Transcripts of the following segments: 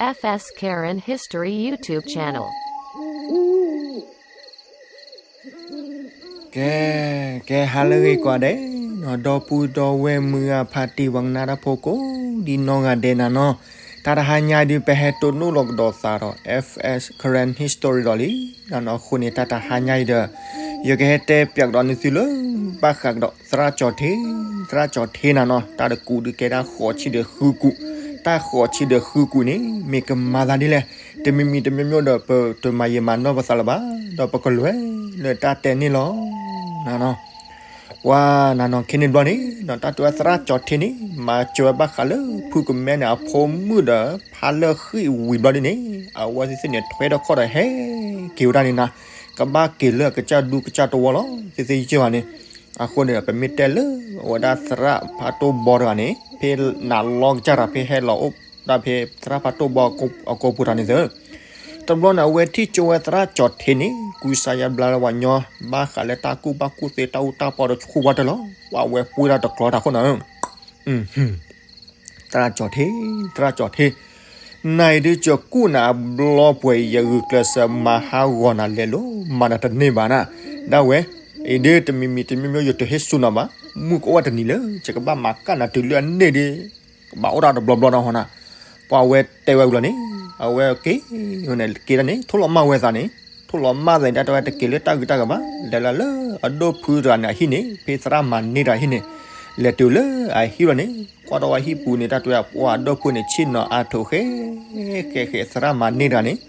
F S Karen History YouTube channel. ကဲ, ကဲ ဟါလၢအဂ့ၤကိးဂၤဒဲး, ဒီပုၢ်ဒီဝဲၢ်မုၢ်ဂၤဖးတံၢ်ပှၤကနၣ်တၢ်ဖိကိးဒံနီၢ်ဂၤဒဲးနၤနီၤ, တၢ်တဟါညါအံၤဒုး ပဟဲတိၢ်နီၣ်လီၤကဒီးသးဒီး F S Karen History ဒီးလံ, နနီၤအဃိန့ၣ် တၢ်တဟါညါအံၤဒီး ယကဟဲတဲပၠးကဒီးနသုလၢ ဘၣ်ဃးကဒီးသရၣ်ကၠီၤထ့, သရၣ်ကၠီၤထ့နၤနီၤ, တၢ်တကူးဒုးကဲတၢ်ဃိးဆံဒီးဃုကူး, တၢ်ဃိးဆံဒီးဃုကူးန့ၣ် မ့ၢ်ကမၤသးဒ်လဲၣ်, တမံၤမံၤတမံၤမံၤဒီး ပတမၤယံာ်မၤနီၢ်ပသးလၢၤဘၣ်, ဒီးပကလဲၤလၢတၢ်တဲန့ၣ်လီၤ. နနီၤ ပှၤနနီၤ ခဲန့ၣ်ဘျီန့ၣ် တၢ်တဲဝဲသရၣ်ကၠီၤထ့န့ၣ် မၤစၢၤဝဲဘၣ်ဃးလၢဖုကမဲန့ၣ် အဖိမုၣ်ဒီး ဖါလၢဃံၣ်ဝံၤဘျီဒ်န့ၣ် အဝဲသ့ၣ်န့ၣ် ထွဲထီၣ်ခီၣ်ဒီးဟဲက့ၤဝဲဒၣ်န့ၣ်နၤ, ကဘၣ်က့ၤလၢအကစၢ်ဒူကစၢ်တဝီလီၤ သ့သ့ယဲၢ်ဘၣ်န့ၣ်. အဃိန့ၣ် ပမ့ၢ်တဲလၢအဝဲဒၣ်သရၣ်ဖးတိၢ်ဘီတဂၤန့ၣ် ဖဲနၤလီၤကစၢ်တၢ် ဖဲဟဲလီၤအိၣ်ဒၣ်ဖဲ သရၣ်ဖးတိၢ်ဘီအကိာ်ပူၤတဂၤန့ၣ်သ့ တဘျီန့ၣ် အဝဲထံၣ်ကၠိဝဲသရၣ်ကၠီၤထ့န့ၣ် ကူစါယါဘျါလၢပှၤညီ ဘၣ်ဃးလၢတၢ်ကူၣ်ဘၣ်ကူၣ်သ့ တၢ်အူတၢ်ပီဒီးဆူၣ်ဝဲတၢ်လီၤ. ပှၤဝဲပှ့ၤတၢ်တကျီတၢ်အဃိန့ၣ်, သရၣ်ကၠီၤထ့, သရၣ်ကၠီၤထ့, နၤအံၤဒုးကၠီၤကူၣ်နၤအဘျီပှဲၤ ယဂုာ်ကျဲးစၢးမၤဟးဂီၤနၤလဲၤလိၤ မၤနၤတန့ၢ်ဘၣ်နၤ, ဒၣ်ဝဲအံၤဒုး တမံၤမံၤတမံၤမံၤ ယတဟ့ၣ်ဆူၣ်နၤဘၣ်, မုၢ်ကအိၣ်ဝဲတနံၤလၢ ယကဘၣ်မၤကၣ်နၤတုၤလၢအန့ၢ်ဒုး ကဘၣ်အိၣ်ဒၣ်တဘျီဘျီဒီးဟီနၤ. ပှၤဝဲတဲဝဲဝံၤလီၤန့ၣ် အဝဲက့ၤန့ၣ် က့ၤဒၣ်န့ၣ် ထိၣ်လီၤမၢ်ဝဲသးန့ၣ်, ထိၣ်လီၤမၢ်သးန့ၣ် တၢ်တဲဝဲတက့ၤလၢတၢ်ဂုၤတၢ်ဂၤဘၣ်, လဲၤလၢလၢအဒိၣ်ဖုတဂၤန့ၣ်အဟံၣ်န့ၣ် ဖဲသရၣ်မၤန့ၢ်တဂၤဟံၣ်န့ၣ်, လဲၤတုၤလၢအဟံၣ်လီၤန့ၣ် ကွၢ်ထီၣ်ဝဲဟံၣ်ပူၤန့ၣ် တၢ်တဲဝဲပှၤအဒိၣ်ဖုန့ၣ် ဆ့ၣ်နီၤအါထိးဃဲ ဃဲဃဲ သရၣ်မၤန့ၢ်တဂၤန့ၣ်,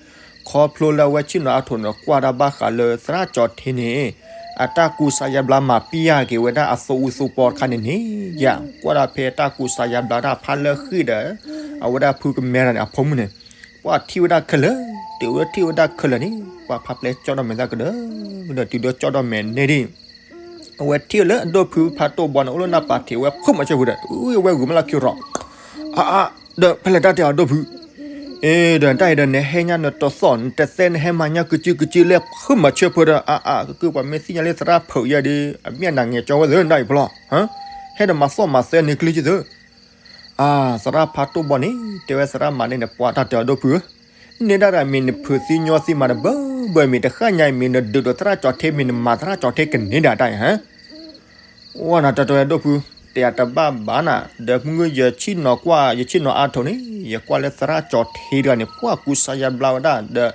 ခီဖျိလၢအဝဲဆ့ၣ်နီၤအါထိးန့ၣ် ကွၢ်ဒၣ်ဘၣ်ဃးလၢသရၣ်ကၠီၤထ့န့ၣ် အတၢ်ကူစါယါဘျါမၤပျၢ်က့ၤဝဲဒၣ်အသိအူသိပီတခါန့ၣ်န့ၣ်, ယကွၢ်ဒၣ်ဖဲတၢ်ကူစါယါဘျါတၢ်ဖါလၢဃံၣ်ဒီး အဝဲဒၣ်ဖုကမဲတဂၤန့ၣ် အဖိမုၣ်န့ၣ်, ပှၤထံၣ်ဝဲဒၣ်ခဲလၢာ်, တုၤဝဲထံၣ်ဝဲဒၣ်ခဲလၢာ်န့ၣ် ပှၤဖါပျဲကၠီၣ်ဒီးမဲာ်သၣ်ကဒီး, ဒီးတုၤဒီးကၠီၣ်ဒီးမဲာ်န့ၣ်ဒ် အဝဲထံၣ်လၢအဒိၣ်ဖုဖးတိၢ်ဘီန့ၣ် အိၣ်လၢနၢ်ပၤထံးဝဲ ဖုမၤဆၢဖုဒီး အဝဲဂုာ်မ့ၢ်လၢခံရီၤ, အါအါ, ဒီးဖဲလဲၣ်တၢ်တဲအီၤဒိၣ်ဖု, အ့ ဒီးတၢ်အံၤဒီးနဟဲညါနတသီၣ် နတသဲနဟဲမၤညါကစုကစုလၢ ဖုမၤဆၢဖုဒီး အါအါ ကကုၢ်ပှၤမ့ၢ်သ့ၣ်ညါလၢသရၣ်ဖုးယဲဒုး အမ့ၢ်အနၢ်ငဲၤကၠီဝဲသ့ၣ် နတၢ်အံၤဖျီ, ဟဲဒီးမၤသီၣ်မၤသဲန့ၣ်ကျုၢ်ကသ့ၣ် အါ သရၣ်ဖးတိၢ်ဘီန့ၣ် တဲဝဲသရၣ်မၤန့ၢ်န့ၣ် ပှၤတၢ်တဲအီၤဒိၣ်ဖုဧၢ, န့ၢ်ဒၣ်တၢ်မ့ၢ်နဖုးသံညီသံမၤတဘၢဘၢမ့ၢ် တဃၣ်ညါအံၤမ့ၢ်နဒုးဒီးသရၣ်ကၠီၤထ့မ့ၢ် နမၤသရၣ်ကၠီၤထ့ကန့ၢ်ဒၣ်တၢ်အံၤဟါ, ဝဲနတၢ်တဲအီၤဒိၣ်ဖု, တယၤတဘၣ်ဘၣ်နၤ, ဒီးမုၢ်ဂ့ၤယဆ့ၣ်နီၤကွၢ် ယဆ့ၣ်နီၤအါထိးန့ၣ် ယကွၢ်လၢသရၣ်ကၠီၤထ့တဂၤန့ၣ် ပှၤကူစါယါဘျါဝဲဒၣ် ဒီး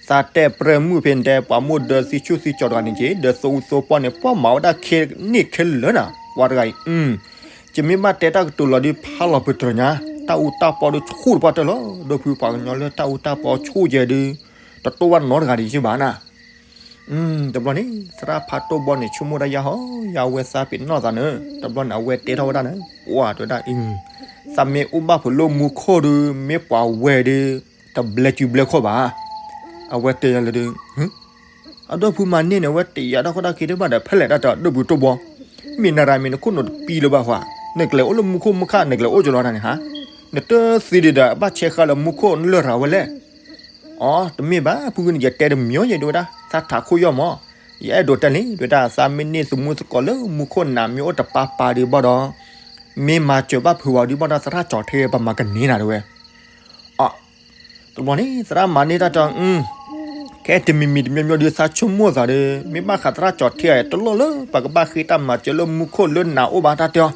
သးတဲပြဲမုၣ်ဖဲန့ၣ်တဲ ပှၤမိၢ်ဒၢသံဆူၣ်သံကၠီၤတဂၤန့ၣ်က့ၤ ဒီးသိအူသိပီန့ၣ် ပှၤမၤဝဲဒၣ်ခဲန့ၣ်ခဲလၢာ်နၤ ပှၤတဂၤအံၤ, ယမ့ၢ်ဘၣ်တဲတၢ်ကတိၤလီၤဒုးဖးလီၤပတြၢၤညါ, တၢ်အူတၢ်ပီဒုးဆူၣ်တပှၢ်တၢၢ်လီၤ, ဒိၣ်ဖုပှၤကညီလၢတၢ်အူတၢ်ပီဆူၣ်ယဲဒုး, တတိၢ်ဘၣ်နီတဂၤဒံးယဘၣ်နၤ တဘျီန့ၣ် သရၣ်ဖးတိၢ်ဘီန့ၣ် ဆိကမိၣ်ဒၣ်ယၤဟီ ယၤဝဲသးပ့ၤနီၣ်သးန့ၣ်, တဘျီန့ၣ် အဝဲတဲထီၣ်ဝဲဒၣ်န့ၣ် ပှၤတဲဝဲဒၣ်အံၤ, သးမ့ၢ်အိၣ်ဘၣ်ဖုးလိာ်မူခိၣ်ဒုး မ့ၢ်ပှၤဝဲဒုး တဘျဲစုဘျဲခိၣ်ဘၣ်. အဝဲတဲယၤလၢဒုး အဒိၣ်ဖုမၤန့ၢ်န့ၣ် အဝဲတယာ်တၢ်ခီတၢ်ခံတဘၣ်ဒီး ဖဲလဲၣ်တၢ်တဲအီၤဒိၣ်ဖုတိၢ်ဘီ, မ့ၢ်နၤရၤမ့ၢ်နခိၣ်နူာ်တပံလၢၤဘၣ်ဃး, နကလဲၤအိၣ်လၢမူခိၣ်မူခၣ် နကလဲၤအိၣ်ကလီတၢ်န့ၣ်ဟါ, နတသ့ဒံးဒီး အဘၣ်ဆဲးဃာ်လၢမူခိၣ်နလၢၢ်ရၤဝဲလဲၣ်. အီ တမ့ၢ်ဘၣ် ဖုဂုန့ၣ် ယတဲတမံၤယဲဒုးဝဲဒၣ် သးထးခိၣ်ယီၢ်မး, ယအဲၣ်ဒိးတဲလံ ဒုးဝဲဒၣ် သးမ့ၢ်န့ၢ်သမူသကိးလၢမူခိၣ်နးမ့ၢ်အိၣ်တပၤပၤဒံးဘၣ်ဒီး မ့ၢ်မၤစၢၤဘၣ်ဖုးဝဲဒံးဘၣ်ဒီး သရၣ်ကၠီၤထ့ပမၤကန့ၢ်နၤတဝဲ. အီ တဘျီန့ၣ် သရၣ်မၤန့ၢ်တၢ်တဲအီၤ, ခဲတမံၤမံၤတမံၤမံၤဒုးသးဆိကမိၣ်သးဒီး မ့ၢ်ဘၣ်ဃးသရၣ်ကၠီၤထ့အံၤ တလိၣ်လၢပကဘၣ်ဃ့တၢ်မၤစၢၤလၢမူခိၣ်လၢနးအိၣ်ဘၣ်တၢ်တဲအီၤ,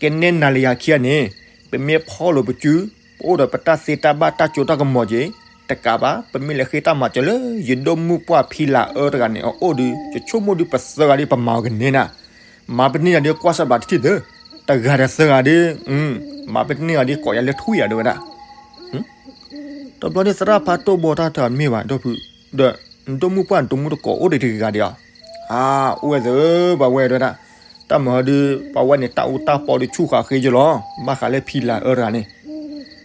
ကနဲနၤလၢယၤခံဂၤန့ၣ် ပမ့ၢ်ဖီလိာ်ပစု ပအိၣ်ဒီးပတၢ်သ့တၢ်ဘၣ်တၢ်စိတၢ်ကမီၤက့ၤ, တကးဘၣ် ပမ့ၢ်လဲၤဃ့တၢ်မၤစၢၤလၢ ယဒိၣ်မုၣ်ပှၢ်ဖံလၤအၢတဂၤန့ၣ် အအိၣ်ဒီး ယဆိကမိၣ်ဒုးပသၢဂၤဒုးပမၤအီၤကန့ၢ်နၤ, မၤပန့ၢ်နၤဒုးကွၢ်စၢ်ဘၣ်တထံၣ်သၢ, တဂၤဒီးသၢဂၤဒုး, မၤပန့ၢ်အီၤဒုးကိးယၤလၢထွံၣ်ယၤဒုးဝဲဒၣ် တဘျီန့ၣ်သရၣ်ဖးတိၢ်ဘီတၢ်တဲအီၤတမ့ၢ်ဘၣ် ဒိၣ်ဖု, ဒီး နဒိၣ်မုၣ်ပှၢ်နတမူတကိးအိၣ်ဒံးတဂၤဂၤဒံးဧါ. အါ အိၣ်ဝဲသ့ၣ်ဧၢ ပှၤဝဲဒၣ်, တၢ်မၤဟီဒုး ပှၤဝဲန့ၣ်တၢ်အူတၢ်ပီဒုးဆူၣ်ဃာ်ဃ့ယလီၤ, ဘၣ်ဃးလၢဖံလၤအၢတဂၤန့ၣ်.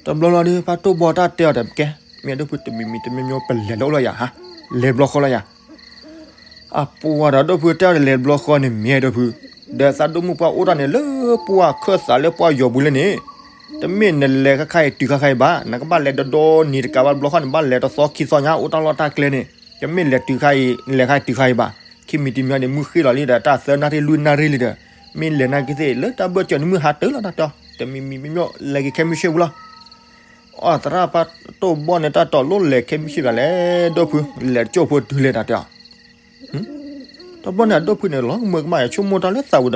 တဘျီလီၤဒုး ဖးတိၢ်ဘီတၢ်တဲအီၤတကဲ, မ့ၢ်ဒိၣ်ဖုတမံၤမံၤတမံၤမံၤ ပလဲၤလၢအိၣ်လီၤယၤဟါ, လဲၤဘျီဃီလီၤယၤ အပှၤဒီးဒိၣ်ဖုတဲအီၤဒီးလဲၤဘျီဃီန့ၣ်မ့ၢ်ဒိၣ်ဖု, ဒီးသးဒိၣ်မုၣ်ပှၢ်အိၣ်တၢ်န့ၣ်လၢပှၢ်ခၢၣ်သးလၢပှၢ်ယီၤပူၤလၢန့ၣ်, တမ့ၢ်နလဲၤခါခါအံၤတုၤခါခါအံၤဘၣ်, နကဘၣ်လဲၤဒီဒီနံၤတကးဘၣ်ဘျီဃီန့ၣ် ဘၣ်လဲၤတသီခံသီညါ အိၣ်တၢ်လီၢ်တၢ်ကျဲန့ၣ်, တမ့ၢ်လဲၤတုၤခါအံၤ နလဲၤခါအံၤတုၤခါအံၤဘၣ်, ခံမံၤတမံၤန့ၣ် မုၢ်ဃ့ၢ်လီၤလံဒီး တၢ်သၢနၣ်ရံၣ်လွံၢ်နၣ်ရံၣ်လံဒီး, မ့ၢ်လဲၤနာ်က့သ့ၣ် လၢတၢ်ဘၢၣ်စၢၤန့ၣ်မုၢ်ဟါတၢၢ်လီၤတၢ်တဲအီၤ, တမံၤမံၤမ့ၢ်မ့ၢ်လဲၤက့ၤခဲမုၢ်ဆ့ၣ်ပူၤလီၤ. အသရၣ်ဖးတိၢ်ဘီန့ၣ် တၢ်တီၤလီၤလဲၤခဲမုၢ်ဆ့ၣ်တဂၤလဲၣ် ဒိၣ်ဖု, လဲၤတကၠိၢ်ဖိတုၤလဲၣ်တၢ်တဲအီၤ. တဘျီန့ၣ် အဒိၣ်ဖုန့ၣ် လီၤကမၢကမၣ် ဆိကမိၣ်တၢ်လၢသးဝံၤဒီး,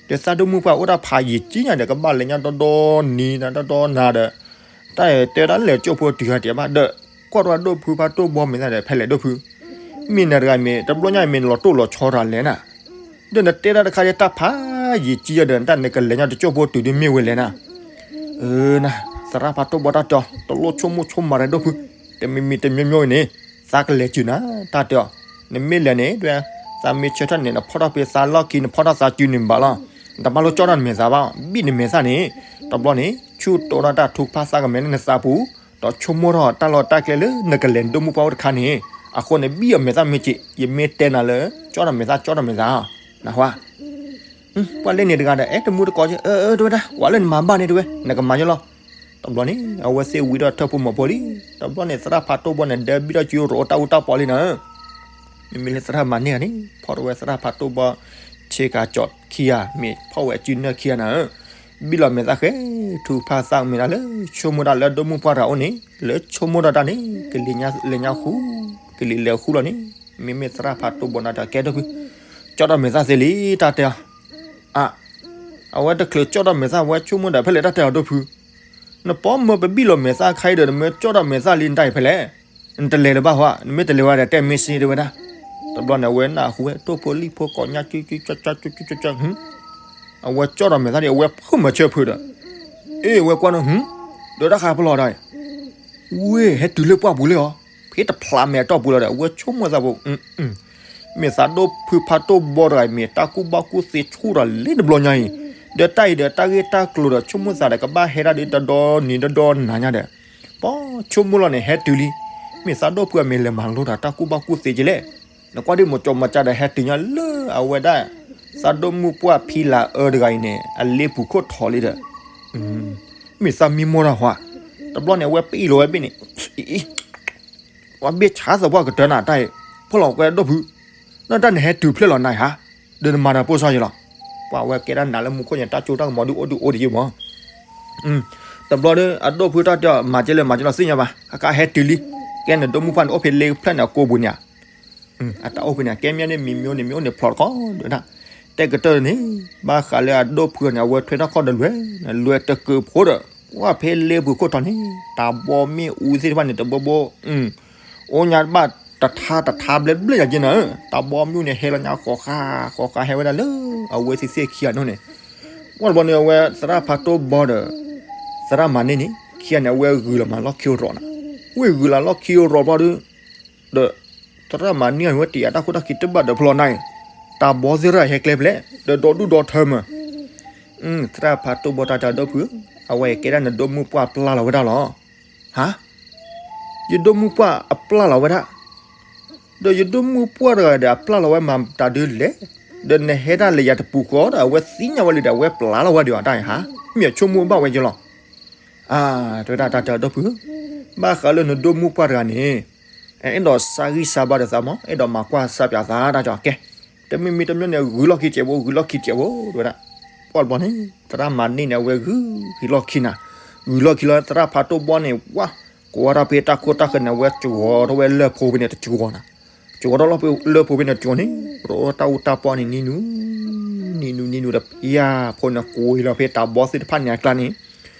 ဒီးသးဒိၣ်မုၣ်ပှၢ်အိၣ်တၢ်ဖးယံာ်ကံညါဒီး ကဘၣ်လဲၤညါဒီဒီနံၤ ဒီဒီနၤဒီး, တၢ်တဲဒၣ်လဲၤကၠိၢ်ဖိတုၤဟဲတဲဘၣ်ဒီး, ကွၢ်တၢ်ဒိၣ်ဖုဖးတိၢ်ဘီမ့ၢ်သးဒီး ဖဲလဲၣ်ဒိၣ်ဖု, မ့ၢ်နၤတဂၤမ့ၢ် တဘျီညါမ့ၢ်နလီၤတိၢ်လီၤဆီတၢ်လဲၣ်နၤ, ဒီးနတဲတၢ်တခါဒီး တၢ်ဖးယံာ်ကံယီၤဒီး တၢ်နကလဲၤညါတကၠိၢ်ဖိတုၤဒ်မ့ၢ်ဝဲလဲၣ်နၤ. အၢနၤ, သရၣ်ဖးတိၢ်ဘီတၢ်တဲအီၤ တလိၣ်ဆိကမိၣ်ဆိကမးဒီးဒိၣ်ဖု, တမံၤမံၤတမံၤမံၤန့ၣ် သးကလဲၤစုၤနၤ တၢ်တဲအီၤ, နမ့ၢ်လဲၤန့ၣ် ဒ်သးမ့ၢ်ဆၢထၢၣ်န့ၣ် နဖီၣ်ထီၣ်ဖဲသးလီၢ်ခံ နဖီၣ်ထီၣ်သးစုန့ၣ်ဘၣ်လီၤ, တဘၣ်လိၣ်ကၠီၣ်ထီၣ်နမဲာ်သးဘၣ်, ဘံၣ်နမဲာ်သၣ်န့ၣ်, တဘျီန့ၣ် ဆူၣ်တိၢ်ထီၣ်တၢ်ထုကဖၣ်သးကမဲာ်လၢနသးပူၤ, ဒီးဆိကမိၣ်ထီၣ်တၢ်လီၢ်တၢ်ကျဲလၢနကလဲၤနဒိၣ်မုၣ်ပှၢ်အိၣ်တခါန့ၣ်, အဃိန့ၣ် ဘံၣ်အမဲာ်သၣ်မ့ၢ်က့ၤ ယမ့ၢ်တဲနၤလၢ ကၠီၣ်ထီၣ်မဲာ်သၣ် ကၠီၣ်ထီၣ်မဲာ်သၣ်, နၢ်ဟူဧါ. ပှၤလၢန့ၣ်တဂၤဒီး အဲၣ်တမူတကိးက့, အၢ တဲဝဲဒၣ် ကွၢ်လၢနမၤဘၣ်န့ၣ်တဲဝဲ နကမၤယလီၤ. တဘျီန့ၣ် အဝဲသ့ၣ်ဝံၤဒီးထၢၣ်ဖိမီၤဖိလံ, တဘျီန့ၣ် သရၣ်ဖးတိၢ်ဘီန့ၣ် ဒဲဘံၣ်ထီၣ်စုရိၤတၢ်အူတၢ်ပီလံနၤ, မ့မ့ၢ်လၢသရၣ်မၤန့ၢ်ဧါန့ၣ် ဖီၣ်ထီၣ်ဝဲသရၣ်ဖးတိၢ်ဘီ ဆ့ကၤကၠီၣ်ခံဂၤ မ့ၢ်ဖီၣ်ဝဲအစုနၢၣ်ခံဂၤနၤဧၢ, ဘံၣ်လီၤမဲာ်သၣ်ဃဲ ထုကဖၣ်သးမ့ၢ်ဒၣ်လၢ ဆိကမိၣ်တၢ်လၢဒိၣ်မုၣ်ပှၢ်တဂၤအိၣ်န့ၣ် လၢဆိကမိၣ်တၢ်တၢ်န့ၣ် ကလံၤညါလဲၤညါဃူ, ကလံၤလဲၤဃူလီၤန့ၣ်, မ့မ့ၢ်သရၣ်ဖးတိၢ်ဘီနၤတၢ်ကဲဒိၣ်ဖု, ကၠီၣ်ထီၣ်မဲာ်သၣ်သ့လံ တၢ်တဲအီၤ, အ အဝဲတချုးကၠီၣ်ထီၣ်မဲာ်သၣ် အဝဲဆိကမိၣ်ဒီး ဖဲလဲၣ်တၢ်တဲအီၤဒိၣ်ဖု, နပိာ်မၢပဘံၣ်လီၤမဲာ်သၣ်ခါအံၤဒီး နမ့ၢ်ကၠီၣ်ထီၣ်မဲာ်သၣ်လံနတၢ်အံၤဖဲလဲၣ်, နတလဲၤလၢၤဘၣ်ဟီ, နမ့ၢ်တလဲၤဝဲဒီးတဲမ့ၢ်စ့တဲဝဲဒၣ်, တဘျီန့ၣ် အဝဲနၢ်ဟူဝဲ တိၢ်ဖိလံၣ်ဖိကိးညါ ကၠူကၠူကၠူကၠူကၠူကၠူ, အဝဲကၠီၣ်ထီၣ်မဲာ်သၣ်ဒီး အဝဲဖုၣ်မၤဆၢဖုးဒီး, အ့ၣ် အဝဲကွၢ်နီၤ ဒီးတၢ်ဃးဖျိးဒီး ဝ့ၢ် ဟဲတုၤလၢပှၢ်ပူၤလံအီၤ, ဖဲတဖျးမဲာ်အတီၢ်ပူၤလီၤဒီး အဝဲဆိကမိၣ်သးဖိ, မ့ၢ်သးဒိၣ်ဖုဖးတိၢ်ဘီတဂၤအံၤ မ့ၢ်တၢ်ကူၣ်ဘၣ်ကူၣ်သ့ဆူၣ်ဒီးလၢတဘျီညါအံၤ, ဒီးတၢ်အံၤဒီးတၢ်ဂ့ၢ်တၢ်ကျိၤဒီး ဆိကမိၣ်သးဒီး ကဘၣ်ဟဲဒၣ်ဒီးဒီနံၤဒီဒီနၤညါဒီး, ပဆိကမိၣ်လီၤန့ၣ် ဟဲတုၤလံ, မ့ၢ်သးဒိၣ်ဖုအမ့ၢ်လဲၤမၤလိတၢ်တၢ်ကူၣ်ဘၣ်ကူၣ်သ့က့လဲၣ်, နကွၢ်ဒ်မိၢ်ကၠီမၤကၠါဒီး ဟဲတုၤညါလၢအဝဲဒၣ် သးဒိၣ်မုၣ်ပှၢ်ဖံလၤအၢတဂၤအံၤန့ၣ် အလ့ပူၤခိၣ်ထီၣ်လံဒီး, မ့ၢ်သးမံမီၢ်တၢ်ဟါ, တဘျီန့ၣ် အဝဲပအံၣ်လီၤဝဲဘ့ၣ်န့ၣ်, ပှၤဘ့ၣ်ဆါသပှၢ်ကတၢၢ်နၤတၢ်အံၤ, ဖီၣ်လီၤကွဲဒိၣ်ဖု, နတၢ်နဟဲတုၤဖျဲၣ်လီၤနၤဧါ, ဒီးနမၤတၢ်ပိၢ်စၢ်ယံလီၤ, ပှၤဝဲကဲဒၣ်နၤလၢမူခိၣ်န့ၣ် တၢ်ကၠိတၢ်ကမီၤဒုးအိၣ်ဒုးအိၣ်ဒံးယံမီၢ် တဘျီဒီး အဒိၣ်ဖုတၢ်တဲအီၤ မၤကဲလၢမၤကဲလီၤသ့ၣ်ညါဘၣ် အကါဟဲတုၤလံ, ကဲနဒိၣ်မုၣ်ပှၢ်န့ၣ် အိၣ်ဖဲလ့ဖျၢၣ်န့ၣ် အကိာ်ပူၤန့ၣ်ဧါ, အတၢ်အိၣ်ဖဲန့ၣ် ကဲမ့ၢ်န့ၣ်မံၤမံၤအိၣ်န့ၣ် မံၤအိၣ်န့ၣ်ဖျိးတခီဒီးဒၣ်, တဲကတၢၢ်န့ၣ် ဘၣ်ဃးလၢအဒိၣ်ဖုန့ၣ် အဝဲထွဲထီၣ်ခီၣ်ဒီးလွဲၢ်, လွဲၢ်တကုးဖိဒီး ပှၢ်ဖဲလ့ပူၤခိၣ်ထီၣ်န့ၣ် တၢ်ဘီမ့ၣ်အူသ့ၣ်တဖၣ်န့ၣ် တဘိဘိ အိၣ်ညါဘၣ်တထါတထါဘျဲၣ်ဘျဲၣ်ယၤက့နၤဧၢ, တၢ်ဘီမ့ၣ်အူန့ၣ် ဟဲလီၤညါဃီၤဃာ် ဃီၤဃာ်ဟဲဝဲဒၣ်လၢ အဝဲသ့ၣ်သ့ၣ်ခံဂၤန့ၣ်, ကွၢ်တဘျီန့ၣ် အဝဲသရၣ်ဖးတိၢ်ဘီဒီး သရၣ်မၤန့ၢ်န့ၣ် ခံဂၤန့ၣ် အဝဲဂုၤလီၤမးလီၢ်ခံရိးနၤ, ဝ့ၢ်ဂုၤလီၤလီၢ်ခံရိးဘျီဒီး ဒီး သရၣ်မၤန့ၢ်န့ၣ် ဝဲတယာ်တၢ်ခိၣ်တၢ်ခံတဘၣ်ဒီးဖျီနၤအံၤ, တၢ်ဘီသ့ၣ်ရၣ်ဟဲကျဲဖဲလဲၣ် ဒီးဒီဒူၣ်ဒီထၢမး, သရၣ်ဖးတိၢ်ဘီတၢ်တဲအီၤဒိၣ်ဖုဧၢ, အဝဲကဲဒၣ်နဒိၣ်မုၣ်ပှၢ်ပျၢ်လီၤဝဲဒၣ်လီၤ. ဟါ, ယဒိၣ်မုၣ်ပှၢ်အပျၢ်လီၤဝဲဒၣ်, ဒီးယဒိၣ်မုၣ်ပှၢ်တဂၤဒီးအပျၢ်လီၤဝဲမၤတၢ်ဒ်လဲၣ်, ဒီးနဟဲဒၣ်လဲၤယၤတပူၤဃီဒီး အဝဲသ့ၣ်ညါဝဲလံဒီး အဝဲပျၢ်လီၤဝဲဒီးတၢ်အံၤဟါ, မ့ၢ်အဆိကမိၣ်ဘၣ်ဝဲယလီၤ. အါ, တဲဝဲဒၣ်တၢ်တဲအီၤဒိၣ်ဖုဧၢ, ဘၣ်ဃးလၢနဒိၣ်မုၣ်ပှၢ်တဂၤန့ၣ် အဲၣ်ဒိးစၢ်ဂံၢ်စၢ်ဘါဒီးသးမး, အဲၣ်ဒိးမၤကွၢ်စၢ်ပၠးသးတၢ်ကီကဲ, တမံၤမံၤတမံၤန့ၣ် ဂုၤလီၢ်ခံစဲးဖိ ဂုၤလီၢ်ခံစဲးဖိ တဲဝဲဒၣ်, ပှၢ်တဘျီန့ၣ် သရၣ်မၤန့ၢ်န့ၣ် အဝဲဂုၤလီၢ်ခံနၤ, ဂုၤလီၢ်ခံလီၤ သရၣ်ဖးတိၢ်ဘီန့ၣ် ဝါ, ကိးဝဲဒၣ်ဖဲတၢ်ခိၣ်တၢ်ဃၢၤန့ၣ် အဝဲကဝီၤထီၣ်ဝဲလၢၢ်ဖိဖဲန့ၣ်တကဝီၤနၤ, ကဝီၤထီၣ်လၢၢ်ဖိဖဲန့ၣ်တကဝီၤန့ၣ် ရိတၢ်အူတၢ်ပီန့ၣ် နံၤနူ နံၤနူ နံၤနူဒီး ယၤဖိန့ၣ် ကွံာ်လီၤဖဲတၢ်ဘီသ့ၣ်တဖၣ်န့ၣ်အကျါန့ၣ်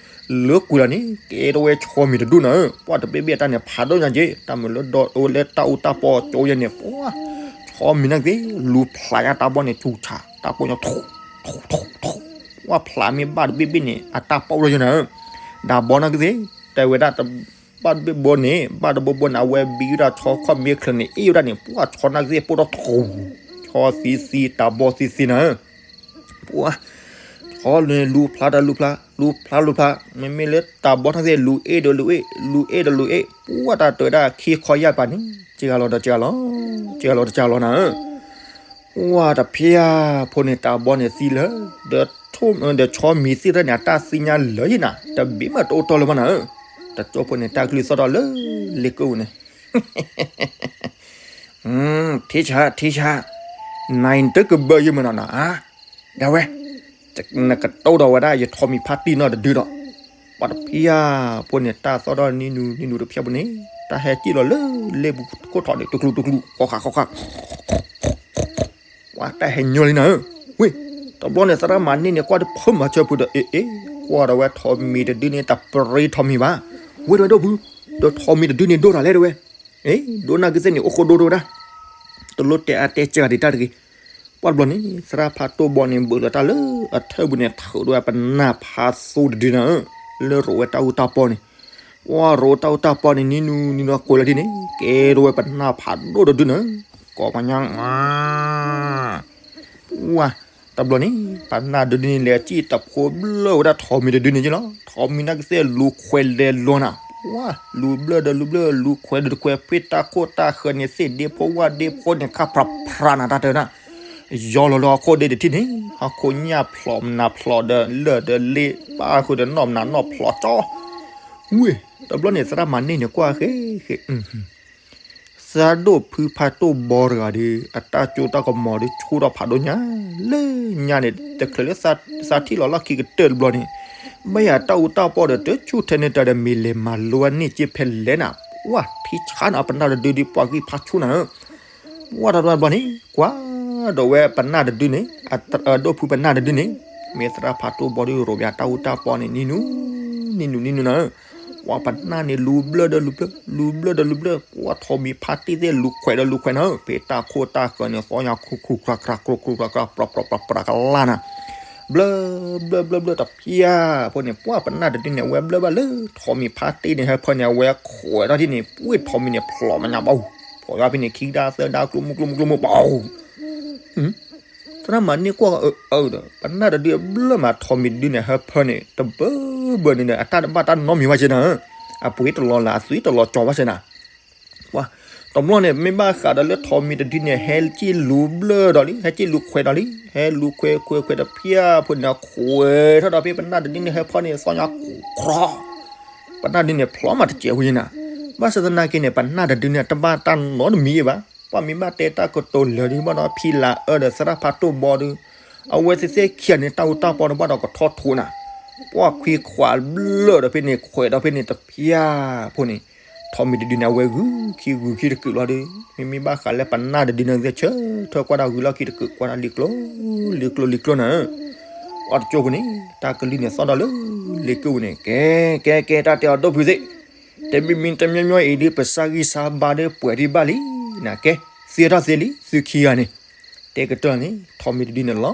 လၢကွံာ်လီၤန့ၣ် ကဲထီၣ်ဝဲဆီမံၤတဒူၣ်နၤဧၢ, ပှၢ်တဘ့ၣ်ဘ့ၣ်အတၢ်န့ၣ် ဖးဒိၣ်ညါက့ၤ တၢ်မုာ်လၢဒီးအိၣ်လၢတၢ်အူတၢ်ပီကၠိယဲန့ၣ် ပှၢ်, ဆီမံၤနာ်က့ၤ လူၤဖျးညါတၢ်ဘီန့ၣ် ထူၣ်ဆး တၢ်ပိာ်ညီ ထူၣ်ထူၣ်ထူၣ်ထူၣ်, ပှၢ်ဖျးမ့ၢ်ဘၣ်တဘ့ၣ်ဘ့ၣ်န့ၣ် အတၢ်ပိာ်လီၤယဲနၤဧၢ, တၢ်ဘီနာ်က့ၤ တဲဝဲဒၣ် တဘၣ်တဘ့ၣ်ဘိန့ၣ် ဘၣ်တဘိဘိန့ၣ် အဝဲဘံဝဲဒၣ်ဆီခီၣ်မ့ၢ်ချၢန့ၣ် အ့ၣ်ဝဲဒၣ်န့ၣ် ပှၢ်ဆီနာ်က့ၤ ပိာ်ထီၣ်ထူၣ်, ဆီသံသံ တၢ်ဘီသံသံနၤဧၢ ပှၢ်, ဆီန့ၣ်လူၤဖျးတၢ်လူၤဖျး လူၤဖျးလူၤဖျး, မ့မ့ၢ်လၢတၢ်ဘီထီၣ်သ့ၣ် လူၤအ့ၣ်ဒီးလူၤအ့ၣ် လူၤအ့ၣ်ဒီးလူၤအ့ၣ်, ပှၢ်တၢ်တဲဝဲဒၣ်ခံခီယၢ်ပၤန့ၣ် စှၤလီၤဒီးစှၤလီၤ, စှၤလီၤဒီးစှၤလီၤနၤဧၢ, ပှၢ်တဖျၢၣ်ဖိန့ၣ် တၢ်ဘီန့ၣ်သံလၢ, ဒီးဆီမံၤသ့ၣ်တဖၣ်န့ၣ် အတၢ်သံညါလၢာ်ယဲနၤ တဘ့ၣ်မးတအိၣ်တီၢ်လၢၤဘၣ်နၤဧၢ, တကၠိဖိန့ၣ် တၢ်ကလုၢ်သီၣ်ထီၣ်လၢလ့ကိၣ်န့ၣ် ထံဆး ထံဆး, နၤအံၤနတကဘၢယမုၢ်နီၤနီၤဧါ, ဒၣ်ဝဲ, နကတိၢ်ဒီးဝဲဒၣ် ယထိးမံၤဖါတံၢ်နီၢ်တဒုဒီး, ပှၤတဖျၢၣ်ဖိန့ၣ် တၢ်သီၣ်ထီၣ်နံၤနူနံၤနူတဖျၢၣ်ဖိန့ၣ် တၢ်ဟဲစံၣ်လီၤလၢလ့ပူၤခိၣ်ထီၣ်န့ၣ် တကျူးတကျူး ဃီဃာ်ဃီဃာ် ဝဲတၢ်ဟဲညီလံနၤဧၢ, ဝ့ၢ်, တဘျီန့ၣ် သရၣ်မၤန့ၢ်န့ၣ် ကွၢ်တဖုမၤဆၢဖုဒီး အ့ အ့ ကွၢ်ဒီးဝဲထိးမံၤတဒုန့ၣ် တပရ့ထိးမံၤဘၣ်, ဝ့ၢ်တဝဲဒိၣ်ဖု, ဒီးထိးမံၤတဒုန့ၣ်ဒိၣ်တၢ်လဲၣ်တဝဲ, အ့ ဒိၣ်နၢ်ကသ့ၣ်န့ၣ် အိၣ်ဃိဒိၣ်တဝဲဒၣ်, တလိၣ်တဲအါတဲစှၤဒံးတၢ်တဂ့ၤ, ပှၢ်တဘျီန့ၣ် သရၣ်ဖးတိၢ်ဘီန့ၣ် ဘုးလီၤတၢ်လၢအထၢၣ်ပူၤန့ၣ် ထုးဒီးဝဲပနၢ်ဖးသိတဒုနၤဧၢ, လၢရိးဝဲတၢ်အူတၢ်ပီန့ၣ်, ပှၢ်ရိးတၢ်အူတၢ်ပီန့ၣ် နံၤနူနံၤနူကွဲးလီၤဒ်န့ၣ် ကဲထီၣ်ဝဲပနၢ်ဖးဒိၣ်တဒုနၤဧၢ, ကိးပညါ ဝါ, တဘျီန့ၣ် ပနၢ်တဒုန့ၣ် လဲၤစံၣ်တဖိဘျၢၣ်ဝဲဒၣ်ထိးမံၤတဒုန့ၣ်က့လီၤ, ထိးမံၤနၢ်ကသ့ၣ်လူၤခွဲးလဲၤလီၤနၤ, ဝါ, လူၤဘျၢၣ်ဒီးလူၤဘျၢၣ် လူၤခွဲးဒီးခွဲး ဖ့ၣ်တၢ်ခိၣ်တၢ်ဃၢၤန့ၣ် သ့ၣ်ဒ့ဖိဝၣ်ဒ့ဖိန့ၣ် ခါဖြးဖြးနၤတၢ်တၢၢ်နၤ, ယီလီၤလၢဟီၣ်ခိၣ်ဒ့တထံၣ်န့ၣ် ဟီၣ်ခိၣ်ညၣ်ဖျိးနးဖျိးဒီးလၢၢ်ဒီးလ့ၣ် ဘၣ်ဃုာ်ဒီးနီၢ်မနၤနီၢ်ဖျိးကၠီ, ဝ့ၢ်, တဘျီန့ၣ် သရၣ်မၤန့ၢ်န့ၣ်ကွၢ်ဃ့ဃ့ သရၣ်ဒိၣ်ဖုဖးတိၢ်ဘီတဂၤဒီး အတၢ်စိတၢ်ကမီၤဒီး ဆူၣ်ထီၣ်ဖးဒိၣ်ညါ လၢညါန့ၣ် တချုးလၢသးထံၣ်လီၤလီၢ်ခံကတၢၢ်တဘျီန့ၣ်, ဘၣ်ယၤတၢ်အူတၢ်ပီၢ်ဒီး တဆူၣ်ထဲန့ၣ်တၢ်ဒီး မ့ၢ်လဲၤမၤလိဝဲန့ၢ်က့ဖဲလဲၣ်နၤ, ဝါ, ထံဆါနၤပနၢ်တဒုဒီး ပှၤဂံၢ်ဖးဆူၣ်နၤဧၢ, ဝါတဘျီန့ၣ် ကွၢ်ဒီးဝဲပနၢ်တဒုန့ၣ် အဒိၣ်ဖုပနၢ်တဒုန့ၣ်, မ့ၢ်သရၣ်ဖးတိၢ်ဘီဒီး ရိးဘၣ်တၢ်အူတၢ်ပီၢ်န့ၣ် နံၤနူ နံၤနူ နံၤနူနၤဧၢ, ပှၤပနၢ်န့ၣ် လူၤဘျၢၣ်ဒီးလူၤဘျၢၣ် လူၤဘျၢၣ်ဒီးလူၤဘျၢၣ် ပှၤထိးမံၤဖါတံၢ်သ့ၣ် လူၤခွဲးဒီးလူၤခွဲးနၤဧၢ, ဖဲတၢ်ခိၣ်တၢ်ဃၢၤန့ၣ် သီညါခူၣ်ခူၣ်ခြးခြး ကျိခူၣ်ခြးခြး ပြးပြးပြးပြးကလၢ်နၤ, ဘျၢၣ် ဘျၢၣ် ဘျၢၣ် ဘျၢၣ်တဖျၢၣ်ဖိန့ၣ် ပှၢ်ပနၢ်တဒုန့ၣ် အဝဲဘျၢၣ်ဘၣ်လၢ ထိးမံၤဖါတံၢ်န့ၣ် ဟၢဖၢန့ၣ် အဝဲခွဲးထီၣ်ဒ်န့ၣ် ပှ့ၢ်ထိးမံၤန့ၣ် ဖျိးမညါဘၣ်, ဖျိးယါဖဲန့ၣ် ခံဒါသၢဒါ ကျိမုၢ်ကျိမုၢ်ကျိမုၢ် ပှၤ သရၣ်မၤန့ၢ်ကွၢ်အၢဒီး ပနၢ်တဒုအဘျၢၣ်မး ထိးမံၤတဒုန့ၣ် ဟၢဖၢန့ၣ် တဘၢဘၢန့ၣ်ဒီး အတၢ်တဘၣ်တၢ်နီတမံၤဘၣ်စ့ၢ်နၤဧၢ, အပှ့ၤတလီၤလၢ အသွံတလီၤကၠီဘၣ်စ့ၢ်နၤ, ပှၤ တဘျီန့ၣ် မ့ၢ်ဘၣ်ဃးဒီးလၢထိးမံၤတဒုန့ၣ် ဟဲစံၣ်လူၤဘျၢၣ်ဒီးလံ ဟဲစံၣ်လူၤခွဲးခွဲးခွဲးတဖျၢၣ်ဖိန့ၣ် ခွဲးထီၣ်ဒီးဖဲပနၢ်တဒုန့ၣ် ဟၢဖၢန့ၣ် သီညါခူၣ်ခြး ပနၢ်တဒုန့ၣ် ဖျိးမးတစဲးဝဲယဲနၤ, ဘၣ်ဆၣ်သနာ်က့န့ၣ် ပနၢ်တဒုန့ၣ် တဘၣ်တၢ်နီတမံၤဘၣ်, ပှၤမ့ၢ်ဘၣ်တဲတၢ်ကတိၤလၢာ်ဒုး ဘၣ်ဒီးဖံလၤအၢဒီးသရၣ်ဖးတိၢ်ဘီဒီး အဝဲသ့ၣ်သ့ၣ်ခံဂၤန့ၣ် တၢ်အူတၢ်ပီၢ်န့ၣ် ဘၣ်ဒီးကထီၣ်ထူးနၤ, ပှၤခွံခွးဘျၢၣ်ဒီးဖဲန့ၣ် ခွဲးဒီးဖဲန့ၣ်တဖျၢၣ်ဖိန့ၣ်, ထိးမံၤတဒုန့ၣ် အဝဲဂုာ်ခံဂုာ်ခံတကုာ်လီၤဒီး မ့မ့ၢ်ဘၣ်ဃးလၢပနၢ်တဒုန့ၣ် ဂဲၤဆၢထၢၣ်ကွၢ်တၢ်ဂုာ်လီၢ်ခံတကုာ် ကွၢ်တၢ်လံၤကျိ လံၤကျိလံၤကျိနၤဧၢ, ပှၤတကၠိပူၤန့ၣ် တၢ်ကလုၢ်န့ၣ်သီၣ်ဒီးလၢ လ့ကိပူၤန့ၣ် ကဲ ကဲ ကဲ တၢ်တဲအီၤဒိၣ်ဖုသ့ၣ်, တမံၤမံၤတမံၤမံၤအံၤဒုး ပစၢ်ဂံၢ်စၢ်ဘါဒီးပှဲၤဒံးဘၣ်လံ, နကဲ သံထီၣ်သ့လံ သုခံဂၤန့ၣ်, တဲကတၢၢ်န့ၣ် ထိးမံၤတဒုန့ၣ်လီၤ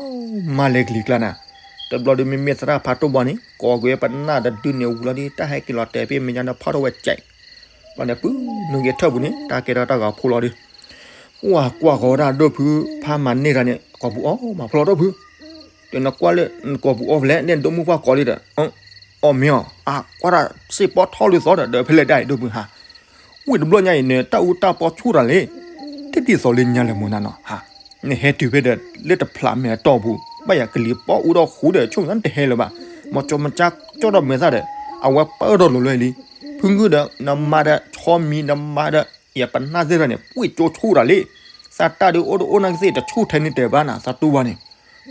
မၢ်လဲၤကလံၤကျါနၤ, တဘျီဒုးမ့မ့ၢ်သရၣ်ဖးတိၢ်ဘီန့ၣ် ကိးကွံာ်ပနၢ်တဒုန့ၣ်ဝံၤလီၤဒီး တၢ်ဟဲက့ၤလီၤတဲာ်ဖဲမဲာ်ညါဒီးဖီၣ်ထီၣ်ဝဲကဲး, ဘၣ်န့ၣ် ပုၢ်နုာ်က့ၤထၢၣ်ပူၤန့ၣ် တၢ်ကဲထီၣ်တၢ်ဂီၤဖိလီၤဒီး ကွၢ်ကွၢ်ဃီၤဝဲဒၣ်ဒိၣ်ဖုဖးမၤန့ၢ်တၢ်န့ၣ် ကိာ်ပူၤအီၣ်မးဖျီၣ်ဒိၣ်ဖု, ဒီးနကွၢ်လၢနကိာ်ပူၤအီၣ်ဖဲလဲၣ် လၢနဒိၣ်မုၣ်ပှၢ်ကိးလံဒီး အီၣ်မ့ၢ်အီၤ အကွၢ်တၢ်စ့ၢ်ပီထီၣ်လၢသီဒီး ဒီးဖဲလဲၣ်ဒၣ်အံၤဒိၣ်ဖုဟါ, ဝံၤတဘျီညါအံၤန့ၣ် တၢ်အူတၢ်ပီဆူၣ်တၢ်လံ, တဒ်သိးလၢညါလၢမုၢ်နၤနီၤဟါ, နဟဲတုၤဖဲဒီး လၢတဖျးမဲာ်အတီၢ်ပူၤ ဘၣ်ယၤကလံၤပီအူဒီးဃူဒီး ဆိကမိၣ်နတဟဲလၢၤဘၣ်, မ့ၢ်ကၠီမ့ၢ်ကၠီဒီးမဲာ်သၣ်ဒီး အဝဲပၢၢ်ထီၣ်လိၤလၢလံ, ဖုငုၢ်ဒီး နမၤဒီး ဆီမံၤနမၤဒီး ယပနၢ်သ့ၣ်ဒီးန့ၣ် ပှ့ၢ်ကၠိဆူၣ်တၢ်လံ, သးတၢ်ဒုးအိၣ်တအိၣ်နာ်ကသ့ၣ် တဆူၣ်ထဲန့ၣ်တၢၤဘၣ်နၤ သးတူၢ်ဘၣ်န့ၣ်,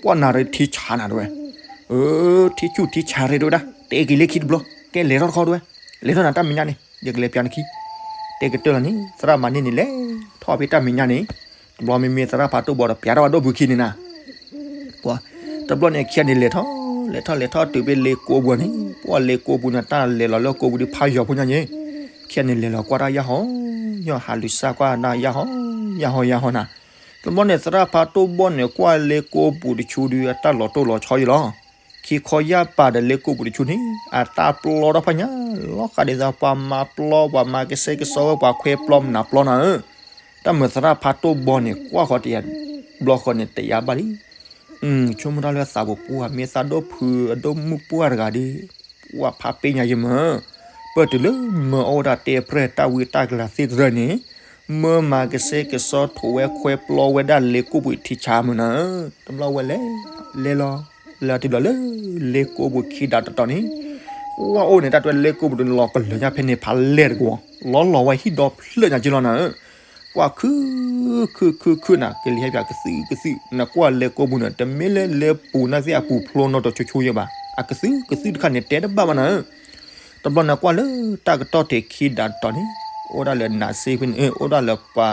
ပှၢ်နၤရ့ထံဆါနၤတဝဲ, အၢ ထံဆူၣ်ထံဆါရ့တဝဲဒၣ် တဲက့ၤလၢခံတဘျီ, ကဲလဲၤထီၣ်တခီတဝဲ, လဲၤထီၣ်နၤတၢ်မဲာ်ညါန့ၣ် ယကလဲၤပျးနခံ, တဲကတၢၢ်လီၤန့ၣ် သရၣ်မၤန့ၢ်န့ၣ်လဲၤထီၣ်ဖဲတၢ်မဲာ်ညါန့ၣ်, တဘျီမ့မ့ၢ်သရၣ်ဖးတိၢ်ဘီဒီး ပျးထီၣ်ဘၣ်ဒိၣ်ဖုခံန့ၣ်နၤ ပှၤ, တဘျီန့ၣ်ခံဂၤန့ၣ်လဲၤထီၣ် လဲၤထီၣ်လဲၤထီၣ်တုၤဖဲလ့ကိပူၤန့ၣ်, ပှၢ်လ့ကိပူၤန့ၣ် တၢ်လဲၤလီၤလၢကိပူၤဒုးဖးယီၤဖိညါန့ၣ်, ခံဂၤန့ၣ်လဲၤလီၤကွၢ်တၢ်ယၢ်ဟီ, ယီၤဟးလူၤစၢ်ကွၢ်နၤယၢ်ဟီ, ယၢ်ဟီယၢ်ဟီနၤ, တဘျီန့ၣ်သရၣ်ဖးတိၢ်ဘီန့ၣ် ကွၢ်လ့ကိပူၤတဆူဒုး အတၢ်လီၤတိၢ်လီၤဆီယံလီၤ ခံခီယၢ်ပာ်ဒီးလ့ကိပူၤတဆူန့ၣ် အတၢ်ပျီထီၣ်ဖးညါ, လီၤဃာ်ဒ်သိးပှၤမၤပျီ ပှၤမၤကစဲကစီဝဲ ပှၤခွဲပျီမနုၤပျီနၤဧၢ, တၢ်မုာ်သရၣ်ဖးတိၢ်ဘီန့ၣ် ကွၢ်ဃီတယၤ, ဘျီဃီန့ၣ်တယၤဘၣ်လံ, ဆိကမိၣ်တၢ်လၢသးပူၤပူၤဧါ မ့ၢ်သးဒိၣ်ဖုအဒိၣ်မုၣ်ပှၢ်တဂၤဒီး, ပှၢ်ဖးပ့ၢ်ညါယမုၢ်, ပၢၢ်တုၤလၢမၢအီၣ်ဝဲဒၣ်တဲပြဲၢ်တၢ်ဝံတၢ်ကလၤသ့ၣ်တဖၣ်န့ၣ်, မၢမၤကစဲကစီထိးဝဲခွဲပျီဝဲဒၣ်လ့ကိပူၤထံဆါမုၢ်နၤဧၢ, တဘျီဝဲလဲၤ, လဲၤလီၤ, လဲၤတုၤလီၤလၢ လ့ကိပူၤခံဒးတတီၤန့ၣ်, ပှၢ်အိၣ်န့ၣ် တၢ်တဲလ့ကိပူၤတလီၤကလၢာ်ညါဖဲန့ၣ်ဖးလဲၢ်တကဝီၤ, လီၤလီၤဝဲဟံၣ်ဒီဖျၢၣ်ညါက့လီၤနၤဧၢ, ပှၢ်ခုၣ်, ခုၣ်ခုၣ်ခုၣ်နၤ ကလံၤဟဲပၠးကသုၣ်ကသုၣ် နကွၢ်လ့ကိပူၤန့ၣ် တမ့ၢ်လၢလ့ပူၤနာ်ကသ့ၣ်အပူၤဖျိနီတဆိဆိယဲဘၣ်, အကသုၣ်ကသုၣ်တခါန့ၣ် တဲတဘၣ်ဘၣ်နၤဧၢ, တဘျီန့ၣ်ကွၢ်လၢတၢ်ကတီၢ်ထံးခံဒးတတီၤန့ၣ် အိၣ်ဒၣ်လၢနးစ့ဖဲန့ၣ် အိၣ်ဒၣ်လၢပှၤ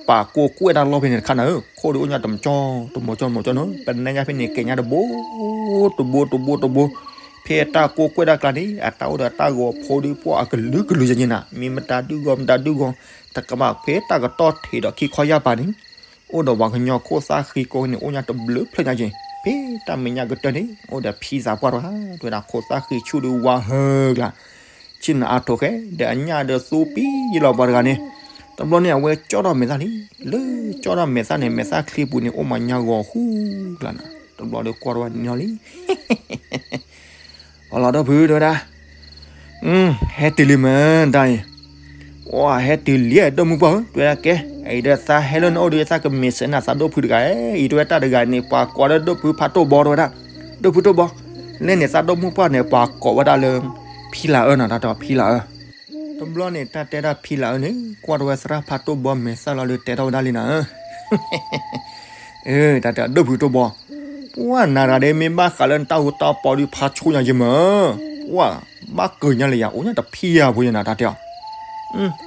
ပာ်ကိးကွဲၣ်တၢ်လီၢ်ဖဲန့ၣ်တခါနၤဧၢ, ခိၣ်ဒီးအိၣ်ညါတမီၤကၠီ တမီၤကၠီ တမီၤကၠီနီၤ, ပနဲညါဖဲန့ၣ် ကဲညါတဘိ တဘိ တဘိ တဘိ, ဖဲတၢ်ကိးကွဲၣ်တၢ်ကျါန့ၣ် အတၢ်အိၣ်ဒီးတၢ်ဂီၤဖိဒီး ပှၤအကလုာ်ကလုာ်ယဲၢ်ညါနၤ, မ့ၢ်မတၤဒုၣ်ဂီၤ မတၤဒုၣ်ဂီၤ, တကမၣ်ဖဲတၢ်ကတီၢ်ထံးဒီးခံခီယၢ်ပၤန့ၣ် အိၣ်ဒီးပှၤကညီခိၣ်သၣ်ဃံကိးန့ၣ် အိၣ်ညါတဘျုးဖျၢၣ်ညါက့ၤ, ဖဲတၢ်မဲာ်ညါကတၢၢ်န့ၣ် အိၣ်ဒီးဖံသးပှၢ်တဂၤ တဲဝဲဒၣ် ခိၣ်သၣ်ဃံဆူၣ်ဒီးဝါဟၢကျါ, ဆ့ၣ်နီၤအါထိးဃဲ ဒီးအညၣ်ဒီးသူပံယလီၤပှၤတဂၤန့ၣ်, တဘျီန့ၣ် အဝဲကၠီၣ်ထီၣ်မဲာ်သၣ်လံ, လၢကၠီၣ်ထီၣ်မဲာ်သၣ်န့ၣ် မဲာ်သၣ်ချံပူၤန့ၣ် အိၣ်မၤညါဂီၤဃူကျါနၤ, တဘျီဒီးကွၢ်တဝဲန့ၣ်လံ အလီၤဒီပုၢ် တဲဝဲဒၣ်, ဟဲတုၤလံမ့ၢ်တၢ်အံၤ, ဝဲဟဲတုၤလံ ဒီမုၢ်ပှၢ်ဧၢ, တဲဝဲဒၣ်ကဲ, အံၤဒီးသးဟဲလၢနအိၣ်ဒီး သးကမ့ၢ်စဲးနၤသးဒီပုၢ်တဂၤ, အံၤတဲဝဲတၢ်တဂၤန့ၣ် ပှၤကိးလၢဒီပုၢ်ဖးတိၢ်ဘီ တဲဝဲဒၣ်, ဒီပုၢ်တိၢ်ဘီ, လၢန့ၣ်သးဒီမုၢ်ပှၢ်န့ၣ် ပှၤကိးဝဲဒၣ်လၢ ဖံလၤအၢနီၤ တၢ်တဲအီၤဖံလၤအၢ တဘျီန့ၣ် တၢ်တဲဒၣ်ဖံလၤအၢန့ၣ် ကွၢ်တဝဲသရၣ်ဖးတိၢ်ဘီမဲာ်သၣ်လီၤဒီးတဲထီၣ်ဝဲဒၣ်လံနၤဧၢ, တၢ်တဲအီၤဒီပုၢ်တိၢ်ဘီ, ပှၤနၤတဂၤဒီး မ့ၢ်ဘၣ်ဃးလၢနတၢ်အူတၢ်ပီဒီးဖးဆိညါယမ့ၢ်, ပှၤဘၣ်ကၢၤညါလၢယၤ အိၣ်ညါတဖံယၤဖိယနၤ တၢ်တဲအီၤ,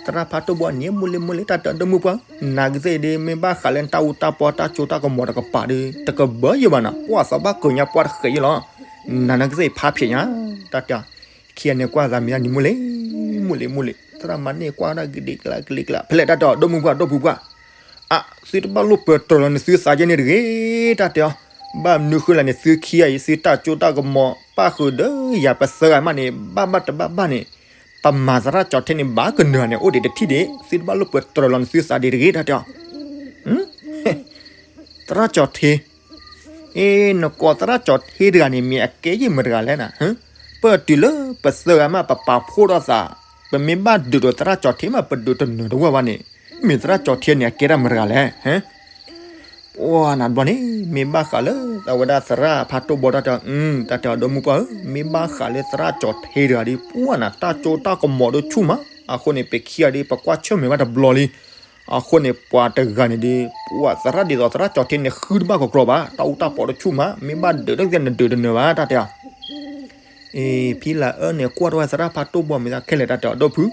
သရၣ်ဖးတိၢ်ဘီန့ၣ် မုၢ်လ့မုၢ်လ့ တၢ်တဲအီၤဒီမုၢ်ပှၢ်ဧၢ, နၤကသ့ၣ်ဒီး မ့ၢ်ဘၣ်ဃးလၢနတၢ်အူတၢ်ပီတၢ်စိတၢ်ကမီၤတကပၤဒီး တကဘၢယဘၣ်နၤ, ပှၤသးဘၣ်ကၢၤညါပှၤတဃဲးယလီၤ, နၤနကသ့ၣ်ဖးဖျဲးညါ, တၢ်တဲအီၤ, ခံဂၤန့ၣ်ကွၢ်သးမံၤဒၣ်န့ၣ် မုၢ်လ့, မုၢ်လ့ မုၢ်လ့, သရၣ်မၤန့ၢ်ကွၢ်ဒၣ်ကလံၤကျါ ကလံၤကျါ ဖဲလဲၣ် တၢ်တဲအီၤ ဒီမုၢ်ပှၢ် ဒီပုၢ်ပှၢ်, အ သုတဘၣ်လိၣ်ပၢၤတြီၤလီၤန့ၣ် သုသးယဲန့ၣ်တဂ့ၤ, တၢ်တဲအီၤ, ဘၣ်မနုၤဃိလဲၣ်န့ၣ် သုခံဂၤအံၤ သုတၢ်စိတၢ်ကမီၤ ပၣ်ဃုာ်ဒီးယၤပသၢဂၤမးန့ၣ် ဘၣ်ဘၣ်တဘၣ်ဘၣ်န့ၣ်, ပမၤသရၣ်ကၠီၤထ့န့ၣ် ဘၣ်ကနၢၤန့ၣ် အိၣ်ဒံးတထံၣ်ဒံး, သုတဘၣ်လိၣ်ပၢၤတြီၤလီၤန့ၣ် သုသးဒံးတဂ့ၤ တၢ်တဲအီၤ, သရၣ်ကၠီၤထ့ အ့ နကိးသရၣ်ကၠီၤထ့တဂၤန့ၣ် မ့ၢ်အကဲယံာ်မတၤတဂၤလဲၣ်နၤ, ပတုၤလၢပသၢဂၤမး ပပာ်ဖှိၣ်ထီၣ်သး, ပမ့ၢ်ဘၣ်ဒုးဒီးသရၣ်ကၠီၤထ့မး ပဒုးတနၢၤတဝၢ်ဘၣ်န့ၣ်, မ့ၢ်သရၣ်ကၠီၤထ့န့ၣ် အကဲတၢ်မတၤတဂၤလဲၣ်, ပှၤနၤတဘျီန့ၣ် မ့ၢ်ဘၣ်ဃးလၢ အဝဲဒၣ်သရၣ်ဖးတိၢ်ဘီ တၢ်တဲအီၤ, တၢ်တဲအီၤ ဒီမုၢ်ပှၢ်ဧၢ, မ့ၢ်ဘၣ်ဃးလၢသရၣ်ကၠီၤထ့တဂၤဒီး ပှၤနၤတၢ်စိတၢ်ကမီၤဒီးဆူၣ်မး, အဃိန့ၣ် ပခံဂၤဒီး ပကွၢ်ဆၢၣ်မဲာ်ဘၣ်တဘျီလံ အဃိန့ၣ် ပှၤတဂၤန့ၣ်ဒီး ပှၤသရၣ်ဒ်သိးသရၣ်ကၠီၤထ့န့ၣ် ဃုတဘၣ်ကီကီဘၣ်, တၢ်အူတၢ်ပီတဆူၣ်မး, မ့ၢ်ဘၣ်ဒုးတက့ၢ် နဒုးတနၢၤဘၣ် တၢ်တဲအီၤ, အ့ ဖံလၤအၢန့ၣ် ကွၢ်တဝဲသရၣ်ဖးတိၢ်ဘီမဲာ်သၣ်ခဲလၢာ် တၢ်တဲအီၤ ဒီပုၢ်,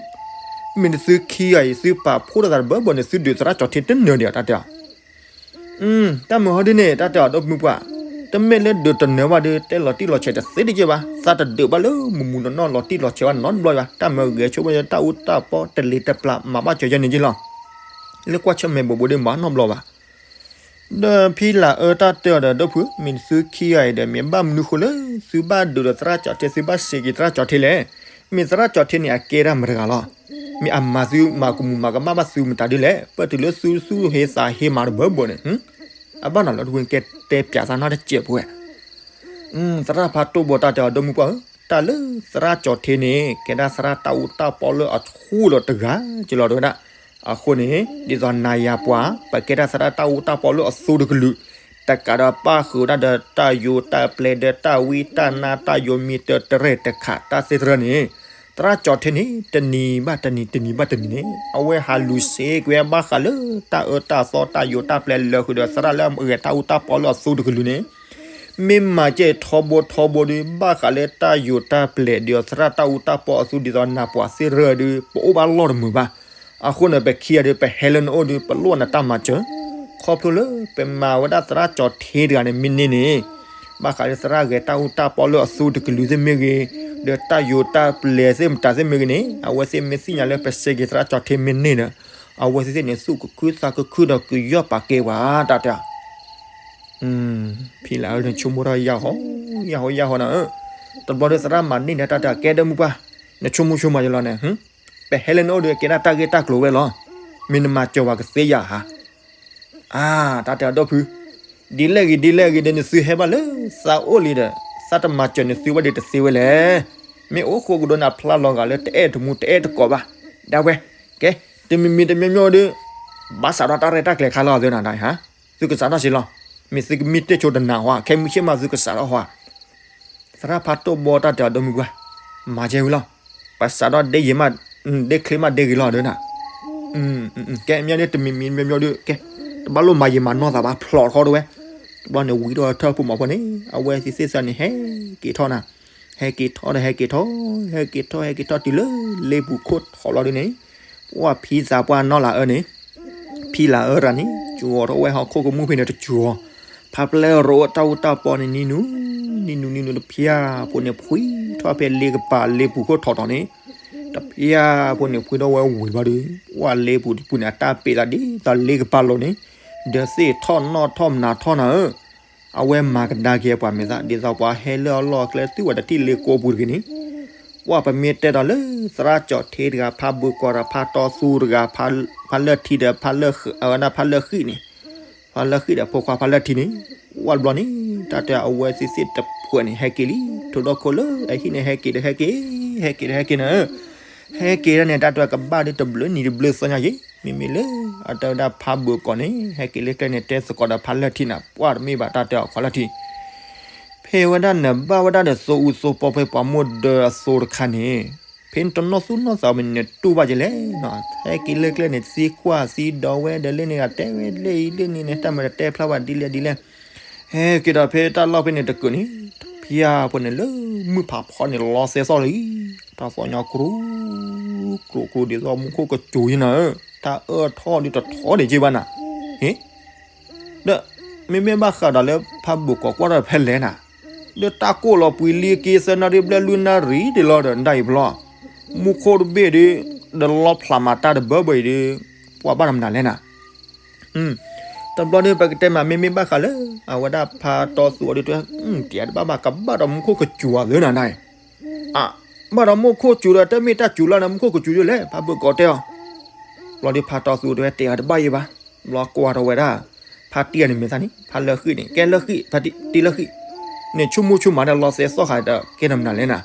မ့ၢ်နသုခံဂၤအံၤ သုပာ်ဖှိၣ်ထီၣ်သးတဘၢဘၢန့ၣ် သုဒုးသရၣ်ကၠီၤထ့တနၢၤဒံး တၢ်တဲအီၤ တၢ်မုာ်ဟီဒ်န့ၣ် တၢ်တဲအီၤ ဒီမုၢ်ပှၢ်, တမ့ၢ်လၢဒုးတနၢၤဘၣ်ဒီး တဲလီၤတံၢ်လီၤဆဲးတသ့တက့ၢ်ဘၣ်, သးတဒုးဘၣ်လၢမုၢ်မုၢ်နီၢ်နီၢ်လီၤတံၢ်လီၤဆဲးဘၣ်နီတဘျီဘၣ်, တၢ်မ့ၢ်ဂဲၤဆိဘၣ်ယတၢ်အူတၢ်ပီတလ့ၤတပျၢ် မၤဘၣ်စၢၤယဲန့ၣ်က့ၢ်လီၤ, လၢကွၢ်ဆၢၣ်မဲာ်ဘိးဘိးဒီးမၤနီတဘျီဘၣ် ဒီးဖံလၤအၢ တၢ်တဲအီၤဒီး ဒီပုၢ်, မ့ၢ်သုခံဂၤအံၤဒီး မ့ၢ်ဘၣ်မနုၤဃိလၢ သုဘၣ်ဒုးဒီးသရၣ်ကၠီၤထ့ သုဘၣ်စဲးက့ၤသရၣ်ကၠီၤထ့လဲၣ်, မ့ၢ်သရၣ်ကၠီၤထ့န့ၣ် အကဲတၢ်မတၤတဂၤလီၤ, မ့ၢ်အမၤသုမၤကမူၤမၤကမၣ်ဘၣ်သုမတၤဒ်လဲၣ်, ပတုၤလၢသုသူၣ်ဟ့သးဟ့မၤတဘၢဘၢန့ၣ်, အဘၣ်နီၤလၢတဝ့ကဲတဲပၠးသးနီတစဲးပူၤဝဲ သရၣ်ဖးတိၢ်ဘီ တၢ်တဲအီၤ ဒီမုၢ်ပှၢ်ဧၢ, တၢ်လၢသရၣ်ကၠီၤထ့န့ၣ် ကဲဒၣ်သရၣ်တၢ်အူတၢ်ပီလၢအဆူၣ်ဒီးတဂၤက့ၢ်လီၤ တဲဝဲဒၣ်, အဃိန့ၣ် ဒ်သိးနၤယၤပှၤ ပကဲဒၣ်သရၣ်တၢ်အူတၢ်ပီလၢအသူတကလုာ်, တကးဒီးပၣ်ဃုာ်ဒၣ်ဒီးတၢ်ယိၤတၢ်ပျဲၤဒီးတၢ်ဝံတၢ်နါတၢ်ယိၤမံၤတၢ်တရဲၣ်တခး တၢ်သ့ၣ်တဖၣ်န့ၣ်, သရၣ်ကၠီၤထ့န့ၣ် တနံၤဘၣ်တနံၤ တနံၤဘၣ်တနံၤန့ၣ် အဝဲဟးလူၤစ့ကွံာ်ဘၣ်ဃးလၢတၢ်အၢတၢ်သီတၢ်ယိၤတၢ်ပျဲၤလၢာ်ဃုာ်ဒီးသရၣ်လၢအဂဲၤတၢ်အူတၢ်ပီလၢအသူတကလုာ်န့ၣ် မ့ၢ်မၤကဲထီဘိထီဘိဒီး ဘၣ်ဃးလၢတၢ်ယိၤတၢ်ပျဲၤဒီးသရၣ်တၢ်အူတၢ်ပီအသူဒ်သိးနၤပှၤသ့ၣ်တဖၣ်ဒီး ပအိၣ်ဘၣ်လီၢ်တမုာ်ဘၣ်. အဃိန့ၣ် ပခံဂၤဒီး ပဟဲလၢနအိၣ်ဒီး ပလိၣ်နတၢ်မၤစၢၤ, ခီဖျိလၢပမၤဝဲဒၣ်သရၣ်ကၠီၤထ့တဂၤန့ၣ် မ့ၢ်န့ၢ်န့ၣ် ဘၣ်ဃးလၢသရၣ်ဂဲၤတၢ်အူတၢ်ပီလၢအသူတကလုာ်သ့ၣ်မ့ၢ်ဂ့ၤ, ဒီးတၢ်ယိၤတၢ်ပျဲၤသ့ၣ်မတၤသ့ၣ်မ့ၢ်ဂ့ၤန့ၣ် အဝဲသ့ၣ်မ့ၢ်သ့ၣ်ညါလၢပစဲးက့ၤသရၣ်ကၠီၤထ့မ့ၢ်န့ၢ်ဒီး အဝဲသ့ၣ်သ့ၣ်န့ၣ် သူၣ်ကခုသးကခုဒီးကယီၢ်ပာ်ကဲပှၤ တၢ်တဲ ဖံလၢအၢ နဆိကမိၣ်ထီၣ်ယၢ်ဟီ ယၢ်ဟီ ယၢ်ဟီနၤဧၢ, တဘျီဒီးသရၣ်မၤန့ၢ်န့ၣ် တၢ်တဲကဲဒီးမုၢ်ပှၢ်, နဆိကမိၣ်ဆိကမးယလီၤန့ၣ်, ပဟဲလၢနအိၣ်ဒီးကဲဒၣ်တၢ်ဂ့ၢ်တၢ်ကျိၤဝဲလီၤ, မ့ၢ်နမၤစၢၤဝဲကသ့ယၤဧါ အါ တၢ်တဲအီၤဒီပုၢ်, ဒ်လဲၣ်ဂ့ၤဒ်လဲၣ်ဂ့ၤဒီး နသုဟဲဘၣ်လၢသးအိၣ်လံဒီး သးတမၤစၢၤနသုဝဲဒီးတသ့ဝဲလဲၣ်. မ့ၢ်အိၣ်ဃိကဒီးနၤဖျါလီၤဂာ်လၢတအဲၣ်တမူတအဲၣ်တကိးဘၣ်. ဒၣ်ဝဲ, ကဲ, တမံၤမံၤတမံၤမံၤဒီး ဘၣ်စးထီၣ်တၢ်ရဲၣ်တၢ်ကျဲၤခါလီၤသ့နၤဒၣ်ဧါ, သုကစးထီၣ်စ့လီၤ. မ့ၢ်သုကမံတ့ၢ်ဆိတနၤဟီ ခဲမုၢ်ဆ့ၣ်မးသုကစးထီၣ်ဟီ သရၣ်ဖးတိၢ်ဘီတၢ်တဲအီၤဒီမုၢ်ပှၢ်, မၤကဲဝံၤလီၤ. ပစးထီၣ်ဒ့ယံာ်မး, ဒ့ချ့မးဒ့ဂ့ၤလီၤဒီးနၤ. ကဲ မ့ၢ်န့ၣ်တမံၤမံၤမံၤမံၤဒီး ကဲ, တဘၣ်လိၣ်မၤယံာ်မၤနီၢ်သးဘၣ် ဖျိးထီၣ်တဝဲ. တဘျီန့ၣ်ဝံၤဒီးထၢၣ်ဖိမးဖိန့ၣ် အဝဲသ့ၣ်သ့ၣ်သးန့ၣ် ဟဲက့ၤထီၣ်နၤ, ဟဲက့ၤထီၣ်ဒီးဟဲက့ၤထီၣ်, ဟဲက့ၤထီၣ် ဟဲက့ၤထီၣ်တုၤလၢလ့ပူၤခိၣ်ထီၣ်လီၤဒုန့ၣ်, ပှၢ်ဖံသးပှၢ်နီၢ်လၤအၢန့ၣ်, ဖံလၤအၢတဂၤန့ၣ် ကၠီထီၣ်ဝဲဟီၣ်ခိၣ်ကမူၣ်ဖဲန့ၣ်တကၠီ, ဖါပျဲၢ်ရိးတၢ်အူတၢ်ပီန့ၣ် နံၤနူၤ, နံၤနူၤ နံၤနူၤ တဖၠၣ်ဖိန့ၣ် ဖှံထီၣ်ဖဲလ့ကပၤလ့ပူၤခိၣ်ထီၣ်တီၤန့ၣ်, တဖၠၣ်ဖိန့ၣ် ဖှံထီၣ်ဝဲဝံၤဘျီဒီး ပှၢ်လ့ပူၤတပူၤန့ၣ် အတၢ်ပ့းလီၤဒ်သိးလ့ကပၤလိၤန့ၣ်, ဒီးသ့ၣ်ထီၣ်နီၣ်ထီၣ်မနၤထီၣ်နၤဧၢ, အဝဲမၤကဒါက့ၤပှၤမဲာ်သၣ် ဒ်သိးပှၤဟဲလၢအလီၢ်အကျဲ သုဝဲတထံၣ်လ့ကိးပူၤတဂ့ၤန့ၣ်, ပှၢ်ပမ့ၢ်တဲဒီးလၢသရၣ်ကၠီထ့တဂၤ ဖါဘိကီးဒီးဖါတီသူတဂၤ ဖါလၢၢ်ထံဒီးဖါလၢၢ်ဃံး အဝဲဒၣ်ဖါလၢၢ်ဃံးန့ၣ်, ဖါလၢၢ်ဃံးဒီးဖိခွါဖါလၢၢ်ထံန့ၣ်, ဝဲဘျီန့ၣ် တၢ်တဲအဝဲသ့ၣ်သ့ၣ်တဖုန့ၣ် ဟဲက့ၤလံ ထိၣ်ဒီခိၣ်လၢအဟံၣ်န့ၣ် ဟဲက့ၤဒီးဟဲက့ၤ, ဟဲက့ၤဒီးဟဲက့ၤနၤဧၢ, ဟဲက့ၤဒၣ်န့ၣ် တၢ်တဲကဘၣ်ဒီးတဘျုးနံၤတဘျုးသီညါယံၤ, မ့မ့ၢ်လၢအတဲဝဲဒၣ်ဖါဘိကီးန့ၣ် ဟဲက့ၤလၢကျဲန့ၣ် တဲသကိးဒီးဖါလၢၢ်ထံနၤ ပှၢ်တမ့ၢ်ဘၣ်တၢ်တဲအီၤခွါလၢၢ်ထံ ဖဲဝဲဒၣ်နဘၣ်ဝဲဒၣ်ဒီးသိအူသိပီဖဲပှၤမိၢ်ဒၢအသိတခါန့ၣ်, ဖဲနတနီၢ်သူၣ်နီၢ်သးမ့ၢ်နတူၢ်ဘၣ်က့ၤလဲၣ်, ဟဲက့ၤလၢကျဲန့ၣ် သံကွၢ်သံဒိးဝဲဒီးလၢန့ၣ်ဂၤတဲဝဲလၢအံၤလၢန့ၣ်န့ၣ် တၢ်မၤတတဲဖျါဘၣ်ဒ်လဲၣ်ဒ်လဲၣ်, ဟဲက့ၤဒီးဖဲတၢ်လီၢ်ဖဲန့ၣ်တကုာ်န့ၣ်, တဖၠၣ်ဖိန့ၣ်လၢမုၢ်ဖးဖီန့ၣ် လီၤစဲးစီၣ်လံ, တၢ်သီၣ်ညါကျိၤ ကျိၤကျိၤဒ်သိးမူခိၣ်ကစူၤယနၤဧၢ, တၢ်အၢၣ်ထီၣ်ဒ်တထီၣ်ဒံးက့ဘၣ်နၤ, ဟ့ ဒီးမ့မ့ၢ်ဘၣ်ဃးဒီးလၢဖးဘိးကီးကွၢ်ထီၣ်ဖဲလဲၣ်နၤ, ဒီးတၢ်ကိၢ်လီၤပှံၤလံက့သၢနၣ်ရံၣ်ဘျဲၣ်လွံၢ်နၣ်ရံၣ်ဒ်လီၤဒီး ဒၣ်အံၤဘျီ, မူခိၣ်တဘ့ၣ်ဒီး, ဒီးလီဖျးမၤတၢ်တဘၢဘၢအံၤဒီး, ပှၤဘၣ်နမနုၤလဲၣ်နၤ, တဘျီဒီးပကတဲမး မ့မ့ၢ်ဘၣ်ဃးလၢ, အဝဲဒၣ်ဖးတီသူအီၤဒ်တဲ, တဘၣ်ဘၣ်ကဘၣ်ဒီးမူခိၣ်ကစူၤအီၤသ့နၤဒၣ်အံၤ အ, ဘၣ်ဒီးမူခိၣ်စူၤဒီး တမ့ၢ်တၢ်စူၤလီၤန့ၣ် မူခိၣ်ကစူၤဒ်လဲၣ် ဖးဘိးကီးတဲအီၤ, ဘျီဒီးဖးတီသူတဲဝဲတဲအီၤတဘၣ်အံၤဘၣ်, ဘျီကွၢ်ထီၣ်ဝဲဒၣ်, ဖးတံၢ်အန့ၣ်မ့ၢ်သးန့ၣ် ဖးလၢဃံးန့ၣ် ကဲလၢဃံး ဖးတံၢ်လၢဃံး, န့ၣ်ဆိကမိၣ်ဆိကမးဒီးလီၤစဲးစီၣ်ဃာ်ဒီး ကဲနမနုၤလဲၣ်နၤ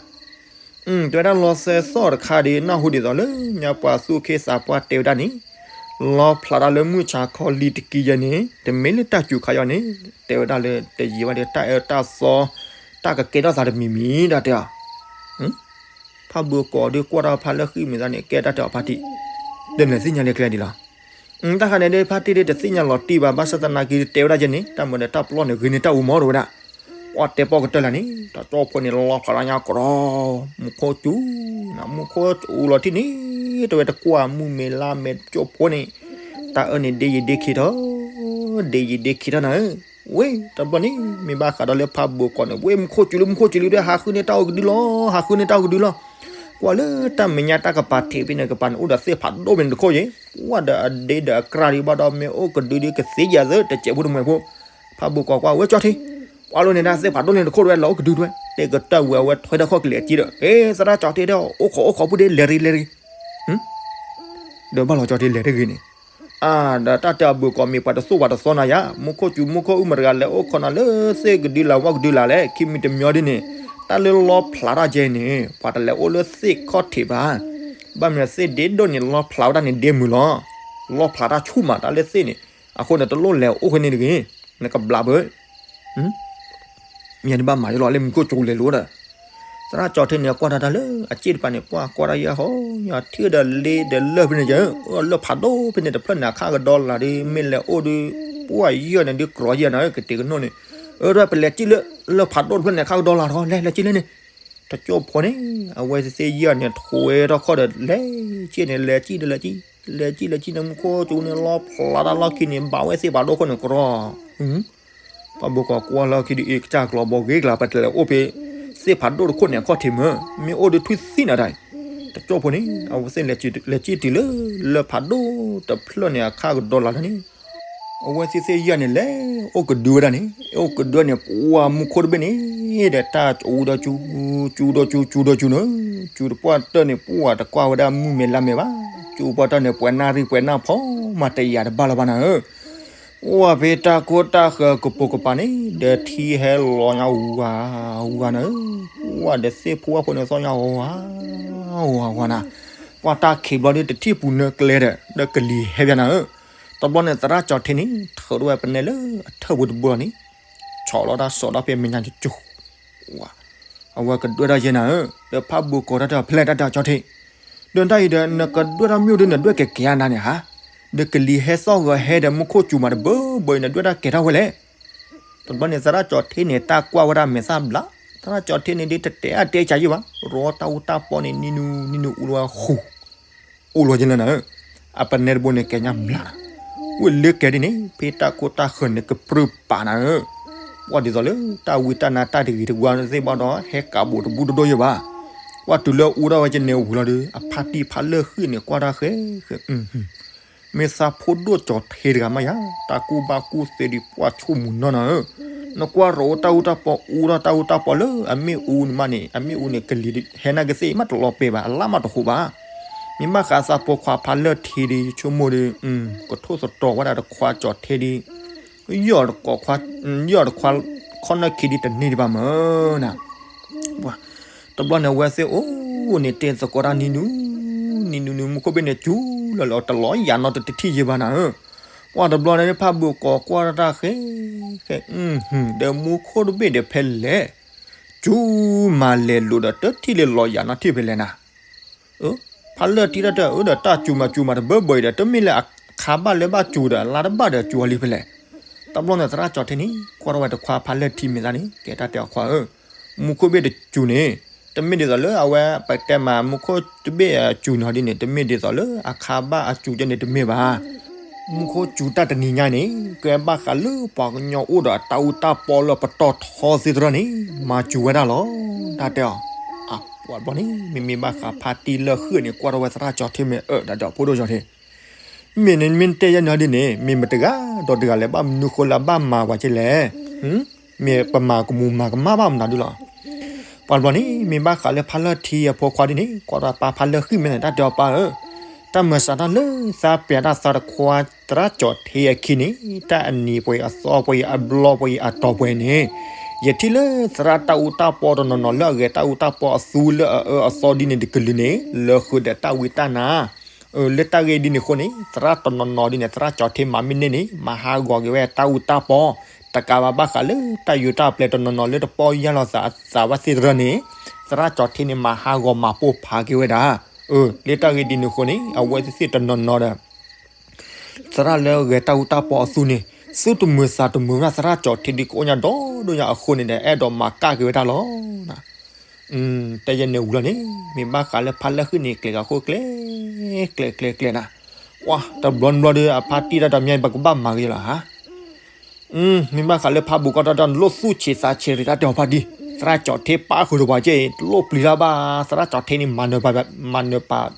တဲဝဲဒၣ်လီၤစဲးစီၣ်တခါဒီး နၢ်ဟူဒ်သိးလၢညါပှၤသူၣ်က့သးပှၢ်တဲဝဲဒၣ်န့ၣ်, လီဖျးတၢ်လၢမုၢ်ဆါခီလံၤတကံယဲန့ၣ် တမ့ၢ်လၢတၢ်စူၤခါယီၤန့ၣ်, တဲဝဲဒၣ်လၢတယံာ်ဘၣ်ဒီးတၢ်အၢတၢ်သီ, တၢ်ကကဲထီၣ်သးတမံၤမံၤဒၣ်တဲအီၤ, ဖးဘိးကီးဒီးကွၢ်ထီၣ်ဖးလၢဃံးမ့ၢ်သးန့ၣ် ကဲတၢ်တဲအီၤဖးတံၢ်, ဒီးနသ့ၣ်ညါလၢကျဲဒ်လီၤ တၢ်ဃးန့ၣ်ဒီး ဖါတံၢ်ဒီးတသ့ၣ်ညါလီၤတံၢ်ဘၣ် ဘၣ်ဆၣ်သနာ်က့တဲဝဲဒၣ်ယဲန့ၣ် တၢ်မၤဒီးတၢ်ပျီန့ၣ် ဂ့ၤန့ၢ်တၢ်အူမီၢ်ဒီးဝဲဒၣ်, ပှၤတဲပီၣ်ကတၢၢ်လၢန့ၣ် တၢ်ကၠီဖိန့ၣ် လီဖျးတၢ်ညါကရီ, မူခိၣ်စူၤ, မူခိၣ်စူၤလီၤတံၢ်န့ၣ်, တဲဝဲတကွၢ်မုၢ်မဲာ်လါမဲာ်ကၠီဖိန့ၣ်, တၢ်အၢန့ၣ်ဒ့ယံာ်ဒ့ခံထီၣ်, ဒ့ယံာ်ဒ့ခံထီၣ်နၤဧၢ, ဝဲတဘျီန့ၣ် မ့ၢ်ဘၣ်ဃးဒီးလၢဖးဘိးကီးန့ၣ် ဝဲမူခိၣ်စူၤလံ မူခိၣ်စူၤလံဒီး ဟးဃုန့ၢ်တၢ်အိၣ်ကဒုလီၤ ဟးဃုန့ၢ်တၢ်အိၣ်ကဒုလီၤ, ကွၢ်လၢတၢ်မဲာ်ညါတၢ်ကပၤထံးဖဲန့ၣ် ကပၤန့ၣ် အိၣ်ဒီးသ့ၣ်ဖးဒိၣ်ဖဲန့ၣ်တခိၣ်ယဲ, ကွၢ်ဒီးအဒ့ဒီးအကြၢ်ဒံးဘၣ်ဒီး မ့ၢ်အိၣ်ကဒုဒီးကသ့ယၤသၢ တစဲးဖိတမှဲၤဖိ, ဖးဘိးကီးကွၢ်ဝဲကၠီထံ, ပှၤလိန့ၣ်ဒၣ်သ့ၣ်ဖးဒိၣ်န့ၣ်တခိၣ်ဝဲလီၤအိၣ်ကဒုတဝဲ တဲကတၢၢ်ဝဲအဝဲထွဲတၢ်ခီၣ်ကလဲာ်ကံဒီး ဟ့ သရၣ်ကၠီထံဒီး အိၣ်ခိးအိၣ်ခိးပူၤဒ့လဲၤတဂ့ၤလဲၤတဂ့ၤ ဒီးဘၣ်လီၤကၠီထံလဲၤတဂ့ၤန့ၣ်, အါ ဒီးတၢ်တဲအဘိးကီးမ့ၢ်ပှၤတသိၣ်ပှၤတသီနၤယါ, မူခိၣ်စူၤမူခိၣ်အုၣ်မတၤတဂၤလဲၤအိၣ်ခိးနၤလၢသ့ၣ်ကဒုလၢ်ဝၣ်ကဒုလၢ်လဲၣ်, ခံမံၤတမံၤဒ်န့ၣ်, တၢ်လၢလီဖျးတၢ်ကဲန့ၣ် ပှၤတလဲၤအိၣ်လၢသ့ၣ်ခီၣ်ထံးဘၣ်, ဘၣ်မနုၤသ့ၣ်ဒ့ဒိၣ်န့ၣ် လီဖျးဝဲဒၣ်န့ၣ်ဒ့မုာ်လီၤ, လီဖျးတၢ်ဆူၣ်မးတၢ်လၢသ့ၣ်န့ၣ်, အဃိန့ၣ်တလိၣ်လဲၤအိၣ်ဃုာ်န့ၣ်တဂ့ၤ, နကဘျးဘၢ မ့ၢ်တဘၣ်မၤယလီၤလၢမူခိၣ်စူၤလဲၤလိၤဒီး, သရၣ်ကၠီထံန့ၣ် ကွၢ်တၢ်တၢ်လၢအစ့ၣ်တပၤန့ၣ် ပှၢ်ကွၢ်တၢ်ယဲၢ်ဟီ ယထံၣ်ဒီးလ့ဒီးလၢၢ်ဖဲန့ၣ်ယဲၢ်, အၢ လၢၢ်ဖးဒိၣ်ဖဲန့ၣ် တဖျၢၣ်န့ၣ် အခါကဒီလၢ်ဒီး မ့ၢ်လဲၤအိၣ်ဒီး ပှၢ်ယဲၢ်န့ၣ်ဒုးကြီယဲၢ်နၤဧၢ ကတ့ၤကနီၣ်န့ၣ်, အၢ ပလဲၤစံၣ်လၢ လၢၢ်ဖးဒိၣ်တဖျၢၣ်န့ၣ် အခါကဒီလၢ်တခီ လဲၤလဲၤစံၣ်လၢန့ၣ်, တကၠိၢ်ဖိန့ၣ် အဝဲသ့ၣ်ယဲၢ်န့ၣ် ထွဲထီၣ်ခီၣ်ဒီး လဲၤစံၣ်န့ၣ် လဲၤစံၣ်ဒီးလဲၤစံၣ်, လဲၤစံၣ်လဲၤစံၣ်န့ၣ် မူခိၣ်စူၤန့ၣ် လီဖျးတၢ်လီၢ်ခံန့ၣ် ဘၣ်ဝဲသ့ၣ်ဖးဒိၣ်ခိၣ်န့ၣ်ကရီ ပှၤဘိးကီးကွၢ်လီၢ်ခံဒီး အ့ ကစၢ်ကျီဘီဂ့ၤကျါ ပတလဲၤအိၣ်ဖဲ သ့ၣ်ဖးဒိၣ်တခိၣ်န့ၣ် အခီၣ်ထံးမ့ၢ်, မ့ၢ်အိၣ်ဒီးထွံၣ်သံနၤတၢ်, တကၠိၢ်ဖိန့ၣ် အဝဲသ့ၣ်လဲၤစံၣ်တုၤလၢ လၢၢ်ဖးဒိၣ်တဖျၢၣ်န့ၣ် အခါကဒီလၢ်လၢ်န့ၣ်, အဝဲသ့ၣ်သ့ၣ်ယဲၢ်န့ၣ် လဲၤအိၣ်ကဒုဝဲဒၣ်န့ၣ်, အိၣ်ကဒုန့ၣ် ပှၢ်မူခိၣ်တဘ့ၣ်န့ၣ် ဒီးတၢ်စူၤဒီးစူၤ, စူၤဒီးစူၤ, စူၤဒီးစူၤန့ၣ်, စူၤတပှၢ်တၢၢ်န့ၣ် ပှၢ်တကွၢ်ဝဲဒၣ်မုၢ်မဲာ်လါမဲာ်ဘၣ်, စူၤပှၢ်တၢၢ်န့ၣ် ပှဲၤနၣ်ရံၣ်ပှဲၤနၣ်ဖီမး တယာ်တဘၣ်လၢၤဘၣ်နၤဧၢ ပှၢ်ဖဲတၢ်ကိၢ်တၢ်ဃၢၤကပိာ်ကပၤန့ၣ် ဒီးထံဟဲလီၤညါဝၤဝၤနၤဧၢ, ပှၢ်ဒီးသ့ၣ်ဖိဝၣ်ဖိန့ၣ်သီၣ်ညါဝၤဝၤဝၤနၤ, ပှၢ်တၢ်ခံးဘျီဒီးတထံၣ်ပူၤနၢကျဲဒီး ဒီးကလံၤဟဲဘၣ်နၤဧၢ, တဘျီန့ၣ်သရၣ်ကၠီထံန့ၣ် ထုးထီၣ်ဝဲပနဲလၢအထၢၣ်ပူၤတဘိလီၤန့ၣ်, ဆီၣ်လီၤတၢ်စီၤဒၣ်ဖဲမဲာ်ညါကၠူ အဝဲကဒွဲၣ်တၢ်ယဲၢ်နၤဧၢ, ဒီးဖးဘိးကီးတၢ်တၢ်ဖျဲၣ်တၢ်တၢ်ကၠီထံ, ဒီးတၢ်အံၤဒီး နကဒွဲၣ်တၢ်မ့ၢ်အိၣ်ဒီး နဒွဲၣ်ကဲကဲနၤန့ၣ်ဧါ, ဒီးကလံၤဟဲသီၣ်ဂီၤဟဲဒီးမူခိၣ်စူၤမးတဘၢဘၢအံၤ နဒွဲၣ်တၢ်ကဲထီၣ်ဝဲလဲၣ်, တဘျီန့ၣ်သရၣ်ကၠီထံန့ၣ် တၢ်ကွၢ်ဝဲဒၣ်မဲာ်သၣ်ဘျး, သ သရၣ်ကၠီၤထ့န့ၣ်ဒ်တတဲအတဲကယဲၢ်ဘၣ်, ရီတၢ်အူတၢ်ပီန့ၣ် နံၤနူနံၤနူအူလီၤဝဲဃူ, အိၣ်လီၤကလၢနၤဧၢ, အပနဲတဘိန့ၣ်ကဲညါမျးလီၤ, ဝံၤလၢကဲဒ်န့ၣ် ဖဲတၢ်ကိၢ်တၢ်ဃၢၤန့ၣ်ကပြုၢ်ပာ်နၤဧၢ, ပှၤဒ်သိးလၢတၢ်ဝံတၢ်နါတၢ်တဂ့ၤတဝါသ့ၣ်ဘၣ်ဒီး ဟဲကးဘူးတဘူးတဒိၣ်ယဲၢ်ဘၣ်, ပှၤတုၤလၢအူထီၣ်ဝဲကန့ၣ်ဝံၤလီၤဒီး အဖါတံၢ်ဖါလၢၢ်ဃံၣ်န့ၣ် ကွၢ်တၢ်ဃဲဃဲ မ့ၢ်သးဖိဒိၣ်ကၠီၤထ့တဂၤမးယၤ, တၢ်ကူၣ်ဘၣ်ကူၣ်သ့ဒ်ပှၢ်ဆိၣ်မူနီၢ်နၤဧၢ, နကွၢ်ရိတၢ်အူတၢ်ပီ အူထီၣ်တၢ်အူတၢ်ပီလၢအမ့ၣ်အူန့ၣ်မးန့ၣ် အမ့ၣ်အူန့ၣ် ကလံၤဟဲနၢ်ကသ့ၣ်အံၤမးတလီၤပဲာ်ဘၣ် အလၣ်မးတဃိးဘၣ်, မ့ၢ်ဘၣ်ဃးသးဖိခွါဖါလၢၢ်ထံဒီး ယဆိကမိၣ်ဒီး ကထိၣ်သတြီၤဝဲဒၣ်တခွါကၠီၤထ့ဒီး ယီၢ်တခွါ ယီၢ်တခွါ ခီၣ်နၢၣ်ခံဒီးတန့ၢ်ဒံးဘၣ်မၢ်နၤ တဘျီန့ၣ် အဝဲသ့ၣ်အိၣ်န့ၣ်တဲသကိးတၢ်နံၤနူ နံၤနူနံၤ မူခိၣ်ဘ့ၣ်န့ၣ် စူၤလီၤလီၤ တလီၤယၤနီတထံၣ်ယဲၢ်ဘၣ်နၤဧၢ, ပှၤတဘျီန့ၣ် ဖးဘိးကိးကွၢ်တၢ်ဃဲ ဃဲ ဒီးမူခိၣ်တဘ့ၣ်ဒီးဖဲလဲၣ် စူၤမၤလဲၤလိာ်ဒီးတထံၣ်လၢလီၤယၤနီထံၣ်ဖဲလဲၣ်နၤ ဖးလၢၢ်ထံတၢ်တၢ်အၢဒီးတၢ်စူၤမၤစူၤမၤတဘၢဘၢအံၤဒီး တမ့ၢ်လၢအခါဘၣ်လၢဘၣ်စူၤဒီး အလါတဘၣ်ဒီးစူၤအီၤလံဖဲလဲၣ်, တဘျီန့ၣ် သရၣ်ကၠီၤထ့န့ၣ် ကွၢ်ထီၣ်ဝဲတခွါဖးလၢၢ်ထံမ့ၢ်သးန့ၣ် ကဲတၢ်တဲအီၤခွါဧၢ, မူခိၣ်ဘ့ၣ်တစူၤန့ၣ် တမ့ၢ်ဒ်သိးလၢအဝဲပတဲမး မူခိၣ်တဘ့ၣ်အစူၤနီၤဒ်န့ၣ် တမ့ၢ်ဒ်သိးလၢအခါဘၣ်အစူၤကဲန့ၣ်တမ့ၢ်ဘၣ် မူခိၣ်စူၤတၢ်တနံၤညါန့ၣ် ကဲဘၣ်ဃးလၢပှၤကညီအိၣ်ဒီးတၢ်အူတၢ်ပီလၢပတီၢ်ထီသ့ၣ်တဖၣ်န့ၣ် မၤစူၤဝဲဒၣ်လီၤ တၢ်တဲအီၤ, ပှၤဘျီန့ၣ် မ့မ့ၢ်ဘၣ်ဃးဖါတံၢ်လၢၢ်ဃံၣ်န့ၣ် ကွၢ်ထီၣ်ဝဲသရၣ်ကၠီၤထ့မ့ၢ်အၢ တၢ်တဲအီၤဖိဒိၣ်ကၠီၤထ့ မ့ၢ်န့ၣ်မ့ၢ်တဲယဲၢ်နီၤဒ်န့ၣ် မ့ၢ်မတဂၤဒီးတဂၤလဲၣ် ဘၣ်မနုၤဃိလၢအဘၣ်မၤပှၤကဲလဲၣ်, မ့ၢ်ပမၤကမူၤမၤကမၣ်ဘၣ်မနုၤဒ်လီၤ ပှၤတဘျီန့ၣ် မ့ၢ်ဘၣ်ဃးလၢဖါလၢၢ်ထံအဖိခွါဒ်န့ၣ် ကွၢ်ထီၣ်ပၢ်ဖါလၢၢ်ဃံၣ်မ့ၢ်န့ၣ် တၢ်တဲအီၤပၢ်ဧၢ, တၢ်မၤစးတၢ်လၢသးပျးတၢ်သးတခွါသရၣ်ကၠီၤထ့အခံန့ၣ် တၢ်အနံၤပှဲၤအသီပှဲၤအဘျီပှဲၤအတီၤပှဲၤန့ၣ်, ယထံၣ်လၢသရၣ်တၢ်အူတၢ်ပီတနီၤနီၤလၢအဂဲၤတၢ်အူတၢ်ပီအသူလၢအအၢအသီဒ်န့ၣ်တကလုာ်န့ၣ် လၢဃုာ်ဒီးတၢ်ဝံတၢ်နါ လၢတၢ်ဂ့ၢ်ဒ်န့ၣ်အဃိန့ၣ် သရၣ်တနီၤနီၤဒ်န့ၣ် သရၣ်ကၠီၤထ့မၤမ့ၢ်န့ၢ်န့ၣ် မၤဟးဂီၤက့ၤဝဲတၢ်အူတၢ်ပီ, တကးဘၣ်ဘၣ်ဃးလၢတၢ်ယူးတၢ်ပျဲၤတနီၤနီၤလၢတပီၢ်ယၢ်လီၤသးအသးဘၣ်သ့ၣ်တဖၣ်န့ၣ်, သရၣ်ကၠီၤထ့န့ၣ် မၤဟးဂီၤမၤပိၢ်ဖးက့ၤဝဲဒၣ်, လၢတၢ်ဂ့ၢ်ဒ်န့ၣ်အဃိန့ၣ် အဝဲသ့ၣ်သ့ၣ်တနီၤနီၤဒီး သရၣ်လၢအဂဲၤတၢ်အူတၢ်ပီအသူန့ၣ် သူၣ်တမုာ်သးတမုာ်ဝဲဒၣ်သရၣ်ကၠီၤထ့ဒ်ကအိၣ်ညါဒီဒိၣ်ညါအဃိန့ၣ်ဒီး အဲၣ်ဒိးမၤကၣ်က့ၤဝဲဒၣ်လီၤ. တဲယဲၢ်န့ၣ်ဝံၤလီၤန့ၣ် မ့ၢ်ဘၣ်ဃးလၢဖါလၢၢ်ဃံၣ်န့ၣ် ကျဲၤဃီၤဃိကျဲ ကျဲ ကျဲ ကျဲနၤ, ပှၤတဘျီနဘျီဒီး အဖါတံၢ်တၢ်ဒီးမ့ၢ် ပကဘၣ်မၤဂ့ၤလီၤဧါ. မ့ၢ်ဘၣ်ဃးလၢဖါဘိးကီၢ်တၢ်ဒီး နလိၣ်သူၣ်ဆံးသးဆံးရံးတၢ်တဲအီၤဖါတံၢ်, သရၣ်ကၠီၤထ့ပၣ်ဃုာ်ဒီးပှၤကဲအံၤ တလိၣ်ပျံၤတၢ်ဘၣ်, သရၣ်ကၠီၤထ့န့ၣ် မၤနၢၤပာ် မၤနၢၤပာ်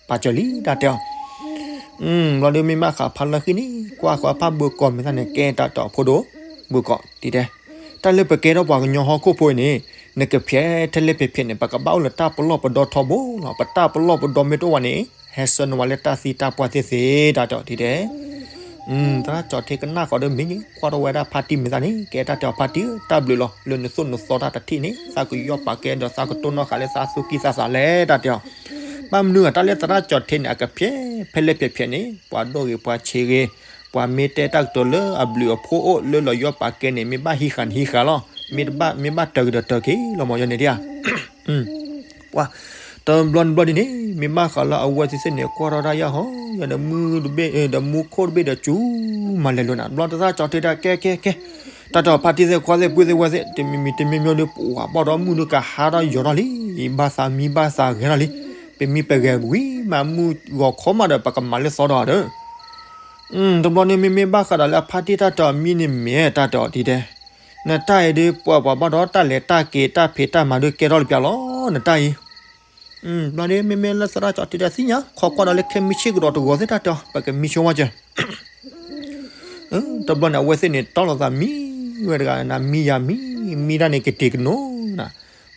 ပာ်စၢၤလံတၢ်တဲအီၤ ဘျီဒီးမ့ၢ်ဘၣ်ဃးဖါလၢၢ်ဃံၣ်န့ၣ် ကွၢ်ဃီဖါဘိးကီၢ်မ့ၢ်သးန့ၣ် ကဲတၢ်တဲအီၤဖိဒိၣ် ဘိးကီၢ်တဲတဲ, တၢ်လၢပကဲထီၣ်ပှၤကညီဟီၣ်ခိၣ်ဖိအံၤန့ၣ် နကဖျဲးထဲလဲၣ်ဖျဲးဖျဲးန့ၣ် ပကဘၣ်အိၣ်လၢတၢ်ပလီၢ်ပဒီထီဘိလီၤ. ပတၢ်ပလီၢ်ပဒီမ့ၢ်တအိၣ်ဘၣ်န့ၣ် ဟဲဆှၢနုာ်ဝဲလၢတၢ်သံတၢ်ပှၢ်သ့ၣ်သ့ၣ် တၢ်တဲအီၤတဲတဲ သရၣ်ကၠီၤထ့ကနၣ်ဃီဒီးမ့ၢ်န့ၣ် ကွၢ်ထီၣ်ဝဲဒၣ်ဖါတံၢ်မ့ၢ်သးန့ၣ် ကဲတၢ်တဲအီၤဖါတံၢ်ဧၢ တၢ်ဘျုးလီၤ လၢနသိၣ်နသီတၢ်တထံၣ်န့ၣ် သးကယီၢ်ပာ်ကဲဒီးသးကတိၢ်နီၣ်ဃာ်လၢသးသူၣ်ကံၢ်သးသးလဲၣ်တၢ်တဲအီၤ, ဘၣ်မနုၤအတၢ်လၢသရၣ်ကၠီၤထ့န့ၣ် အကဖျဲးဖဲလဲၣ်ဖဲးဖဲးန့ၣ် ပှၤဒိၣ်ဂ့ၤပှၤဆံးဂ့ၤ ပှၤမ့ၢ်တဲတၢ်ကတိၤလၢအဘျုးအဖှိၣ်အိၣ်လၢလီၤယီၢ်ပာ်ကဲန့ၣ် မ့ၢ်ဘၣ်ဟံးဃာ်န့ၣ်ဟံးဃာ်လီၤ, မ့ၢ်တဘၣ်မ့ၢ်ဘၣ်တၢ်ကတိၤတၢ်က့ၤလီၤမၢ်ယၤန့ၣ်ဒ်ဧါ ပှၤ တဘျီတဘျီဒ်န့ၣ် မ့ၢ်ဘၣ်ဃးလၢအဝဲသ့ၣ်သ့ၣ်န့ၣ် ကွၢ်ထီၣ်တၢ်ယၢ်ဟီ ယၤဒီးမူတဘ့ၣ် ဒီးမူခိၣ်တဘ့ၣ်ဒီးစူၤ မၤလဲၤလိာ်နၤ ဘျီတသရၣ်ကၠီၤထ့တၢ်ကဲကဲကဲ တၢ်တဲအီၤဖါတံၢ်သ့ၣ်ခွါသ့ၣ်ပုၢ်သ့ၣ်ဝဲၢ်သ့ၣ် တမံၤမံၤတမံၤမံၤဒီး ပှၤဘၣ်ဒီးမုၢ်ဒီးကဟးထီၣ်ယီၤထီၣ်လံ ဘၣ်သးမံဘၣ်သးဂဲၤထီၣ်လံ ပမံပဂဲၤဝံၤမးမုၢ်ဂီၤခီမးဒီး ပကမၤလၢသီဒီးဒီး တဘျီန့ၣ် မ့မ့ၢ်ဘၣ်ဃးဒီးလၢအဖါတံၢ်တၢ်တဲအီၤမံန့ၣ်မ့ၢ်တၢ်တဲအီၤဒ်တဲ နတၢ်အံၤဒ် ပှၤပှၤဘၣ်ဒီးတၢ်လဲၤတၢ်က့ၤတၢ်ဖံးတၢ်မၤဒ်ကဲထီၣ်လၢပျၢၤလီၤ နတၢ်အံၤ ဘျီဒ်မ့မ့ၢ်လၢသရၣ်ကၠီၤထ့တၢ်သ့ၣ်ညါ ခီကွၢ်ဒီးလၢခဲမုၢ်ဆ့ၣ်ကဒီးတဂီၤသ့ၣ်တၢ်တဲအီၤ ပကမံဆိဝဲကၢ တဘျီန့ၣ် အဝဲသ့ၣ်န့ၣ် တီလိာ်သးမံဝဲတဂၤ နမံယၤမံ မံတၢ်န့ၣ်ကတ့ၤကနိးနၤ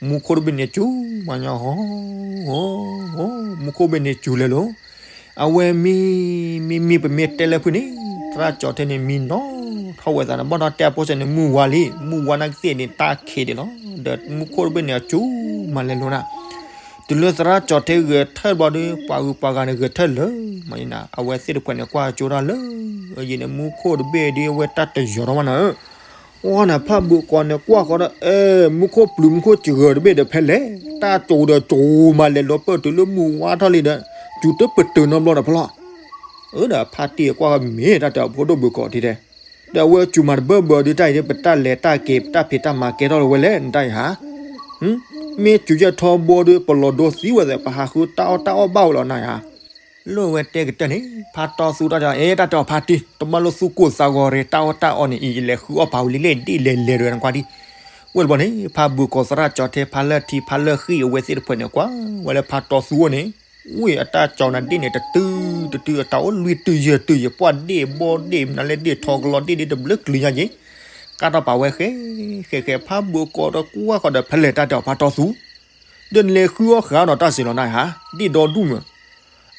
မူခိၣ်တဘ့ၣ်န့ၣ်စူၤ မၤညီဟီ မူခိၣ်ဘ့ၣ်န့ၣ်စူၤလဲၤလိာ် အဝဲမံ မံမံ ပမ့ၢ်တဲလၢဖုန့ၣ် သရၣ်ကၠီၤထ့န့ၣ် မံနီၢ်ထီၣ်ဝဲသးန့ၣ် ဘၣ်ဒီးတဲအဖိစဲးန့ၣ် မုၢ်ဝါလံ မုၢ်ဝါနာ်ကသ့ၣ်န့ၣ် တၢ်ခံးဒံးလီၤ ဒီးမူခိၣ်တဘ့ၣ်န့ၣ် အစူၤမၤလဲၤလိာ်နၤ တုၤလၢသရၣ်ကၠီၤထ့ဂဲၤထၢၣ်ဘျီဒီး ပှၤဂုၤပှၤဂၤန့ၣ်ဂဲၤထၢၣ်လၢ မၤန့ၣ် အဝဲသ့ၣ်တဖၣ်န့ၣ် ကွၢ်ကၠိတၢ်လၢ အယံၤန့ၣ် မူခိၣ်တဘ့ၣ်ဒ်အဝဲတၢ်တယီၤထီၣ်ဝဲနၤဧၢ အီနၤဖးဘိးကီးန့ၣ် ကွၢ်ဃီဒီး အဲ မူခိၣ်ပျုၤမူခိၣ်စှၢၤတဘ့ၣ်ဒီးဖဲလဲၣ် တၢ်စူၤဒီးစူၤမၤလဲၤလိာ်ပၢၢ်တုၤလၢမုၢ်ဝါထီၣ်လံဒီး စူၤတပတုာ်နီတဘျီဒီးဖဲလီၤ အၢ ဒီးဖါတံၢ်ကွၢ်ဃီမ့ၢ်တၢ်တဲအီၤဖိဒိၣ်ဘုးကီးဒ်တဲ ဒီးအဝဲစူၤမၤတဘၢဘၢဒ်တၢ်အံၤဒ် ပတၢ်လဲၤတၢ်က့ၤ ပတၢ်ဖံးတၢ်မၤကဲထီၣ်လၢၤဝဲလဲၣ် နတၢ်အံၤဟါ မ့ၢ်စူၤယဲၢ်ထီဘိဒီး ပလီၢ်ဒိသံဝဲသ့ၣ် ပဟးဃုတၢ်အီၣ်တၢ်အီၣ်ဘၣ်ဝဲလီၤနၤဧါ. လၢအဝဲတဲကတၢၢ်န့ၣ် ဖါတီသူတၢ်တဲ အဲ တၢ်တဲအီၤဖါတံၢ် တဘၣ်လိာ်သူၣ်ကိၢ်သးဂီၤရ့ တၢ်အီၣ်တၢ်အီန့ၣ် အံၤယလဲၤဃုအီၣ်ပာ်ဝံၤလံလဲၣ် ဒ့ၣ်လဲၤလဲၤတဝဲနကွၢ်ဒံး. ဝဲၢ်တဘျီန့ၣ် ဖါဘုၣ်ကီၢ်သရၣ်ကၠီထဲ ဖါလၢၢ်ထံ ဖါလၢၢ်ဃံၣ်အဝဲသ့ၣ်တဖၣ်န့ၣ် ကွၢ်ဝဲလၢဖါတီသူအိၣ်န့ၣ် ဝ့ၢ်အတၢ်ကၠီနၤဒ့ၣ်န့ၣ် တတုၤတတုၤ အတၢ်အိၣ်လွံၢ်တုၤယဲၢ်တုၤယဲၢ် ပှၢ်ဒ့ၣ်ဘီဒ့ၣ် မနုၤလဲၣ်ဒ့ၣ်ထီကလီဒ့ၣ်ဒ့ၣ်တဘျုးကလုာ်ညါယ့ၣ် ကါထီၣ်ပာ်ဝဲဃဲ ဃဲဃဲ ဖါဘုၣ်ကီၢ်ဒီးကွၢ်ဃီဒီး ဖဲလဲၣ်တၢ်တဲအီၤဖါတီသူ ဒီးနလဲၤဃုအီၣ်ဃာ်နီၤတၢ်စ့ၢ်လီၤနၤဧါ ဒ့ၣ်ဒီဒူၣ်မး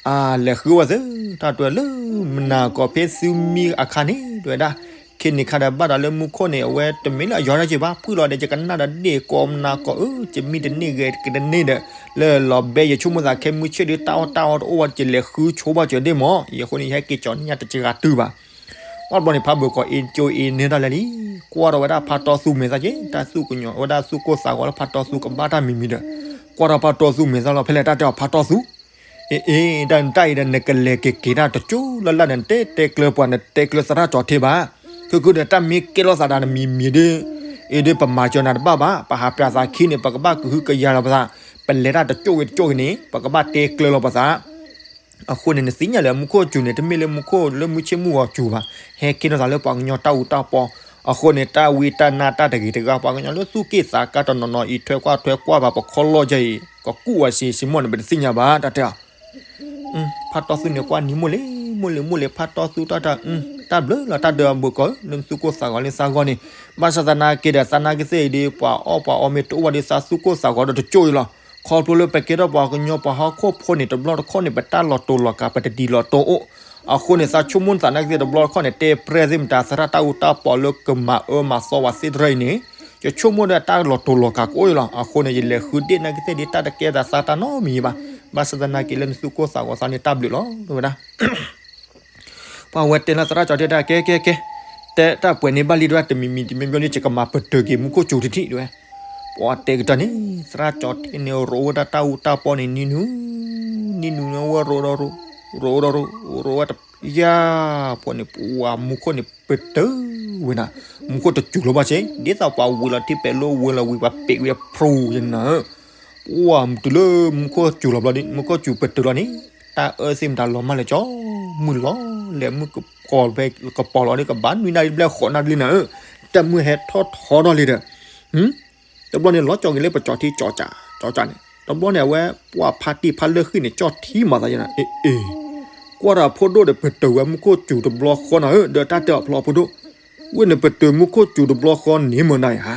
အလဲၤဃုဝဲသ့ၣ် တၢ်တဲလၢမနၤကီၢ်ဖဲသုမံအခါန့ၣ် တဲဝဲဒၣ် ခဲန့ၣ်ခါဒီးဘၣ်ဒီးလၢမူခိၣ်န့ၣ် အဝဲတမ့ၢ်လၢအယီၤဒၣ်က့ၤဘၣ် ဖှံလီၤဒီးယကနၣ်ဒီးဒ့ၣ်ကီၢ်မနၤကီၢ်ဧၢ ယမံတန့ၢ်ဂဲၤကတန့ၢ်ဒီး လၢလီၤဘဲယဆိကမိၣ်သးခဲမုၢ်ဆ့ၣ်ဒီး တၢ်အီၣ်တၢ်အီတအိၣ်ဝဲ ယလဲၤဃုဆိဘၣ်စၢၤဒ့ၣ်မး ယဃိန့ၣ် ယဟဲက့ၤကၠီန့ၢ်ညါတစှၤတုၤဘၣ် ဝဲၢ်တဘျီန့ၣ် ဖါဘုၣ်ကီၢ်အ့ကၠိအ့န့ၢ်တၢ်လဲၣ်လံ ကွၢ်ထီၣ်ဝဲဒၣ်ဖါတီသူမဲာ်သၣ်က့ၤ တၢ်သူၣ်ကညီၤဝဲဒၣ် သူၣ်ကိၢ်သးဂီၤလၢဖါတီသူကဘၣ်တၢ်မံၤမံၤဒီး ကွၢ်ထီၣ်ဖါတီသူမဲာ်သၣ်လီၤ ဖဲလဲၣ်တၢ်တဲအီၤဖါတီသူ အ့ အ့ တၢ်တၢ်အံၤဒီး နကလဲၤက့ၤက့ၤတၢ်တကၠိလၢ်လၢ်ဒီး နတဲတဲကျၢၤပှၤ နတဲကျၢၤသရၣ်ကၠီထဲဘၣ် ခုခုဒီးတၢ်မ့ၢ်ကဲထီၣ်သးဒီးနမံၤမံၤဒီး အ့ဒီးပမၤစၢၤနၤတဘၣ်ဘၣ် ပဟးပၠးသးခံန့ၣ် ပကဘၣ်ကဟုကယာ်လီၤပသး ပလဲၤတၢ်တကၠိဂ့ၤတကၠိဂ့ၤန့ၣ် ပကဘၣ်တဲကျၢၤလီၤပသး အဃိန့ၣ် နသ့ၣ်ညါလၢမူခိၣ်စူၤန့ၣ် တမ့ၢ်လၢမူခိၣ်လၢမူဆ့ၣ်မူဂီၤစူၤဘၣ် ဟဲကဲထီၣ်သးလၢပှၤကညီတၢ်အူတၢ်ပီ အဃိန့ၣ် တၢ်ဝံတၢ်နါတၢ်တဂ့ၤတဂၤ ပှၤကညီလၢသူၣ်က့ၣ်သးကါတနီၤနီၤအံးထွဲကွၢ်ထွဲကွၢ်ဘၣ်ပခီလီၢ်ယဲအံၤ ကကူၣ်ဝဲစ့စ့မီၢ်န့ၣ် ပတသ့ၣ်ညါဘၣ် တၢ်တဲအီၤ ဖါတီသူန့ၣ်ကွၢ်နံၤမိၢ်လံၤမိၢ်လံၤမိၢ်လံၤ ဖါတီသူတၢ်တဲ တၢ်ဘျုးလီၤ တၢ်ဒုးအဘုၣ်ကီၢ်ဧၢ လၢနသူၣ်ကိၢ်သးဂီၤလၢသးဂီၢ်န့ၣ် ဘၣ်ဆၣ်သနာ်က့ဒီး သနာ်က့သ့ၣ်အံၤဒီး ပှၤအီၣ်ပှၤအီမ့ၢ်တအိၣ်ဘၣ်ဒီး သးသူၣ်ကိၢ်သးဂီၤဒီးတကၠိအံၤလီၤ ခီဖျိလၢပကဲထီၣ်ပှၤကညီပှၤဟီၣ်ခိၣ်ဖိန့ၣ် တဘျီတခီၣ်န့ၣ် ပတၢ်လီၤတိာ်လီၤကၤ ပတဒ်လီၤတိာ်အိၣ် အဃိန့ၣ် သးဆိကမိၣ်သးနာ်က့သ့ၣ်တဘျီတခီၣ်န့ၣ် တဲပြဲၢ်သ့ၣ်မတၤ သရၣ်တၢ်အူတၢ်ပီလၢကမၤအၢမၤသီဝဲသ့ၣ်တဖၣ်အံၤန့ၣ် ယဆိကမိၣ်ဒီးတၢ်လီၤတိာ်လီၤကၤကအိၣ်အံၤလီၤ အဃိန့ၣ် ယလဲၤဃုဒ့ၣ်နာ်က့သ့ၣ်ဒ်တၢ်တကဲသးသးတၢ်နီတမံၤဘၣ် ဘၣ်ဆၣ်သနာ်က့လၢနသူၣ်ကိၢ်သးဂီၤသးန့ၣ် တၢ်ဘျုးလီၤ တဲဝဲဒၣ် ပှၤဝဲတဲလၢသရၣ်ကၠီတဲတၢ် ကဲ ကဲ ကဲ တဲတၢ်ပှဲၤန့ၣ်ဘၣ်လံ တဲဝဲ တမံၤမံၤတမံၤမံၤန့ၣ် ယကမၤပတုာ်က့ၤမူခိၣ်စူၤတထံၣ် တဲဝဲ ပှၤတဲကတၢၢ်န့ၣ် သရၣ်ကၠီထဲန့ၣ် ရိးဝဲဒၣ်တၢ်အူတၢ်ပီန့ၣ် နံၤနူၤ နံၤနူၤန့ၣ်ဝဲရိးဒီးရိး ရိးဒီးရိး ရိးဝဲတယၢ်ဖီန့ၣ် ပှၤမူခိၣ်န့ၣ်ပတုာ်ဝဲနၤ မူခိၣ်တစူၤလီၤဘၣ်စ့ၢ် ဒ်သိးပှၤဝံၤလီၤထံပဲာ်လိဝဲလီၤဝံၤ ပှၤပ့ၤဝဲဖရူယနၤဧၢ ပှၤမုၢ်တုၤလၢမူခိၣ်စူၤလီၤဘျီဒီး မူခိၣ်စူၤပတုာ်လီၤန့ၣ် တၢ်အၢသ့ၣ်မတၤလီၤမၢ်လၢကၠီ မုၢ်လီၤလဲၤမုၢ်ကပီၤလီၤဒီး ကဘၣ်နွံနၣ်ရံၣ်ဘျဲၣ်ဃိးနၣ်ရံၣ်လံနၤဧၢ တၢ်မုၢ်ဟဲထီၣ်ထီထီၣ်လံဒီး တဘျီန့ၣ် လီၤကၠီက့ၤလၢပကၠီထံကၠီကၠီန့ၣ် တဘျီန့ၣ် အဝဲပှၤဖါတံၢ်ဖါလၢၢ်ဃံၣ်န့ၣ် ကၠီထံမၤသးယနၤ အ့ အ့ ကွၢ်ဒီးဖိဒိၣ်ဒီး ပတုာ်ဝဲမူခိၣ်စူၤတဘျီဃီနၤဧၢ ဒီးတၢ်တဲအီၤဖျီဖိဒိၣ် ဝ့ၢ်နပတုာ်မူခိၣ်စူၤတဘျီဃီန့ၣ်မ့ၢ်နၤဧါ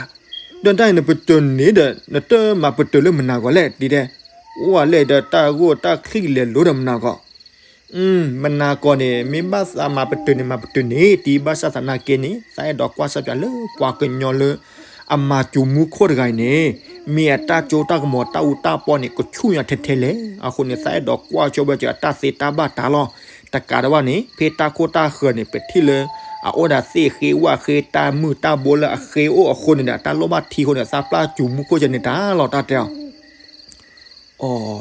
ဒီးတၢ်အံၤနပတုာ်န့ၣ်ဒီး နတမၤပတုာ်လၢမနၤဂီၢ်လဲၣ် ဒ်တဲ အိၣ်ဝဲလဲၣ်ဒီးတၢ်ဂိၢ်တၢ်ချံၣ်လဲၤလိၤဒီးမနၤဂီၢ် မနၤဂီၢ်န့ၣ် မ့ၢ်ဘၣ်သးမၤပတုာ်န့ၣ် မၤပတုာ်န့ၣ် ဒ်ဘၣ်ဆၣ်သနာ်က့န့ၣ် သးအဲၣ်ဒိးကွၢ်ဆၢပြးလၢပှၤကညီလၢ အမၤစူၤမူခိၣ်တဂၤအံၤန့ၣ် မ့ၢ်အတၢ်ကၠိတၢ်ကမီၤတၢ်အူတၢ်ပီန့ၣ် ကဆူၣ်ညါထဲထဲလဲၣ် အဃိန့ၣ် သးအဲၣ်ဒိးကွၢ်ဆိဝဲစၢၤအတၢ်သ့တၢ်ဘၣ်တၢ်လီၢ် တကးဒံးဘၣ်န့ၣ် ဖဲတၢ်ခိၣ်တၢ်ဃၢၤန့ၣ် ပထံၣ်လၢ အအိၣ်ဒီးသ့ၣ်ဃ့ဝၣ်ဃ့တၢ်မုၢ်တၢ်ဘိလၢအဃ့အိၣ်အဃိန့ၣ်ဒီး တၢ်လိၣ်ဘၣ်ထံအဃိန့ၣ် သးပျၢ်စူၤမူခိၣ်ကန့ၣ်တၢ်လီၤ တၢ်တဲအီၤ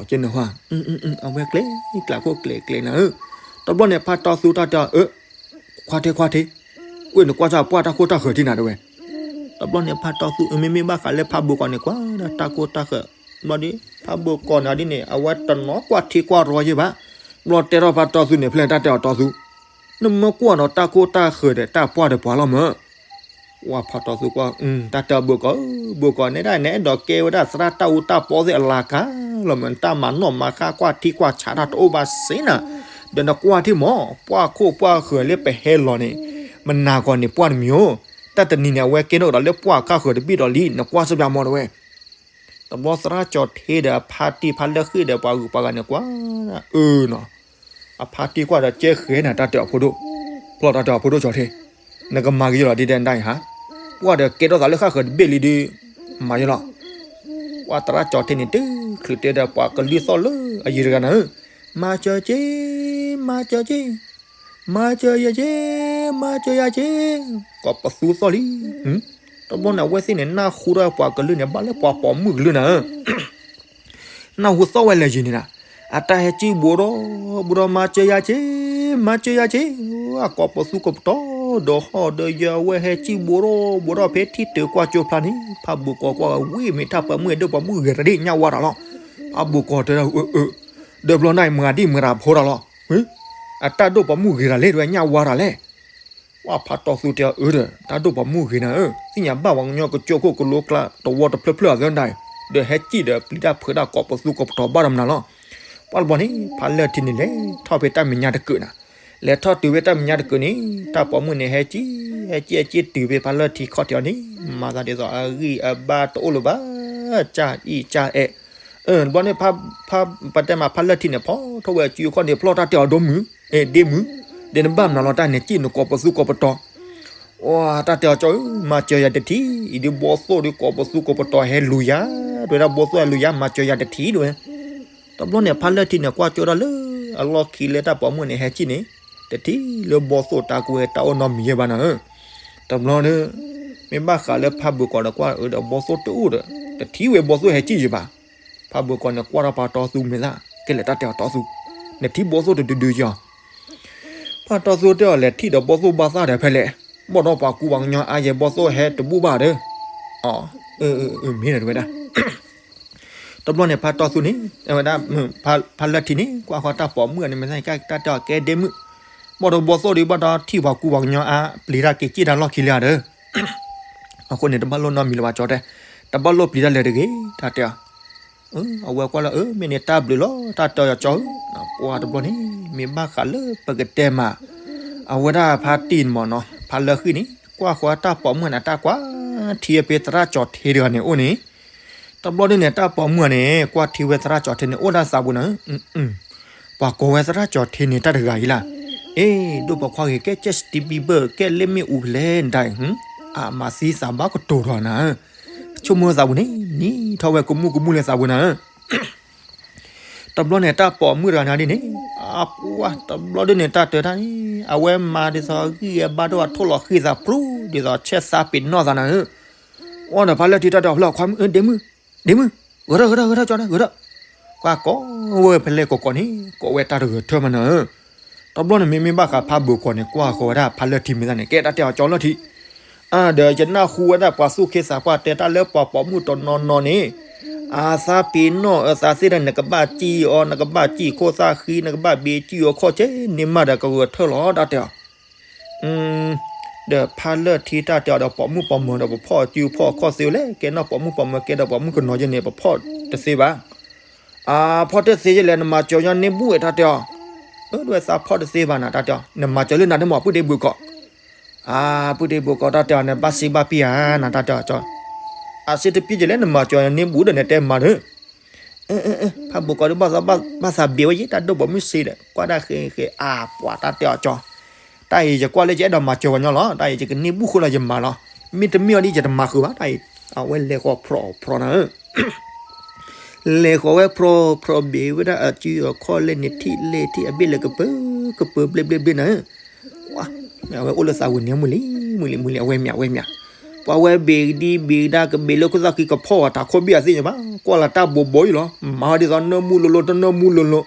အီၤ ကန့ၣ်ဟါ အဝဲကျဲၤ ကျးခိၣ်ကျဲၤကျဲၤနၤဧၢ တဘျီန့ၣ် ဖါတီသူတၢ်တဲအီၤ အၢ ခွါထ့ခွါထ့ ကွၢ်နကွၢ်စၢ်ပှၢ်တၢ်ခိၣ်တၢ်ဃၢၤထံနၤတဲဝဲ တဘျီန့ၣ် ဖါတီသူ အမ့မ့ၢ်ဘၣ်ဃးလၢဖါဘိကီၢ်န့ၣ် ကွၢ်ဒၣ်တၢ်ခိၣ်တၢ်ဃၢၤ ဘျီဒီး ဖါဘိကီၢ်န့ၣ်ဒ်န့ၣ် အဝဲတနီၤကွၢ်ထံကွၢ်ရီယဲၢ်ဘၣ် ဘျီတဲထီၣ်ဖါတီသူန့ၣ် ဖဲလဲၣ်တၢ်တဲအီၤတီသူ နမ့ၢ်ကွၢ်နီၤတၢ်ခိၣ်တၢ်ဃၢၤဒီး တၢ်ပှၢ်ဒီးပှၤလီၤမၢ် ဝဲဖါတီသူကွၢ် တၢ်တဲအီၤဘိကီၢ်ဧၢ ဘိကီၢ်န့ၣ်ဒၣ် နအဲၣ်ဒိးကဲဝဲဒၣ်သရၣ်တၢ်အူတၢ်ပီသ့ၣ်အလၤကၤလီၤမၢ် နတၢ်မၤနီၣ်မၤဃါကွၢ်ထံကွၢ်ဆးတၢ်တအိၣ်ဘၣ်စ့ၢ်နၤ ဒီးနကွၢ်ထံမၢ် ပှၢ်ခိၣ်ပှၢ်ဃၢၤလၢပဟဲလီၤန့ၣ် မနၤဂီၢ်န့ၣ်ပှၢ်တမံၤဧိၤ တၢ်တနံၤန့ၣ် အဝဲကဲထီၣ်ကဒီးလၢပှၢ်ခၣ်ဃၢၤတဘ့ၣ်ဒီးလံ နကွၢ်စၢ်ပြးမၢ်တဲဝဲ တဘျီသရၣ်ကၠီထ့ဒီးအဖါတံၢ်ဖါလၢၢ်ဃ့ၢ်ဒီးပှၤဂုၤပှၤဂၤန့ၣ်ကွၢ် အၢနီၤ အဖါတံၢ်ကွၢ်ဒီးကဲဃဲၤနၤတၢ်တဲအီၤဖိဒိၣ် ဖျီၣ်တၢ်တဲအီၤဖိဒိၣ်ကၠီထ့ နကမၤက့ၤယလီၤဒ်တဲဒၣ်အံၤဟါ ပှၢ်ဒီးကဲထီၣ်သးလၢဃၣ်ဃၢၤတဘ့ၣ်လံဒီး မၤယလီၤ ပှၢ်သရၣ်ကၠီထ့န့ၣ် တုၤချုးတဲဒီးပှၤကလုၢ်သီၣ်လၢအယံၤတဂၤနၤဧၢ မၤစၢၤက့ၤ မၤစၢၤက့ၤ မၤစၢၤယၤက့ၤ မၤစၢၤယၤက့ၤ ကီးပသူသီၣ်လံ တဘျီန့ၣ် အဝဲသ့ၣ်န့ၣ် နၢ်ဟူထီၣ်ပှၤကလုၢ်န့ၣ် ဘၣ်လၢပှၤပိာ်မုၣ်ကလုၢ်နၤဧၢ နၢ်ဟူသီၣ်ဝဲလၢယံၤန့ၣ်နၤ အတၢ်ဟဲစံၣ်ဘူးဒီး ဘူးဒီး မၤစၢၤယၤက့ၤ မၤစၢၤယၤက့ၤ အကီးပသူကပတီၢ် ဒီးဟီၣ်ဒီးယၢၤဝဲဟဲစံၣ်ဘိထီၣ်ဘိထီၣ်ဖဲထံၣ်တုၤကွၢ်ကၠိဖျါန့ၣ် ဖးဘိးကီးကွၢ်ဝံၤမ့ၢ်တၢ်ပိာ်မုၣ်ဒိၣ်ပိာ်မုၣ်ဂ့ၤတၢ်ဒ်ညၣ်ဝါတၢ်လီၤ. ဖးဘိးကီးတဲဒၣ်အၢ အၢ ဒီးဘျီန့ၣ်မၤဒ်မၤတၢ်ဖိတၢ်လီၤ. အတၢ်ဒိၣ်ပိာ်မုၣ်ဂ့ၤတၢ်လဲၣ် ဒ်ညၣ်ဝါတၢ်လဲၣ်. ကွၢ်ဖးတီသူတဲအီၤအၢဒီး တၢ်ဒိၣ်ပိာ်မုၣ်ဂ့ၤနၤဧၢ, သ့ၣ်ညါဘၣ်ပှၤကညီကစၢၢ်ခိၣ်ကလိကျါ တဝီတဖျၢၣ်ဖျၢၣ်အသၢဒၣ်, ဒီးဟဲစံၣ်ဒီးပျံၤတၢ်ဖုးတၢ်ကိးပသူကိးပတီၤဘၣ်ဒီးမနုၤလီၤ. ပှၢ်တဘျီန့ၣ် ဖးလၢၢ်ထံန့ၣ်လဲၤထီၣ်ဖဲတၢ်မဲာ်ညါတကုာ်နၤ, လဲၤထီၣ်တုၤဖဲတၢ်မဲာ်ညါတကုာ်န့ၣ် တၢ်ပိာ်မုၣ်န့ၣ်ဟဲစံၣ် ဟဲစံၣ်ဟဲစံၣ်တုၤဖဲဖးလၢၢ်ထံခီၣ်ထံးအီၤန့ၣ် မၤသးဒ်သိးအဂံၢ်အဘါတအိၣ်လၢၤဘၣ်, ကၢ်အံၣ်ကၢ်အဲၣ် တဘျီန့ၣ် ပှၤတဲမးဖးလၢၢ်ထံန့ၣ် ဖီထီၣ်ဝဲအစုအခီၣ်န့ၣ် ဖျီၣ်တၢ်တဲအီၤဒိမုၢ်, ဒ့မုၢ်, ဒီးနဘၣ်မနုၤလီၤတၢ်န့ၣ် စံၣ်နကိးပသူကိးပတီၤ, တၢ်တဲအီၤကၠီဧၢ မၤစၢၤယၤတထံၣ်, အံၤဒ်ဘီသိၣ်ဒ်ကိးပသူကိးပတီၤဟဲလူၤယၤ, တဲဝဲဒၣ်ဘီသိၣ်ဟဲလူၤယၤ မၤစၢၤယၤတထံၣ်တဲဝဲ. တဘျီန့ၣ် ဖးလၢၢ်ထံန့ၣ် ကွၢ်ကၠိဒၣ်လၢအလီၢ်ခံလၢတၢ်ပိာ်မုၣ်န့ၣ်ဟဲစံၣ်န့ၣ် တထံၣ်လၢဘီသိၣ်တၢ်ကွဲတၢ်အိၣ်နီတမံၤယဲဘၣ်နၤဧၢ. တဘျီဒီး မ့ၢ်ဘၣ်ဃးလၢဖးဘိးကီးဒီးကွၢ်အၢဒီးဘီသိၣ်တအိၣ်ဒီး တထံၣ်ဝဲဘီသိၣ်ဟဲစံၣ်ယဲဘၣ်. ဖးဘိးကီးန့ၣ် ကွၢ်ထီၣ်ဖးတီသူမဲာ်သၣ် ကဲလဲၣ်တၢ်တဲအီၤတီသူ, နထံၣ်ဘီသိၣ်တဒုဒုယီၤ ဖးတီသူတဲအီၤလဲၤထံၣ်ဒီးဘီသိၣ်ဘၣ်သၣ်ဒီးဖဲလဲၣ်, ဘီၣ်ဒီးပှၤကူပှၤကညီအါယဲဘီသိၣ်ဟဲတဘူၣ်ဘၣ်ဒီး, မ့ၢ်ဒီးတဲဝဲဒၣ်. တဘျီန့ၣ် ဖးတီသူန့ၣ် ဝဲဒၣ် ဖးလၢၢ်ထံန့ၣ် ကွၢ်ဃီတၢ်ပိာ်မုၣ်န့ၣ် မ့ၢ်သ့ၣ်ညါတၢ်တဲအီၤကဲဒ့မုၢ်, ဘီၣ်ဒီးဘီသိၣ်ဒီးဘၣ်ဒီးထံၣ်ပှၤကူပှၤကညီအါ ပျံၤတၢ်က့ၤစံၣ်တၢ်လီၢ်ခံလၢဧါဒီး အဃိန့ၣ် တဘၣ်လိၣ်နီတမံၤလၢၤဘၣ်ကၠီတဲ, တဘၣ်လိၣ်ပျံၤတၢ်လၢၤတဂ့ၤ တၢ်တဲအီၤ. အဝဲကွၢ်လၢအၢ မ့ၢ်န့ၣ်တၢ်ဘျုးလီၤ တၢ်တဲအီၤကၠီဧၢ, ပှၤတဘျီန့ၣ် မ့ၢ်ဘၣ်ဃးလၢပကတဲမး, အဝဲဒၣ်ဖးတံၢ်မ့ၢ်နီၤ ဖးလၢၢ်ဃံန့ၣ် ကွၢ်ဃီတၢ်ပိာ်မုၣ်န့ၣ် တၢ်ကွၢ်ထံဖဲသရၣ်ကၠီထ့တဂၤန့ၣ်အိၣ်န့ၣ်, တဘျီဒ်န့ၣ် တၢ်ပိာ်မုၣ်န့ၣ် ကွၢ်ထံဝဲသရၣ်ကၠီထ့န့ၣ် အိၣ်ဒၣ်သးပူၤနၤ ပှၤကိးဝဲသရၣ်ကၠီထ့န့ၣ် တၢ်တဂၤအံၤလၢ, အ့ ဒိၣ်ပိာ်ခွါဂ့ၤ ကဲ Justin Bieber ကဲ လ့မ့ၣ်အူဖဲလဲၣ်နတၢ်အံၤ, အမၤသံသးဘၣ်ကတိၤထီၣ်နၤ, ဆိကမိၣ်သးပူၤန့ၣ် နံၤထီၣ်ဝဲကမူၣ်ကမူၣ်လၢသးပူၤနၤဧၢ. တဘျီန့ၣ် တၢ်ပိာ်မုၣ်တဂၤန့ၣ်ဒ်န့ၣ်, အပှၤတဘျီဒ်န့ၣ် တၢ်တၢၤတၢ်န့ၣ် အဝဲမၤဒ်သိးအဂံၢ်အဘါဒိၣ်အထိၣ်လီၤဃံၤသးပြူၤ ဒ်သိးဆဲးသးပ့ၤနီၣ်သးနၤဧၢ. အီၤဒီးဖးလၢၢ်ထံတၢ်တဲအီၤဖျၢၣ်ခွါမုၣ် ဒ့မုၢ်, ဂဲၤထၢၣ် ဂဲၤထၢၣ် ဂဲၤထၢၣ်ကၠီန့ၣ် ဂဲၤထၢၣ်, ကွၢ်ကိးဝဲဖဲလဲၣ်ကိးကိးန့ၣ် ကိးဝဲတၢ်တဂဲၤထၢၣ်မးနၤဧၢ. တဘျီန့ၣ်မ့မ့ၢ်ဘၣ်ဃးဖးဘိးကီးန့ၣ် ကွၢ်ဃီဝဲဒၣ်ဖးလၢၢ်ထံမဲာ်သၣ်န့ၣ် ကဲတၢ်တဲအီၤကၠီလၢထံ ဒီးယနၢ်ဟူဝဲဒၣ်ပှၤသူၣ်က့သးပှၢ်တဲတၢ်လၢပှၤပိာ်မုၣ်တနီၤနီၤန့ၣ်, အသးပ့ၤနီၣ်အသးသ့ဒီး နကဘၣ်စံၣ်အီၤ နကဘၣ်စံၣ်ခိၣ်သၣ်ဃံ နကဘၣ်ဘ့စံၣ်အီၤခီၣ်ဆ့န့ၣ်မးဒီးကဂဲၤထၢၣ်လီၤ တၢ်တဲအီၤ. ဒီးဖးလၢၢ်ထံတၢ်တဲအီၤဒီးပိာ်မုၣ်ပိာ်မၢၤဒီးပဖီၣ်စုဖီၣ်ခီၣ်သ့ဝဲလဲၣ် ကဲနီၣ်ပိာ်မုၣ်ပိာ်မၢၤကဲဒီးပိာ်မုၣ်ကနီၤယဲန့ၣ် ပဖီၣ်တသ့ဘၣ်. အဖီၣ်တသ့ယဲလဲၣ် နမၤစၢၤညီန့ၢ်ဘူၣ်ဝဲ တၢ်တဲအီၤ. အၢ ဒ်ဝဲသးဖီၣ်တသ့ဘၣ်နၤ တၢ်တဲအီၤ နမၤစၢၤလၢနၤဒ်မး ပုၢ်ဒ့ဘုးကီး အပုၢ်ဒ့ဘုးကီး တၢ်တဲအီၤ နဘၣ်စံးဘၣ်ပံၢ်ဧါနၤ တၢ်တဲအီၤကၠီ. အစ့တပံၢ်ယဲလဲၣ် နမၤစၢၤန့ၢ်ဘူၣ်ဒီးနတဲမၤဒီး ဖးဘိးကီးဒီး ဘၣ်သးဘၣ်သးဘ့ဝဲယဲ တၢ်ဒိၣ်ပိာ်မုၣ်စ့ဒီး ကွၢ်ဒၣ်ဃ့ဃ့ အါပှၤ တၢ်တဲအီၤကၠီ. တၢ်အံၤယကွၢ်လၢယအဲၣ်ဒိးမၤစၢၤဝဲညီလီၤ တၢ်အံၤယကန့ၢ်ဘူၣ်ဃိလီၤယမၤလီၤ. မ့တမ့ၢ်အီၤဒ်ယတမၤဃုာ်ဘၣ် တၢ်အံၤ. အဝဲလဲၤဃီၤဖြီဖြီနၤဧၢ လဲၤဃီၤဝဲဖြီဖြီဘ့ၣ်ဝဲဒၣ်အစုအခီၣ်လဲၢ်န့ၣ် ထံၣ်လဲၢ်ထံၣ်အဘ့ၣ်လၢကပၢၤကပၢၤဘျ့ဘျ့ဘျ့နၤဧၢ. အဝဲအိၣ်လၢသးဝံၤန့ၣ် မုၢ်လံ မုၢ်လံ မုၢ်လံ အဝဲမၠး အဝဲမၠး. ပှၤဝဲဘ့ၣ်ဒံဘ့ၣ်ဒါကဘ့ၣ်လၢခိၣ်သၣ်ဃံကဖီၣ်အတၢ်ခိၣ်ဘ့ၣ်အသ့ၣ်ညါဘၣ် ကွၢ်လီၤတၢ်ဘိးဘီအံၤလီၤ မၤဒ်သိးနၢမူလိၤလိၤ တနၢမူလိၤလိၤ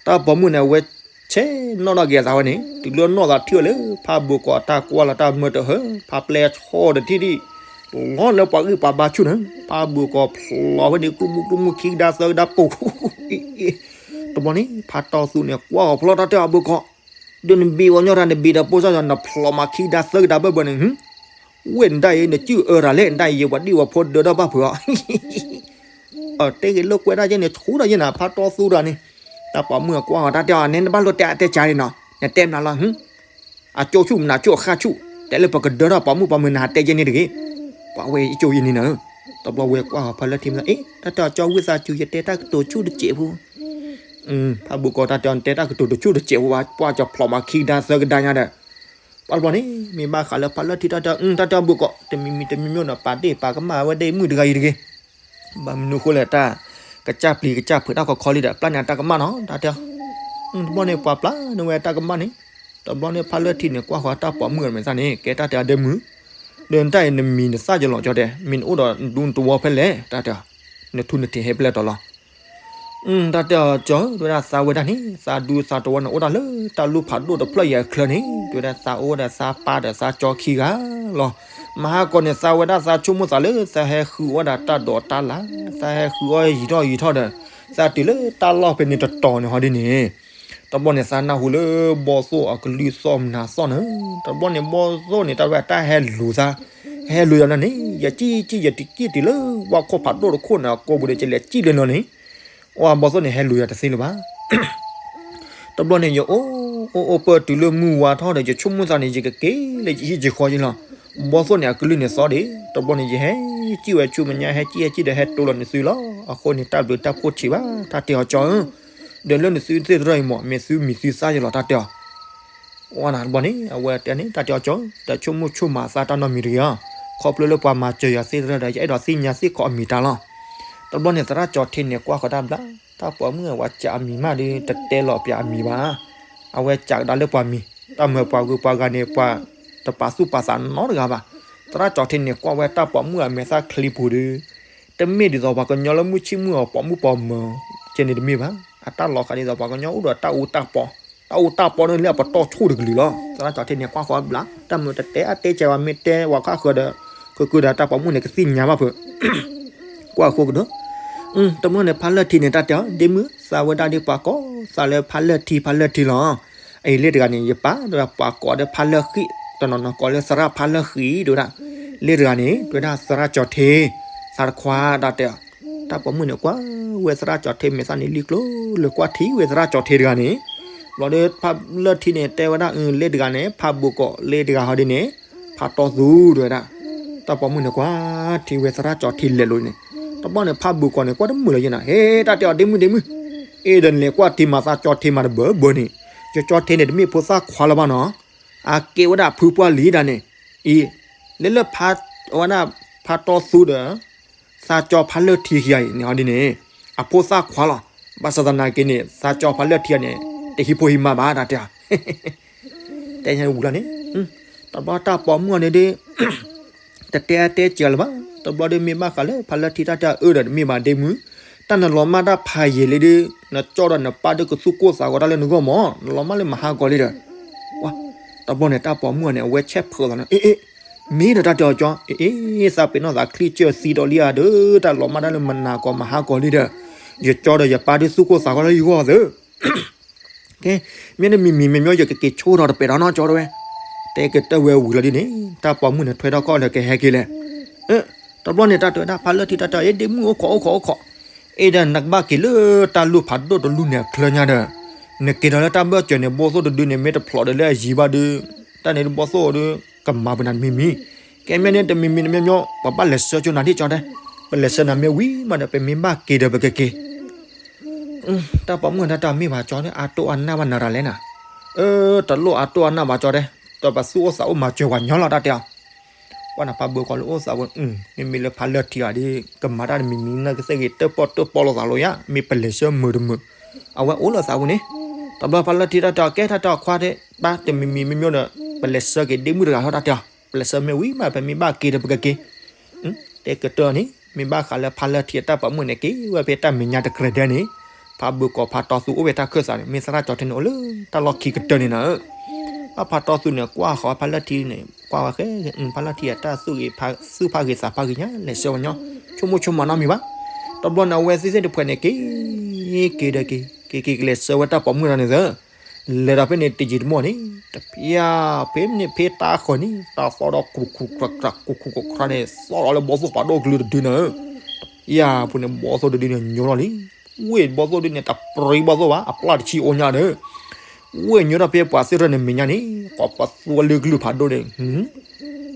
တၢ်ပိာ်မုၣ်န့ၣ် အဝဲဆဲးနီၣ်ထီၣ်က့ၤအသးဝဲန့ၣ် တုၤလၢနီၢ်သးထံၣ်ဝဲလၢ ဖးဘိးကီးတၢ်ကွၢ်လီၤတၢ်မၢတဟၢ ဖးပျဲဆီတထံၣ်ဒံး လီၤလၢပှၤဂံၢ်ပှၤဘါဆူၣ်န့ၣ် ဖးဘိးကီးဖျိးဝဲန့ၣ် ကျူမူကျူမူခံကဒါသၢကဒါပိာ် တဘျီန့ၣ် ဖးတီသူန့ၣ် ကွၢ်အီၤဖျီတၢ်တဲအီၤဘိးကီး ဒီးနဘ့ၣ်ဝဲညီတၢ် နဘ့ၣ်ဒီးပိၢ်စၢ်ယီၤ နဖျိးမးခံကဒါသၢကဒါဘၢဘၢန့ၣ် ဝဲၢ်နဒၣ်အံၤ နစုၣ်အၢတၢ်လဲၣ် နဒၣ်အံၤ ယဝၤဒံၣ်ဝၤဖိဒၢထီၣ်ဘၣ်ဖုးအီၤ တဲဂ့ၤလိာ်ကွဲဒၣ်ယဲန့ၣ် ဆူၣ်ဒီးယဲနၤ ဖးတီသူတၢ်န့ၣ် တၢ်ပိာ်မုၣ်အကွၢ်အီၤတၢ်တဲအီၤ နဲနဘၣ်လိၣ်တဲအတဲကၢ်န့ၣ်နီၤ နတဲမနုၤလီၤ အကၠိဆူၣ်မနုၤကၠိအခါဆူၣ် တဲလၢပကဒၢထီၣ်ပိာ်မုၣ်ပိာ်မၢၤနၤတဲယဲန့ၣ်တဂ့ၤ ပှၤဝဲအကၠိယဲန့ၣ်နၤ တဘျီဝဲကွၢ်အီၤဖးလၢထံမသး အ့ တၢ်တဲအီၤကၠီဝံသးစူၤ ယတဲတၢ်ကတိၤဆူၣ်တစဲးဖိ ဖးဘိးကီးတၢ်တဲအီၤ နတဲတၢ်ကတိၤတဆူၣ်တစဲးဖိဘၣ် ပှၤကၠီဖျိးမးခံကဒါသၢကဒါညါဒီး ပှၤတဘျီန့ၣ် မ့ၢ်ဘၣ်ဃးလၢဖးလၢထံတၢ်တဲအီၤ တၢ်တဲအီၤဘိးကီး တမံၤမံၤတမံၤမံၤနီၤ ပာ်ဒ့ၣ်ပာ်ကမၣ်ဝဲဒၣ်မုၣ်တဂၤအံၤတဂ့ၤ ဘၣ်မနုၤဃိလဲၣ်တၢ် ကစၢ်ပျံၤကစၢ်ဖုးတၢ်ခီခီလံဒီး ပျၢ်န့ၢ်အတၢ်ကမၣ်နီၤ တၢ်တဲအီၤ တဘျီန့ၣ် ပှၤပျၢ်န့ၢ်ဝဲတၢ်ကမၣ်န့ၣ် တဘျီန့ၣ် ဖးလၢထံန့ၣ် ကွၢ်ဃီတၢ်ပိာ်မုၣ်မဲာ်သၣ်န့ၣ် ကဲတၢ်တဲအီၤဒဲမုၢ် ဒီးနတၢ်အံၤနမံၤနသၣ်ယလီၤကၠီတဲ မ့ၢ်နအိၣ်ဒီးဒူနတဝီဖဲလဲၣ် တၢ်တဲအီၤ နထူနထံးဟဲဖဲလဲၣ်တီၤလီၤ တၢ်တဲအီၤကၠီဧၢ, တဲဝဲဒၣ်သးဝဲဒၣ်န့ၣ် သးဒူသးတဝီန့ၣ် အိၣ်ဒၣ်လၢတၢ်လူၢ်ဖးဒိၣ်တဖျၢၣ်အံၤအချၢန့ၣ် တဲဝဲဒၣ်သးအိၣ်ဝဲဒီးသးပၢ်ဒီးသးကၠီခံဂၤလီၤ. မဟါကီးန့ၣ် သးဝဲဒၣ်သးဆိကမိၣ်သးလၢ သးဟဲဃုအီၣ်ဒၣ်တၢ်ဒိးတၢ်လၣ်, သးဟဲဃုအီၣ်ယံာ်ထီၣ်ယံာ်ထီၣ်ဒီး သးတုၤလၢတၢ်လီၢ်ဖဲန့ၣ်တတီၤန့ၣ်ဟီဒ်န့ၣ် တဘျီန့ၣ် သးနၢ်ဟူလၢဘီသိၣ်အကလုၢ်သီၣ်မနၤသီၣ်န့ၣ်, တဘျီန့ၣ် ဘီသိၣ်န့ၣ် တၢ်ဝဲတၢ်ဟဲလူၤသး, ဟဲလူၤယၤန့ၣ် ယစံၣ်စံၣ် ယတစံၣ်တုၤလၢဝၣ်ခိၣ်ဖးဒိၣ်တခိၣ်န့ၣ် အကိာ်ပူၤဒီး ယလဲၤစံၣ်လဲၤလီၤန့ၣ်, အိၣ်ဘီသိၣ်န့ၣ် ဟဲလူၤယၤတသ့လၢၤဘၣ်. တဘျီန့ၣ် ယအိၣ်အိၣ်အိၣ်ပၢၢ်တုၤလၢမုၢ်ဝါထီၣ်ဒီး ယဆိကမိၣ်သးန့ၣ် ယကက့ၤလၢယဟံၣ်ယဃီယလီၤ. ဘီသိၣ်န့ၣ် အကလုၢ်န့ၣ်သီၣ်ဒံး, တဘျီန့ၣ် ယဟဲစံၣ်ဝဲဆူမဲာ်ညါ ဟဲစံၣ်ဟဲစံၣ်ဒီးဟဲတိလီၤနသုလီၤ. အဃိန့ၣ် တၢ်ဘျုးတၢ်ဖှိၣ်ထံးဘၣ် တၢ်တဲအီၤကၠီဧၢ, ဒီးလၢနသုသ့ၣ်တဖၣ်အံၤမ့ၢ် မ့ၢ်သုမံၤသုသါယလီၤ တၢ်တဲအီၤ ဝဲနၤတဘျီန့ၣ် အဝဲတဲန့ၣ် တၢ်တဲအီၤကၠီဧၢ, တဆိကမိၣ်ဆိကမးသးတၢ်နီတမံၤတဂ့ၤဧါ, ခီဖျိလၢပှၤမၤစၢၤယၤသ့ၣ်တဖၣ်ဒီး ယအဲၣ်ဒိးသ့ၣ်ညါသ့ၣ်ခီအမံၤတၢ်လီၤ. တဘျီန့ၣ် သရၣ်ကၠီထ့န့ၣ် ကွၢ်ဃီၤတၢ်ဘျါ, တၢ်ပိာ်မုၣ်အဝဲစံးအမံၤမးဒီး တတဲလီၤပၠးအမံၤဘၣ်. အဝဲစံးကဒါလၢပှၤမံၤ, တၢ်မၤပှၤဂုၤပှၤဂၤန့ၣ် ပှၤတပာ်သူၣ်ပာ်သးနီတဂၤဘၣ်. သရၣ်ကၠီထ့န့ၣ် ကွၢ်ဝဲတၢ်ပိာ်မုၣ်အမဲာ်သၣ်ချံပူၤဒီး တမ့ၢ်ဒ်သိးပှၤကညီလၢမုၢ်ဆ့ၣ်မုၢ်အပိာ်မုၣ်ပိာ်မၢၤကဲန့ၣ်တမ့ၢ်ဘၣ်. အတၢ်လီၤဃးဒ်သိးပှၤကညီအိၣ်ဒီးတၢ်အူတၢ်ပီ, တၢ်အူတၢ်ပီန့ၣ်လၢအပတီၢ်ဆူၣ်တကလုာ်လီၤ. သရၣ်ကၠီထ့န့ၣ် ကွၢ်ဃီၤဘျါ, တၢ်မုာ်တတဲအါတဲကဲဝဲ မ့ၢ်တဲဝဲခါဃၢၤဒီး ဃုာ်ဃုာ်ဒီးတၢ်ပိာ်မုၣ်န့ၣ် ကသ့ၣ်ညါဘၣ်ဖုး ကွၢ်ဃီၤကဒီး တဘျီန့ၣ် ဖါလၢၢ်ထံန့ၣ် တၢ်တဲအီၤ ဒ့မုၣ် သးဝဲဒၣ်ဒ်ပှၤကိးသးလၢဖါလၢၢ်ထံ ဖါလၢၢ်ထံလီၤ. အအံၤလ့ၣ်တဂၤန့ၣ် ယပၢ်တဲဝဲဒၣ်ပှၤကိးဒီးဖါလၢၢ်ဃံ, တနီၤနီၤကိးလၢသရၣ်ဖါလၢၢ်ဃံ တဲဝဲဒၣ်. လ့ၣ်တဂၤန့ၣ် တဲဝဲဒၣ်သရၣ်ကၠီထ့, သးတခွါ တၢ်တဲအီၤ. တၢ်ပိာ်မုၣ်န့ၣ် ကွၢ်ဝဲသရၣ်ကၠီထ့မဲာ်သၣ်န့ၣ်လံကျိၤလၢကွၢ်ထံဝဲသရၣ်ကၠီထ့တဂၤန့ၣ် ဘျီဒီးဖါလၢၢ်ထံန့ၣ် တဲဝဲဒၣ် လ့ၣ်တဂၤန့ၣ် ဖါဘိးကိး လ့ၣ်တဂၤဟီဒ်န့ၣ် ဖါတီသူ တဲဝဲဒၣ်. တၢ်ပိာ်မုၣ်န့ၣ် ကွၢ်ထံဝဲသရၣ်ကၠီထ့လဲၤလိၤန့ၣ် တဘျီန့ၣ် ဖါဘိးကိးန့ၣ် ကွၢ်တမုာ်လီၤယဲနၤ ဟဲ တၢ်တဲအီၤ ဒ့မုၣ်ဒ့မုၣ်, အဲၣ်ဒိးလဲၤကွၢ်ထံမၤသးကၠီထ့မၤတဘၢဘၢန့ၣ်, ယကၠီထ့န့ၣ် တမ့ၢ်ဖိသၣ်ခွါလၢၤဘၣ်နီၤ, အကဲဝဲဒၣ်ဖုပှၢ်လံဒၣ်န့ၣ်, အံၤ လၢလၢဖါ ဝဲဒၣ် ဖါတီသူဒီး သးကၠီဖါလၢၢ်ထံခံဂၤအံၤန့ၣ်ဟီဒ်န့ၣ် အဖိသၣ်ခွါလီၤ. ဘၣ်ဆၣ်သနာ်က့န့ၣ် သးကၠီဖါလၢၢ်ထံဂၤန့ၣ် တဟံးဖိဟံးမါဘၣ် တၢ်တဲအီၤ တဲညါဝံၤလီၤန့ၣ် တဘျီတၢ်ပိာ်မုၣ်အီၤန့ၣ်ဒ် တတဲအါတဲစှၤလၢၤဘၣ်. တဘျီဒီးမ့ၢ်ဘၣ်ဃးလၢဖါလၢၢ်ထံ တၢ်တဲအီၤ အၢဒီးတမ့ၢ်ဘၣ်ဒ့မုၣ်, တၢ်နလီၤမၢ်တၢ်ဖးယံာ်လံဒီး နကၠီဒီးနပၢ်ဒီးကသူၣ်ကိၢ်သးဂီၤတၢ်လၢနဂီၢ်မး, နလီၤမၢ်လၢမဟါကီၤလံဒီး တဘျီန့ၣ် တၢ်ပိာ်မုၣ်အီၤန့ၣ် အဝဲဆဲးဖုးသးန့ၣ် အ့ အ့ မ့ၢ်ဒီးတၢ်တဲအီၤကၠီ အ့ အ့ သးပ့ၤနီၣ်သးချံစၢၢ်သံဒီးလံဧါဒီး တၢ်လီၤမၢ်တၢ်လၢမနၤကီၤမဟါကီၤလံဒီး ယကၠီဒီးယပၢ်ဒီးသူၣ်ကိၢ်သးဂီၤလၢယဂီၢ်သၢ ကဲ မ့ၢ်တမံၤမံၤမ့ၢ်မ့ၢ် ယကက့ၤဆိထီၣ်တပဲာ်ဒီးနီၢ်ကၠီတဝဲ, တဲကတၢၢ်ဝဲဝံၤလီၤဒ်န့ၣ် တၢ်ပိာ်မုၣ်န့ၣ် ထွဲထီၣ်ခီၣ်ဒီးကဟဲက့ၤလဲၣ်. တဘျီန့ၣ် တၢ်တဲဝဲဒၣ်ဖါလၢၢ်ထံ တၢ်တဲအီၤ အ့ ဒ့မုၣ်အိၣ်ခိးအိၣ်ခိးအိၣ်ခိး, အဲၣ်ဒိးနကဘၣ်က့ၤလၢတၢ်လူၢ်ဖးဒိၣ်တလူၢ်န့ၣ်အချၢညါဒီး နက့ၤဒီးလၢတၢ်ဘၢၣ်စၢၤန့ၣ် ဘီသိၣ်တဒုန့ၣ် မ့ၢ်တဖျိးဒီးလၢအယံၤဘၣ်ဒီး တၢ်န့ၣ်ဒ်ဘီသိၣ်ဒီး ကမၤပနၤတမံၤမံၤ, ကဲမ့ၢ်န့ၣ်တမံၤမံၤတမံၤမံၤ ပဘၣ်လဲၤဆှၢကၠိနၤဒ်ကၠီတဲ, ပလဲၤဆှၢနၤမ့ၢ်ဝံၤမးဒီး ပမ့ၢ်ဘၣ်က့ၤဒီးပကက့ၤ တၢ်ပိာ်မုၣ်တၢ်တဲအီၤ မ့ၢ်ဘၣ်ကၠီန့ၣ် အတိၢ်အနၢ်ဘၣ်နၤတၢ်လဲၣ်နၤ, တလိၣ်အတိၢ်အနၢ်ဘၣ်ကၠီတဲ, ဒီးပသူၣ်အိၣ်သးအိၣ်မၤစၢၤပှၤညီလီၤ တၢ်တဲအီၤ. ပှၤနဖးဘၢကီးလၢအိၣ်သးဝဲ, မ့မ့ၢ်လၢဖါလၢၢ်ထံအီၤဒ် ကမၤတၢ်တမံၤမံၤ နကသ့ၣ်ဂ့ၤ တၢၣ်ပီၣ်တၢၣ်ပီၣ်လိာ်သးလီၤယါ မ့ၢ်ပလဲၤဆှၢမုာ်တမုာ်, အဝဲအိၣ်လၢသးဝဲန့ၣ်. တဘျီဖါလၢၢ်ထံတၢ်တဲအီၤ ကဲတၢ်တဲအီၤခွါတဲ, ဘၣ်တမံၤမံၤမ့ၢ်မ့ၢ်ဒီး ပလဲၤဆှၢက့ၤဒ့မုၣ်တဂၤထီၣ် တၢ်တဲအီၤ, ပလဲၤဆှၢမ့ၢ်ဝံၤမး ပမ့ၢ်ဘၣ်က့ၤဒီးပကက့ၤ တဲကတၢၢ်န့ၣ် မ့ၢ်ဘၣ်ဃးလၢဖါလၢၢ်ထံအတၢ်ပိာ်မုၣ်န့ၣ် က့ၤဝဲဖဲတၢ်မဲာ်ညါတကြၢးဒဲးန့ၣ်, ဖါဘၢကီးဖါတီသူအိၣ်ဖဲတၢ်ခၢၣ်သးန့ၣ် မ့ၢ်သရၣ်ကၠီထ့န့ၣ်အိၣ်လၢတၢ်လီၢ်ခံကတၢၢ်န့ၣ်နၤဧၢ. အဖါတီသူန့ၣ် ကွၢ်ဃီၤဖါလၢၢ်ထံန့ၣ် ကွၢ်ဝဲဃဲ ဖါလၢၢ်ထံအတၢ်သူၣ်ဂ့ၤ သူၣ်ဖးဂ့ၤသးဖးဂ့ၤညါ လဲၤဆှၢဝဲညီ ဆိကမိၣ်ဆိကမးနီတမံၤဘၣ်. တဘျီန့ၣ် အဝဲသ့ၣ်သ့ၣ်တဖှဲးန့ၣ် က့ၤ က့ၤဒီးက့ၤ က့ၤက့ၤကလဲၤဆှၢဝဲတၢ်ပိာ်မုၣ်တဂၤန့ၣ်သၢ လဲၤဒီးဖဲန့ၣ် တယံာ်တမီၢ်န့ၣ် တဖျါ ဖဲန့ၣ်ဖဲတၢ်ဃီၤန့ၣ် တၢ်သီၣ်ဒီး ခူခူခရၣ်ခရၣ် ခူခူခရၣ်ခရၣ်န့ၣ် သီၣ်ဒီးလၢဘီသိၣ်ဖးဒိၣ်ကလုၢ်တဒုန့ၣ်ဧၢ. တဖျါ ဖဲန့ၣ်ဘီသိၣ်တဒုန့ၣ် ညိထီၣ်လံ. ဝ့ၢ်ဘီသိၣ်ဒုန့ၣ် တပြံဘီသိၣ်ဘၣ် အပျၢ်တဆံအိၣ်ညါဒီး ဝ့ၢ်ညိထီၣ်ဖဲပှၤသ့ၣ်ထီၣ်န့ၣ်မဲာ်ညါန့ၣ် ကိးပသူဝဲလၢကလုၢ်ဖးဒိၣ်န့ၣ်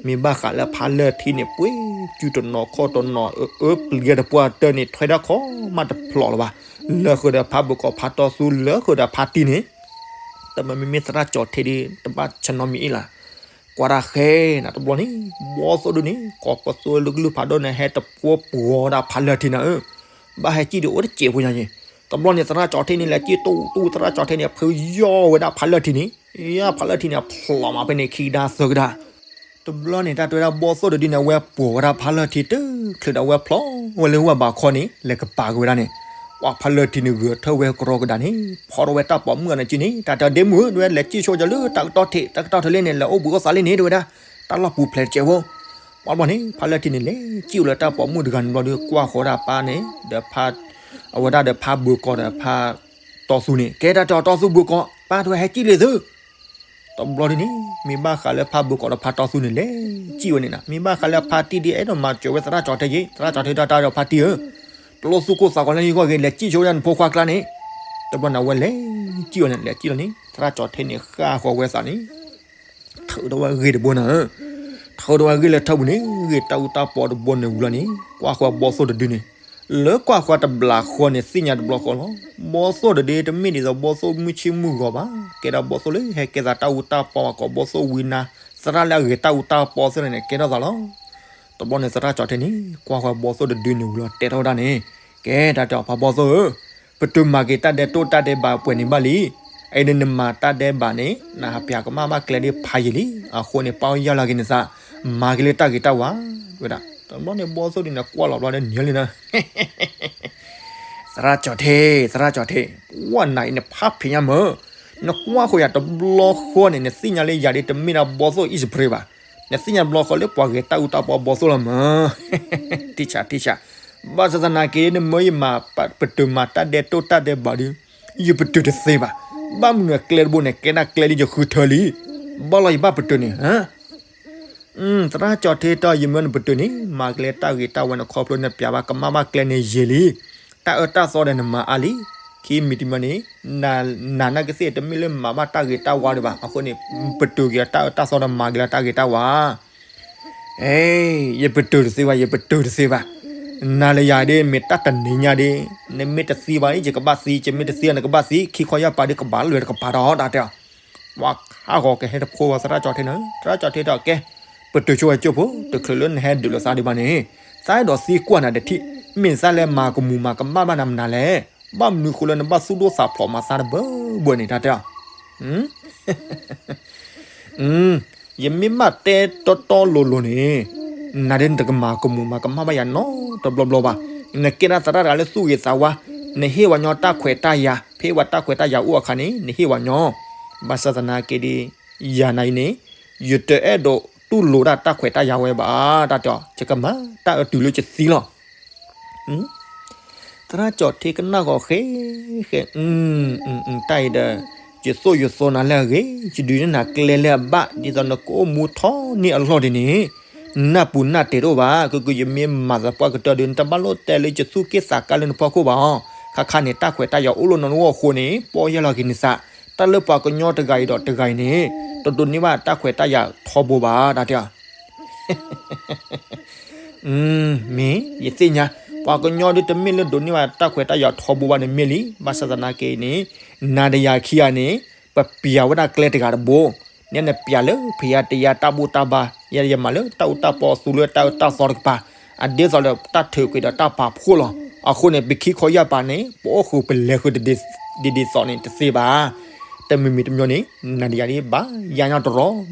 မ့ၢ်ဘၣ်ဃးလၢဖါလၢၢ်ထံန့ၣ် ပှ့ၤစုတနီၤခီၣ်တနီၤ အၢပျံၤတပှၢ်တၢၢ်န့ၣ် ထွဲဒၣ်ခီမးတဖျိးလၢၤဘၣ်. လၢဃုာ်ဒီးဖါဘၢကီးဖါတီသူ လၢဃုာ်ဒီးဖါတံၢ်န့ၣ် တမ့မ့ၢ်သရၣ်ကၠီထ့ဒ် တဘၣ်ဆနီမံၤအ့ၣ်လၢ် ကွၢ်တၢ်ဃဲနၤတဘျီန့ၣ် ဘီသိၣ်ဒုန့ၣ် ကိးပသူဝဲလၢကလုၢ်ဖးဒိၣ်န့ၣ် ဟဲတဖှီပှီၤဒၣ်ဖါလၢၢ်ထံနၤဧၢ. ဘၣ်ဟဲစံၣ်ဒုးအိၣ်တစဲးဖိညါန့ၣ် တဘျီန့ၣ် သရၣ်ကၠီထ့န့ၣ် လဲၤစံၣ်တူၢ်တူၢ် သရၣ်ကၠီထ့န့ၣ် ဖုးယီၢ်ဝဲဒၣ်ဖါလၢၢ်ထံန့ၣ် ယဖါလၢၢ်ထံန့ၣ် အဖျိးမးဖဲန့ၣ် ခံကဒါသၢကဒါ တဘျီန့ၣ် တၢ်တဲဝဲဒၣ်ဘီသိၣ်တဒုန့ၣ် အဝဲပှီၤဝဲဒၣ်ဖါလၢၢ်ထံတချုးဒီး အဝဲဖျိးဝဲလၢဝၢ်ဘးခီန့ၣ် လဲၤကပၤက့ၤဝဲဒၣ်န့ၣ် ပှၤဖါလၢထံးန့ၣ်ဂဲၤထၢၣ်ဝဲကရီကဒါန့ၣ် ဖီထီၣ်ဝဲတၢ်ပိာ်မုၣ်အနၢ်ကံန့ၣ် တၢ်တဲဒ့မုၣ်ဧၢ ဒဝဲလဲၤစံၣ်ဆိကၠီလၢတၢ်ကတီၢ်ထံး တၢ်ကတီၢ်ထံးလံန့ၣ် လဲၤအိၣ်ဘှံးအိၣ်သးလံန့ၣ် တဝဲဒၣ် တၢ်လီၢ်ပူၤဖျဲးတကဲးဖိ ပှၤဘျီန့ၣ် ဖါလၢထံးန့ၣ် လဲၤစံၣ်ဝဲလၢတၢ်ပိာ်မုၣ်တဂၤန့ၣ်ဘျီဒီး ကွၢ်ဃီၤဒၣ်ပၢ်န့ၣ် ဒီးဖါ အဝဲဒၣ်ဒီးဖါဘၢကီးဒီးဖါတီသူန့ၣ် ကဲတၢ်တဲအီၤတီသူဘၢကီး ပၢ်တဝဲဟဲစံၣ်လံသု တဘျီဒ်န့ၣ် မ့ၢ်ဘၣ်ဃးလၢဖါဘၢကီးဒီးဖါတီသူန့ၣ် လဲၤစံၣ်ဝဲန့ၣ်နီၤ မ့ၢ်ဘၣ်ဃးလၢဖါတံၢ်ဒ်အဲၣ်ဒိးမၤစၢၤဝဲသရၣ်ကၠီထဲယ့ၣ် သရၣ်ကၠီထဲတၢ်တဲဒီးဖါတံၢ်ဧၢ တလိၣ်သူၣ်ကိၢ်သးဂီၤလၢယဂီၢ်ဂ့ၤ လဲၤစံၣ်ဆိဝဲဒၣ်နဖိခွါကျါန့ၣ် တဘျီန့ၣ် အဝဲလဲၤစံၣ်ဝဲန့ၣ် လဲၤစံၣ်လီၤန့ၣ် သရၣ်ကၠီထဲန့ၣ် ဃၣ်ဃီၤဝဲသးန့ၣ် ထုးထီၣ်ဝဲဂ့ၢ်တဘိနၤဧၢ ထုးထီၣ်ဝဲဂ့ၢ်လၢထၢၣ်ပူၤန့ၣ် ဂ့ၢ်တၢ်အူတၢ်ပီတဘိန့ၣ်ဝံၤလီၤန့ၣ် ကွၢ်ဃီၤဘီသိၣ်တဒုန့ၣ် လၢကွၢ်ဃီၤတဘျးဃီန့ၣ် သ့ၣ်ညါတဘျီဃီလီၤ. ဘီသိၣ်တဒုတမ့ၢ်ဒ်သိးဘီသိၣ်မုၢ်ဆ့ၣ်မုၢ်ဂီၤဘၣ်. ကဲဒီးဘီသိၣ်လၢဟဲကဲသးတၢ်အူတၢ်ပီ ကိးဘီသိၣ်ဝံနါ သရၣ်လၢအဂဲၤတၢ်အူတၢ်ပီသ့ၣ်န့ၣ် ကဲထီၣ်သးလီၤ. တဘျီန့ၣ်သရၣ်ကၠီထဲန့ၣ် ကွၢ်ဃီၤဘီသိၣ်တဒုန့ၣ်ဝံၤလီၤ တဲထီၣ်ဝဲဒၣ်န့ၣ် ကဲတၢ်တဲအီၤဖါဘီသိၣ်ဧၢ ပတုာ်မၤက့ၤတၢ်ဒဲးတိၢ်တၢ်ဒဲးဘးပှဲၤန့ၣ်ဘၣ်လံ. အအံၤန့ၣ်နမၤတၢ်ဒဲးဘးန့ၣ် နဟးပျးကမၣ်ဘၣ်ကျဲဒ်ဖးယံာ်လံ. အဃိန့ၣ် ပၢ်အိၣ်ယၢ်လီၤက့ၤနသး မၤက့ၤလၢတၢ်ဂ့ၤတၢ်ဝါ ဝဲဒၣ် တဘျီန့ၣ်ဘီသိၣ်ဒ်န့ၣ် ကွၢ်လီၤဘျီဒီးနံၤလံနၤ သရၣ်ကၠီထဲ သရၣ်ကၠီထဲ ပှၢ်နၤအံၤနဖးဖံးညါမၢ် နကွၢ်ဃီၤယၤတဘျီဃီန့ၣ် နသ့ၣ်ညါလၢယၤဒ်တမ့ၢ်ဒၣ်ဘီသိၣ်အံၣ်စပရ့ဘၣ်. နသ့ၣ်ညါတဘျီဃီလၢပှၤဂဲၤတၢ်အူတၢ်ပီဘီသိၣ်လီၤမၢ် ထံၣ်ဆးထံၣ်ဆး ဘၣ်ဆၣ်သနာ်က့ နမၢယမၤ ပတုာ်မၤတၢ်ဒဲးတိၢ်တၢ်ဒဲးဘးဒီး ယပတုာ်တသ့ဘၣ်. ဘၣ်မနုၤကျဲတဘိန့ၣ် ကဲဒၣ်ကျဲလၢယဃုထၢလံ. ဘၣ်လီၤယဘၣ်ပတုာ်န့ၣ် သရၣ်ကၠီထဲတီယမၢနပတုာ်န့ၣ် မၤက့ၤလၢတၢ်ဂ့ၤတၢ်ဝါန့ၣ် ခီဖျိနပျးဘၣ်ကမၣ်ဘၣ်ကျဲန့ၣ်ယံာ်လံ. တၢ်အၢတၢ်သီဒီးနမၤအါလံ. ခံမံၤတမံၤန့ၣ် နၤနာ်က့သ့ၣ်တမ့ၢ်လၢမၤဘၣ်တၢ်ဂ့ၤတၢ်ဝါဒံးဘၣ်. အဃိန့ၣ် ပတုာ်က့ၤတၢ်အၢတၢ်သီဒီးမၤက့ၤလၢတၢ်ဂ့ၤတၢ်ဝါ အဲ ယပတုာ်တသ့ဘၣ် ယပတုာ်တသ့ဘၣ်. နၤလၢယၤဒ်မ့ၢ်တၢ်တနံၤညါဒ် နမ့ၢ်တသံဘၣ် ယကဘၣ်သံ ယမ့ၢ်တသံ နကဘၣ်သံ ခံခီယၢ်ပၤဒ်ကဘၣ်လွဲၢ်တကပၤဒီး တၢ်တဲအီၤ ပှၤခါဂီၤကဟဲတဖိဝဲသရၣ်ကၠီထဲန့ၣ် သရၣ်ကၠီထဲဒီးကဲ ပတုာ်ဆိဝဲကၠိဖိ တချုးလၢနဟဲဒုးလိာ်သးဒံးဘၣ်န့ၣ် သးအဲၣ်ဒိးသံကွၢ်နၤတထံၣ် မ့ၢ်သးလဲၤမၤကမူၤမၤကမၣ်ဘၣ်နၤမနုၤလဲၣ်. ဘၣ်မနုၤဃိလၢနဘၣ်သူၣ်ဒိၣ်သးဖျိးမၤသးတဘၢဘၢန့ၣ် တၢ်တဲအီၤ ယမ့ၢ်ဘၣ်တဲတီတီလိၤလိၤန့ၣ် နၤဒ်နတကမၤကမူၤမၤကမၣ်ဘၣ်ယၤနီတဘျီဘျီဘၣ်. နကဲဒၣ်သရၣ်တဂၤလၢသူၣ်ဂ့ၤသးဝါ နဟ့ၣ်ဝဲညီတၢ်ခွဲးတၢ်ယာ် ဖဲဝဲတၢ်ခွဲးတၢ်ယာ်အိၣ်အခါန့ၣ် နဟ့ၣ်ဝဲညီ ဘၣ်ဆၣ်သနာ်က့ဒ် ယၤနၤအံၤန့ၣ် ယတအဲၣ်ဒိးတူၢ်လိာ်ဒၣ်တၢ်ခွဲးတၢ်ယာ်ဝဲဘၣ် တၢ်တဲအီၤ ယကမၤတၢ်အၢတုၤလၢယသံလီၤ. သရၣ်ကၠီထဲကနၣ်ဂီၤဃဲ ဃဲ တၢ်အံၤဒီး ယသိၣ်ယသိနၤလၢအဂ့ၤ ယဒုးနဲၣ်နၤကျဲလၢအဘၣ် ဒ်သိးနကအိၣ်မူထီၣ်န့ၢ်အလီၢ်ဒ်န့ၣ် နၢ်ပူၤနၢ်တဲာ်တအိၣ်ဘၣ်. ကကယမ့ၢ်မၤသးပှၢ်ကတၢၢ်ဒီး နတဘၣ်လိၣ်တဲလၢယသူၣ်က့ၣ်သးကါလၢနဖီခိၣ်ဘၣ်အီၤ. ခါခါန့ၣ် တၢ်ခွဲးတၢ်ယာ်အိၣ်လၢနဂီၢ်အဃိန့ၣ် ပီၢ်ယၢ်လီၤက့ၤနသး တၢ်လၢပှၤကညီတဂၤအံၤဒီးတဂၤအံၤန့ၣ် တဒိးန့ၢ်ဘၣ်တၢ်ခွဲးတၢ်ယာ်ထီဘိဘၣ် တၢ်တဲအီၤ မ့ၢ်ယသ့ၣ်ညါ ပှၤကညီဒ်တမ့ၢ်လၢဒိးန့ၢ်ဘၣ်တၢ်ခွဲးတၢ်ယာ်ထီဘိဘၣ်န့ၣ်မ့ၢ်လံ. ဘၣ်ဆၣ်သနာ်က့န့ၣ် နၤဒီးယၤခံဂၤန့ၣ် ပပျးဝဲဒၣ်ကျဲတဂၤတဘိ န့ၣ်နပျးလၢဖံးယၤတယၤတၢ်ဘူၣ်တၢ်ဘါ ယဲယမၤလၢတၢ်အူတၢ်ပီသူလၢတၢ်အၢတၢ်သီတကပၤ အဒ်သိးဒီးတၢ်ထုးကွံာ်ဒီးတၢ်ပာ်ဖှိၣ်လီၤ. အဃိန့ၣ် ပခံခီယၢ်ပၤန့ၣ် ပအိၣ်ဃုာ်ပလဲၤဃုာ် ဒ်ဒ်သိးန့ၣ်တသ့ဘၣ်. တမံၤမံၤတမံၤန့ၣ် နၤဒီးယၤဒ်ဘၣ်ယါညီတရီ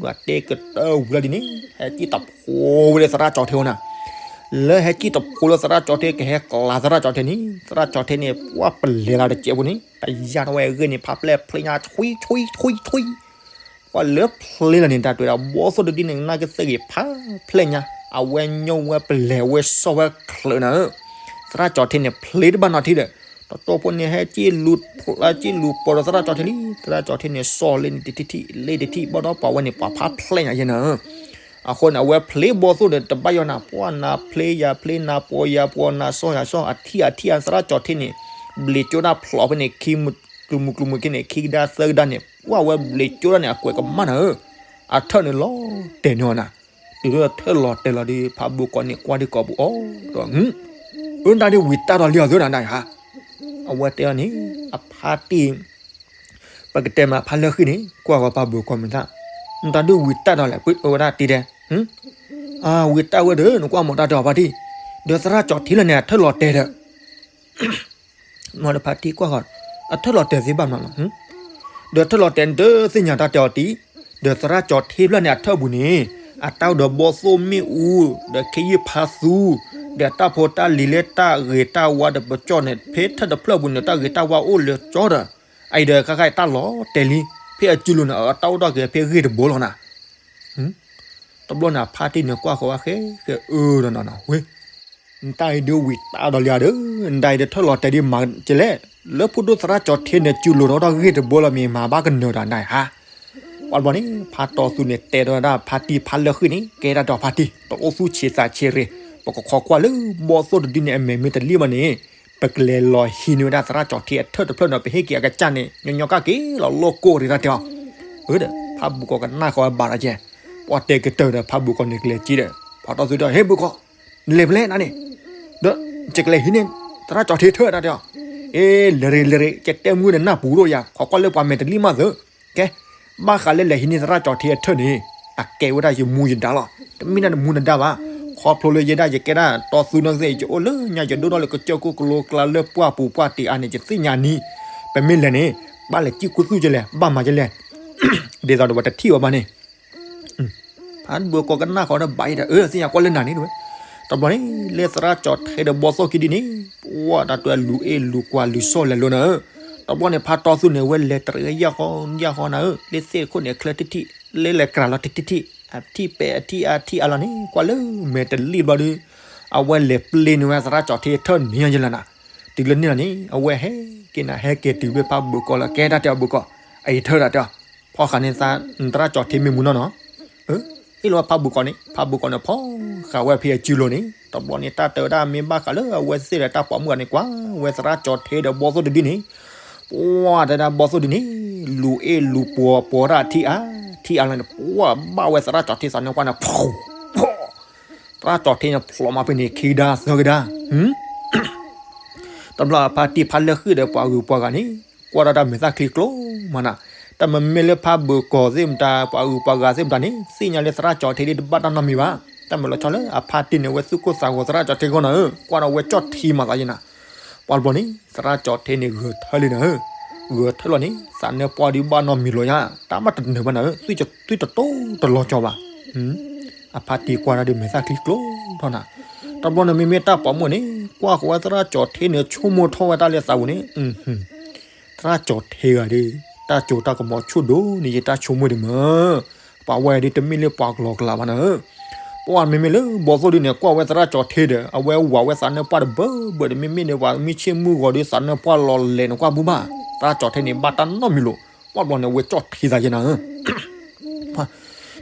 တဲကတၢၢ်ဝံၤလီၤဒ်န့ၣ် ဟဲကံၣ်တဖိဝဲလၢသရၣ်ကၠီထဲအအိၣ်နၤ လၢဟဲကံၣ်တဖိလၢသရၣ်ကၠီထဲကဟဲကျါသရၣ်ကၠီထဲန့ၣ် သရၣ်ကၠီထဲန့ၣ် ပှၢ်ပလဲၤလၢတစဲးဖိန့ၣ် တယါထီၣ်ဝဲအဂ့ၢ်န့ၣ် ဖးဖျဲၣ်ဖျ့ညါ ထွံထွံထွံထွံ ပှၢ်လၢဖျ့လီၤန့ၣ် တၢ်တဲဝဲဒၣ် ဘီသိၣ်တဒုန့ၣ် ကနၣ်ကသ့ၣ်ဂ့ၤဖးဖျဲၣ်ညါ အဝဲညိဝဲပလဲၤဝဲစီၣ်ဝဲချၢးနၤဧၢ သရၣ်ကၠီထဲန့ၣ် ဖျ့တဘၣ်နီတထံၣ်ဒီး တတီဖိန့ၣ် ဟဲက့ၣ်လူၤပိာ်ဒီးသရၣ်ကၠီထဲလံ သရၣ်ကၠီထဲန့ၣ် စီၣ်လ့န့ၣ်တထံၣ်ထံၣ် လ့တထံၣ် ဘၣ်ဒီးပှၤဝဲန့ၣ် ပှၤဖးဖျဲၣ်ညါယဲနၤဧၢ အဃိန့ၣ် အဝဲဖျ့ဘီသိၣ်ဒီး တဘၣ်ယီၤနၤ ပှၢ်နၤဖျ့ယၤဖျ့ နၤပိာ်ယၤပိာ် နၤစီၣ်ယၤစီၣ် အထံၣ်အထံၣ် သရၣ်ကၠီထဲန့ၣ် ဘျံးကၠိဒၣ်ဖျိးဖဲန့ၣ် ခံ ကျူၤမုၢ်ကျူၤမုၢ်ခံန့ၣ် ခံကဒါသၢကဒါန့ၣ် ပှၢ်ဝဲဘျံးကၠိဒၣ်န့ၣ် အကွဲးကမၣ်နၤဧၢ အထၢၣ်န့ၣ်လီၤတဲာ်န့ၢ်အီၤနၤ တုၤလၢထၢၣ်လီၤတဲာ်လီၤဒီး ဖးဘိကီးန့ၣ် ကွၢ်ဒံးကီးပူၤအီၤဒီး အၢ တၢ်ဒ်ဝံၤတၢ်ဒီးလံအီၤသၢနၤနၤယါ အဝဲတဲအီၤန့ၣ် အဖါတံၢ် ပကတဲမးဖါလၢဃံန့ၣ် ကွၢ်ဃီၤဖးဘိကီးမ့ၢ်တၢ် နတၢ်ဒ်ဝံၤတၢ်ဒီးလဲၣ် ပဝဲဒၣ်တံၢ်တဲ ဝံၤတၢ်ဝဲဒီး နကွၢ်မ့ၢ်တၢ်တဲအီၤဖါတံၢ် ဒီးသရၣ်ကၠီထဲလၢန့ၣ် အထၢၣ်လီၤတဲာ်ဒီး မ့ၢ်ဒီးဖါတံၢ်ကွၢ်ဃီၤ အထၢၣ်လီၤတဲာ်သ့ဘၣ်မးလီၤ ဒီးထၢၣ်လီၤတဲာ်န့ၣ် တသ့ၣ်ညါတၢ်တဲအီၤတံၢ် ဒီးသရၣ်ကၠီထဲဖျၢၣ်န့ၣ် အထၢၣ်ပူၤန့ၣ် အတၢ်အိၣ်ဒီးဘီသိၣ်မ့ၣ်အူ ဒီးခ့ယုၢ်ဖါသူ ဒီးတၢ်ဖိတၢ်လံၤလၢတၢ်ဂ့ၤတၢ်ဝါဒီးပကၠီၣ်န့ၣ် ဖဲထၢၣ်တဖျၢၣ်ပူၤန့ၣ် တၢ်ဂ့ၤတၢ်ဝါအိၣ်လၢကၠီဒီး အအံၤဒီးခါခါအံၤတၢ်လီၤတဲာ်လံ, ဖဲအစုလိၤန့ၣ် အတၢ်အိၣ်ထီၣ်က့ၤဖဲဂ့ၢ်တဘိလီၤနၤ. တဘျီန့ၣ် အဖါတံၢ်န့ၣ်ကွၢ်ဃီၤဝဲဃဲဃဲအၢဒီးနီၤနီၤ ဝ့ၢ် နတၢ်အံၤဒုးဝံၤတၢ်ဒီးလံဧါဒီး နတၢ်အံၤဒုးထၢၣ်လီၤတဲာ်ဒံးမၤကလဲၣ်, လၢဖိဒိၣ်သရၣ်ကၠီၤထ့န့ၣ် စုလိၤထီၣ်တၢ်ဂ့ၢ်တဘိလီၤ မ့ၢ်မၤဘၣ်ကနၢၤဒီးနတၢ်အံၤဟါ. ပှၤတဘျီန့ၣ် ဖါတီသူန့ၣ် တဲထီၣ်ဝဲဒၣ်ဖါတံၢ်ဖါလၢဃံၣ်န့ၣ် ကဲဒၣ်ဒီးဖါတံၢ် တအိၣ်သူၣ်ဆံးသးဆံးရ့ၣ်, ပကခိးကွၢ်လၢဘီသိၣ်တဒုန့ၣ် အမဲာ်မ့ၢ်တလံၣ်ဘၣ်န့ၣ် ပကလဲၤလီၤဟံးန့ၢ်ဝဲဒၣ်သရၣ်ကၠီၤထ့အထၢၣ်တဖျၢၣ်န့ၣ် ပဟ့ၣ်က့ၤအကစၢ်န့ၣ် ညီညီကၣ်က့ၤလီၤလိၣ်ကိၢ်ရ့ၣ်တၢ်တဲအီၤ. အၢဒီး ဖါဘုးကီၤကနၣ်ဃီၤဝဲဘၣ်ဒီးကဲ, ပှၤတဲကတၢၢ်ဒီး ဖါဘုးကီၤန့ၣ်ကလဲၤက့ၤဒီး ဖါတီသူဒီး ဟ့ၣ်ဘုးကီၤ, နလဲၤဖဲလဲၣ်နၤန့ၣ်, ဒီး ယကလဲၤဟံးန့ၢ် သရၣ်ကၠီၤထ့ထၢၣ်တၢ်တဲအီၤ. အ့ လဲၤရ့ၣ်လဲၤရ့ၣ် ယတဲမုၢ်ဒီးနၢ်ပူၤဒိၣ်ယၤ ခိးကွၢ်လၢပှၤမဲာ်တလံၣ်မးသု, ကဲ, ဘၣ်ဃးလၢလဲၤဟံးန့ၢ်သရၣ်ကၠီၤထ့အထၢၣ်န့ၣ် အကဲဝဲဒၣ်ယမူယဒါလီၤ, တမ့ၢ်ဒၣ်နမူနဒါဘၣ်, ခီဖျိလၢယဲဒၣ်ယကဲဒၣ်တီသူနီၢ်ကသ့ၣ် ယအိၣ်လၢညါယဒိၣ်ထီၣ်လၢကစၢၢ်ခိၣ်ကလိကျါလၢပှၢ်ပူၤပှၢ်တံးအါန့ၣ် ယသ့ၣ်ညါနံၤ, ပမ့ၢ်လဲၤန့ၣ် ဘၣ်လဲၤစံၣ်ကူသူၣ်ကလဲၣ် ဘၣ်မၤကလဲၣ်, ဒ်သိးဒီးပတထံၣ်ဝဲဘၣ်န့ၣ် ဖါဘုးကီၤကနၣ်ဃီၤဒီးဘၣ်အံၤဒီး အၢ သ့ၣ်ညါကွၢ်လၢနၤန့ၣ်ဝဲ, တဘျီန့ၣ် လၢသရၣ်ကၠီၤထ့ဒီးဘီသိၣ်ခံဒုန့ၣ် ပှၤတၢ်တွဲလူၤအ့ၣ်လူၤကွၢ်လူၤဆီၣ်လဲၤလိၤနၤဧၢ, တဘျီန့ၣ် ဖါတီသူန့ၣ် ဝဲလဲၤတရံးယၢ်ဃီယၢ်ဃီနၤဧၢ, လၢသ့ၣ်တခိၣ်န့ၣ် ချၢထံၣ်ထံၣ် လၢလဲၤကြၤလီၤထံၣ်ထံၣ်ထံၣ် အထံၣ်ပဲာ်အထံၣ်အါထံၣ်အါလီၤန့ၣ် ကွၢ်လၢမဲာ်တလံၣ်ဘျီဒု အဝဲလဲၤပျ့ၤန့ၢ်ဝဲသရၣ်ကၠီၤထ့အထၢၣ်န့ၣ်ယလၢနၤ, တုၤလၢန့ၣ်လီၤန့ၣ် အဝဲဟဲက့ၤနၤ ဟဲက့ၤတုၤဖဲဖါဘုးကီၤလၢကဲတၢ်တဲအီၤဘုးကီၤ, အအံၤထၢၣ်တၢ်တဲအီၤ, ဖီၣ်ဃာ်န့ၣ် သရၣ်ကၠီၤထ့မ့ၢ်မူနီၢ်နီၢ် အ့ၣ်လီၤဖါဘုးကီၤန့ၣ် ဖါဘုးကီၤန့ၣ် ဖီၣ်ဃာ်ဝဲဖဲအစုလိၤန့ၣ် တဘျီန့ၣ် တၢ်တဲဝဲဒၣ်မ့ၢ်ဘၣ်ဃးလၢအဝဲသ့ၣ်ဒီးတၢ်ပိာ်မုၣ်အီၤန့ၣ် ကွၢ်ဝဲသရၣ်ကၠီၤထ့ဒီးဘီသိၣ်တဒုန့ၣ် ပှၤတဲဒၣ်ဘီသိၣ်ဒုန့ၣ် လူၤအ့ၣ်လူၤပှီၤပှီၤတၢ်ထံၣ်အါ ထံၣ်အါလီၤန့ၣ် ပှၤဘၣ်ဝဲသရၣ်ကၠီၤထ့သးန့ၣ်ကွၢ်န့ၣ် ဖီၣ် သရၣ်ကၠီၤထ့န့ၣ် ဖျိးမးဖဲန့ၣ် ခံကဒါသၢကဒါ တဘျီအဖါတံၢ်ဖါလၢဃံၣ်ဒီးပှၤဂုၤပှၤဂၤန့ၣ် ကွၢ်ထီၣ်တၢ်မဲာ်သၣ်ချံကျိမးနၤ, တၢ်မ့မ့ၢ်လၢဖါဘုးကီၤသ့ၣ်မတၤ ပှၤဂုၤပှၤဂၤသ့ၣ်မတၤန့ၣ် သ့ၣ်ညါလၢသရၣ်ကၠီၤထ့ဒ်တဘၣ်တၢ်နီတမံၤဘၣ်, တၢ်မ့ၢ်လီၤဆီလၢအဖါတံၢ်န့ၣ် အဝဲသူၣ်ကိၢ်သးဂီၤသရၣ်ကၠီၤထ့အဂီၢ်နၤဧၢ, ကွၢ်ဒီးအဝဲကၠီၣ်ထံမးသးယဲနၤ, ပှၤတဘျီန့ၣ် သရၣ်ကၠီၤထ့န့ၣ် ဂဲၤထၢၣ်လံနၤဧၢ, ဂဲၤထၢၣ်လီၤန့ၣ် သးနၢပှၢ်ဒုးဘၣ်နီတမံၤလီၤယါ, တၢ်မ့ၢ်တနၢၤဘၣ်နၤဧၢ, သွံၣ်တတိၢ်တလီၤကၠီၤဘၣ် အဖါတံၢ်ကွၢ်တၢ်ဒုးမဲာ်သၣ်ချံကျိထီၣ်နၤ, တဘျီန့ၣ်မ့မ့ၢ်တၢ်ပိာ်မုၣ်န့ၣ် ကွၢ်ဃီၤဝဲသရၣ်ကၠီၤထ့န့ၣ် ဆိကမိၣ်ထီၣ်ဝဲတၢ်လၢသးပူၤန့ၣ်, သရၣ်ကၠီၤထ့ဂၤဒီး တၢ်စိတၢ်ကမီၤဆိၣ်ဒိၣ်န့ၢ်ယတၢ်ဆိကမိၣ်ဒံးမး, ပှၤဝဲဒုးတမ့ၢ်လၢပှၤကလီကလးဘၣ်နၤဧၢ, ပှၤမ့မ့ၢ်လၢဘီသိၣ်ဒုန့ၣ် ကွၢ်ဝဲသရၣ်ကၠီၤထ့ဒီး အဝဲဝၤဝဲသးနၢပှၢ်တဘၢဘၢဒီး မ့မ့ၢ်န့ၣ် ပှၤမ့ၢ်ဆ့ၣ်မုၢ်ဂီၤဒုး သးနၢပှၢ်လီၤလဲၤန့ၣ်ကွၢ်ဘုဘၣ်, သရၣ်ကၠီၤထ့န့ၣ် ဘၣ်တၢ်နီတမံၤလိာ်, ပှၤဘျီန့ၣ် အဝဲကၠီၣ်ထံသးယဲနၤ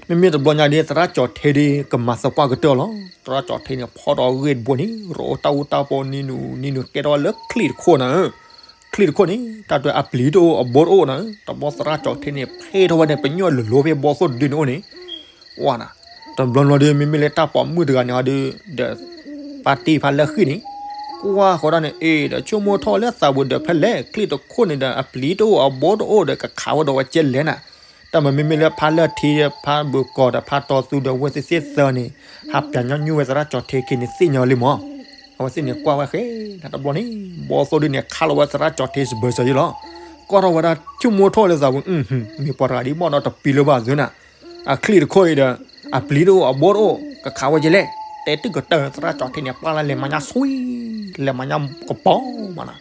ဧၢ မ့မ့ၢ်တဘျီညါဒ် သရၣ်ကၠီၤထ့ဒ်ကမၤသပှၢ်ကတၢၢ်လီၤ, သရၣ်ကၠီၤထ့န့ၣ် ဖီၣ်ထီၣ်ဂ့ၢ်တဘိန့ၣ် ရီၤအိၣ်တၢ်အူတၢ်ပီနံၤနုာ်နံၤနုာ် ကဲထီၣ်ဝဲလၢချံၣ်တခိၣ်နၤဧၢ, ချံၣ်တခိၣ်န့ၣ် တၢ်တွဲအပျံၤတအိၣ်အဘိတအိၣ်နၤဧၢ, တဘျီသရၣ်ကၠီၤထ့န့ၣ် ဖ့ထီၣ်ဝဲန့ၣ် ပညိၣ်လိၤလိၤဖဲဘီသိၣ်တဒုန့ၣ်အိၣ်န့ၣ်, ဝါနၤ, တဘျီဘျီဒီး မ့မ့ၢ်လၢတၢ်ပိာ်မုၣ်တဂၤန့ၣ်အီၤဒီး ဒီး ပၢ်တံၢ်ဖါလၢဃံၣ်န့ၣ် ကွၢ်ဃီၤဒၣ်န့ၣ် အ့ၣ် ဒီးဆိကမိၣ်ထီၣ်လၢသးပူၤဒီး ဖဲလဲၣ်ချံၣ်တခိၣ်န့ၣ်ဒီး အပျံၤတအိၣ်အဘိတအိၣ်ဒီး ကခးဝဲဒီးဝဲကဲလဲၣ်နၤ, တၢ်မ့မ့မ့ၢ်လၢဖါလၢထံ ဖါဘုးကီၤဒီးဖါတီသူဒီးဝဲသ့ၣ်သၢန့ၣ် ဟးပျးညီနုၢ်ဝဲသရၣ်ကၠီၤထ့ခံန့ၣ် သ့ၣ်ညါလံမး, အဝဲသ့ၣ်န့ၣ်ကွၢ်ဝဲဃဲ တဘျီန့ၣ် ဘီသိၣ်ဒုန့ၣ် ခးလီၤဝဲသရၣ်ကၠီၤထ့စဘၢၣ်စၢၤယဲလီၤ, ကွၢ်ထီၣ်ဝဲဒၣ်ဆိကမိၣ်ထီၣ်လၢသးပူၤ မ့ၢ်ပှၤတဂၤဒ်ဘၣ်ဒီးတပံၤလၢၤဘၣ်သုနၤ အချံၣ်တခိၣ်အံၤဒီး အပျံၤတအိၣ်အဘိတအိၣ် ကခးဝဲကဲလဲၣ်, တဲတုၢ်ကတၢၢ် သရၣ်ကၠီၤထ့န့ၣ် ပျၢ်လၢလဲၤမၤညါဆွံ လဲၤမၤညါကပီၤမးနၤ,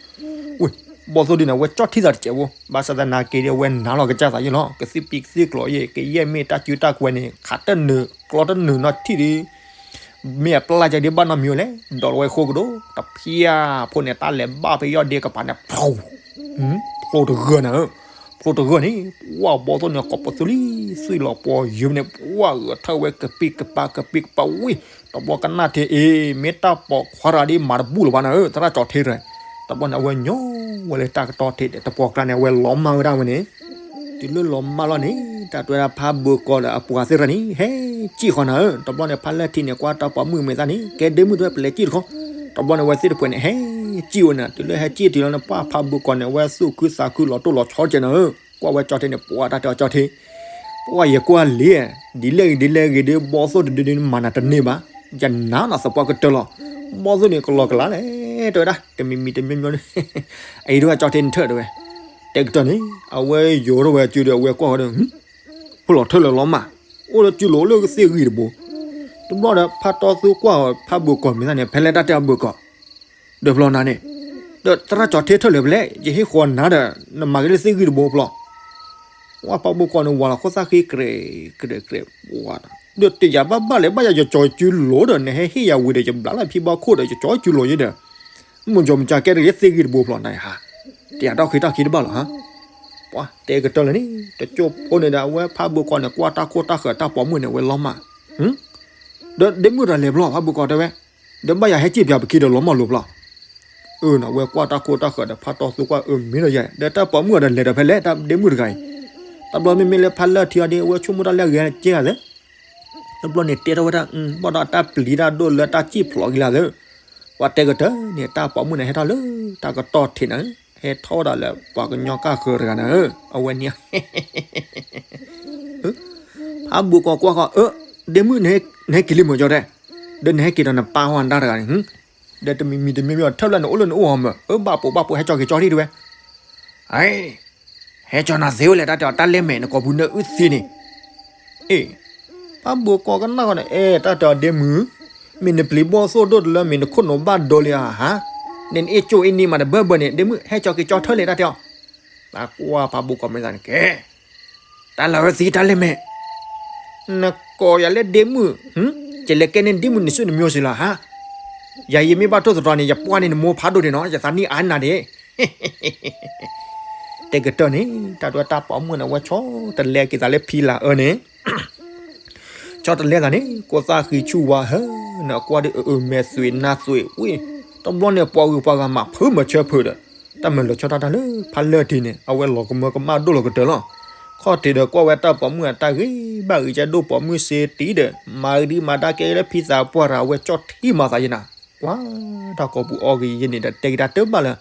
ဝ့ၢ် ဘီသိၣ်ဒုန့ၣ် အဝဲကၠီၣ်ထံသးတစဲးဖိ ဘၣ်ဆၣ်သနာ်က့ဒီး အဝဲနာ်လီၤကစၢ်သးယဲလီၤ, ကသံၣ်ပံသံၣ်ကျိၤအံၤ ကယဲၢ်မ့ၢ်တၢ်စုတၢ်ကွဲၤန့ၣ် ခးတနုာ်ကျီတနုာ်နီထံၣ်ဒီး မ့ၢ်အပျၢ်ကဲဒ်ဘၣ်နီတမံၤဝဲလဲၣ်, ဒီးဝဲဃိကဒီး တဖျၢၣ်ဖိန့ၣ် တၢ်လဲၤဘၣ်ဖဲယီၢ်ဒ့ကပၤန့ၣ် ဖျိတဂၢၢ်နၤဧၢ, ဖျိတဂၢၢ်န့ၣ် ပှၢ်ဘီသိၣ်န့ၣ် ကိးပသူလံ သွံၣ်လီၤပှီၤယုာ်န့ၣ် ပှၢ်ဂဲၤထၢၣ်ဝဲကပံးကပၤကပံးကပၤဝံၤ, တဘျီကနၣ်ထံ အ့ မ့ၢ်တၢ်ပိာ်ခွါတဂၤဒ်မၤတဘူၣ်လၢၤဘၣ်နၤဧၢ, သရၣ်ကၠီၤထ့တဂၤ, တဘျီန့ၣ် အဝဲညီဝဲလၢတၢ်ကတီၢ်ထံဒီး တပှီၢ်ကျါန့ၣ် အဝဲလီၤမၢ်ဝဲဒၣ်ဝဲန့ၣ် တုၤလၢလီၤမၢ်လီၤန့ၣ် တၢ်တွဲဒၣ်ဖးဘိကီးဒီးအပှၤသ့ၣ်တဖၣ်န့ၣ် ဟဲစံၣ်ဃီနၤဧၢ, တဘျီန့ၣ် ဖါလၢထံန့ၣ် ကွၢ်တၢ်ပိာ်မုၣ်မဲာ်သၣ်န့ၣ် ကဲဒ့မုၣ်တဝဲ ပလဲၤစံၣ်တခီ, တဘျီန့ၣ် အဝဲသ့ၣ်တဖၣ်န့ၣ် ဟဲစံၣ်ဝဲန့ၣ် တုၤလၢဟဲစံၣ်တုၤလီၤန့ၣ် ပှၢ်ဖးဘိကီးန့ၣ် အဝဲသူၣ်ခုသးခုလီၤတိၢ်လီၤဆီကဲနၤဧၢ, ကွၢ်ဝဲကၠီထ့န့ၣ် ပှၢ်တၢ်တဲအီၤကၠီထ့, ပှၢ်ယကွၢ်လံ, ဒ်လဲၣ်ဂ့ၤဒ်လဲၣ်ဂ့ၤဒီး ဘီသိၣ်တဒုဒုမၤနၤတန့ၢ်ဘၣ်, ယနာ်နီၢ်သပှၢ်ကတၢၢ်လီၤ, ဘီသိၣ်န့ၣ်ကလီကလးလဲၣ်, တဲဝဲဒၣ် တမံၤမံၤတမံၤမံၤ အအံၤတဝဲကၠီထ့နထၢၣ်တဝဲ, တဲကတၢၢ်န့ၣ် အဝဲယိၤထီၣ်ဝဲစုဒီး အဝဲကွၢ်ဃီဒီး ဖိလီၤထၢၣ်လၢလီၤမၢ်, အိၣ်လၢစုလိၤလၢကသ့ၣ်ဂံၢ်တဘိ, ပ တဘျီဒီးဖးတီသူကွၢ်အီၤ ဖးဘိၣ်ကီၢ်မ့ၢ်သးန့ၣ် ဖဲလဲၣ်တၢ်တဲအီၤဘိၣ်ကီၢ်, ဒီးဖျီနၤန့ၣ်, ဒီးသရၣ်ကၠီၤထံထၢၣ်လၢၤဖဲလဲၣ် ယဟ့ၣ်ဃီၤနၤဒီး နမၤက့ၤလၢသ့ၣ်ဂံၢ်တဘိဖျီ, ဝဲဖးဘိၣ်ကီၢ်န့ၣ် ဝၤလီၤခိၣ်သၣ်ဃံကြဲးကြဲးကြဲး, ဒီးတယာ်ဘၣ်ဘၣ်လဲၣ် ဘၣ်ယၤယကၠီၤစုလိၤဒီး နဟဲဟ့ၣ်ယၤဝံၤဒီး ယဘျးလၢဖံဘီခိၣ်ဒီး ယကၠီၤစုလိၤယဲဒီး မိၢ်ကၠီၤမုၢ်ကၠီၤကဲတဂ့ၤသ့ၣ်ဂံၢ်တဘိဖျီနၤဧါ, တယာ်ထီၣ်ဃ့တၢ်ခံတဘၣ်လီၤဧါ, ပှၤတဲကတၢၢ်လၢာ်န့ၣ် တကၠိၢ်ဖိန့ၣ်ဒီး အဝဲဖးဘိၣ်ကီၢ်န့ၣ် ကွၢ်တၢ်ခိၣ်တၢ်ဃၢၤတၢ်ပိာ်မုၣ်န့ၣ် အဝဲလီၤမၢ်, ဒီးဒ့မုၣ်တဂၤလဲၤဖျီ ဖးဘိၣ်ကီၢ်တဲဝဲ, ဒီးဘၣ်ယၤဟဲစံၣ်ပၠးပခံဒီးလီၤမၢ်လိာ်ဖျီ အၢ နဝဲကွၢ်တၢ်ခိၣ်တၢ်ဃၢၤဒီးဖးတီသူကွၢ်အၢမ့ၢ်ဒီးယဲ ဒီးတၢ်ပိာ်မုၣ်အီၤဒီးလဲၤဒီးဖဲလဲၣ် တၢ်ဒ့မုၣ်တဂၤအံၤ, တဘျီမ့မ့ၢ်လၢဖးလၢာ်ထံအီၤဒီး အဝဲဆိကမိၣ်တၢ်လၢအဂ့ၤကဲဂၤသၢ, တဘျီန့ၣ်တဲထီၣ်ဝဲဒၣ် ဘၣ်ဒီးတၢ်ပျံၤတၢ်ဒိၣ်လၢတၢ်စံၣ်ဖျိးက့ၤလၢသၢ, ပှၤတဲကတၢၢ်န့ၣ် တၢ်ပိာ်မုၣ်န့ၣ်ဟဲထီၣ်လၢ တၢ်ကတီၢ်ထံးန့ၣ်, ဟဲထီၣ်ဝဲဒၣ်လၢပှၤကညီကၢ်ဃၢၤတဂၤန့ၣ်, အဝဲန့ၣ် ဖးဘိၣ်ကီၢ်ကွၢ်ဃီ အၢ, ဒ့မုၣ် နဟဲက့ၤလံမၢ်ကၠီတဲ, ဒီးနဟဲက့ၤဒီးနပၢ်ဝဲဒၣ်တဂၤန့ၣ်, ဒီးတမံၤမံၤတမံၤမံၤအီၤထၢၣ်လၢနအိၣ်လၢနအိၣ်အီၤမၢ်, အၢ ဘၣ်ပိာ်ဘၣ်ပိာ် ဟဲကၠီၤက့ၤကၠီထံၣ်တဝဲ, ဟဲကၠီၤနၤသ့ဝဲလဲၣ် တၢ်တဲအီၤတၢ်လဲၢ်မဲာ် နကိာ်ပူၤနအုၣ်သံန့ၣ်, အ့ ဖးဘိၣ်ကီၢ်ကနၣ်ဃီန့ၣ် အဲ တၢ်တဲအီၤဒ့မုၣ်, မ့ၢ်နပျံၤဘီၣ်သိၣ်ဒိၣ်တလၢ မ့ၢ်နခိၣ်နူာ်ဘၣ်ဒိလံဧါဟါ, နအ့ၣ်ကၠိၣ်အ့ၣ်နံၣ်မးတဘၢဘၢန့ၣ် ဒ့မုၣ် ဟဲကၠီၤက့ၤကၠီထၢၣ်လဲၣ် တၢ်တဲအီၤ, သးကွၢ်ဖးဘိၣ်ကီၢ်မ့ၢ်သးန့ၣ်ကဲ တၢ်လၢအုၣ်သံတၢ်လဲၢ်မဲာ်, နကိးယၤလၢဒ့မုၣ်, ယလဲၤကဲန့ၢ်ဒ့မုၣ်နစုနမျိုးစ့ၢ်လီၤဟါ, ယၤယမ့ၢ်ဘၣ်ထိၣ်သတြီၤန့ၣ် ယပှၢ်န့ၢ်နမိၢ်ဖးဒိၣ်ဒံးနီၤ ယသးနံၣ်အါနၤဒံး တဲကတၢၢ်န့ၣ် တၢ်ဒွဲၣ်တၢ်ပိာ်မုၣ်န့ၣ် အဝဲဆီတလဲက့ၤသးလၢဖံလၤအၢန့ၣ်, ဆီတလဲသးန့ၣ် ကိးသၣ်ဃံဆူၣ်ဝါဟၢ, နကွၢ်ဒ်အၢအၢမဲာ်သွံးနါသွံးဝံၣ်, တဘျီန့ၣ်ပှၤဂုၤပှၤဂၤမၤဖုးမၤဆၢဖုးဒီး, တၢ်မၤလၢာ်ဆီတၢ်တၢ်လၢဖးလၢာ်ထံးန့ၣ် အဝဲလီၤကမၢကမၣ်ဒိၣ်လီၤကတၢၢ်လီၤ, ခီၣ်ထံးဒီးကွၢ်ဝဲတၢ်ပိာ်မုၣ်အတၢ်ဂ့ၤဘၣ်ဂ့ၤကဲဒိၣ်ပိာ်မုၣ်စ့တံၤဒီး မၤဒံးမၤဒါကဲလၢဖံသးပှၢ်တဂၤ အဝဲကၠီထံမၤသးယဲနၤ, ကွၢ်တၢ်ကိာ်ပူၤအီၣ်ဂ့ၤယဲန့ၣ်ဒီး တဲက့ၤတၢ်တဘၣ်လၢ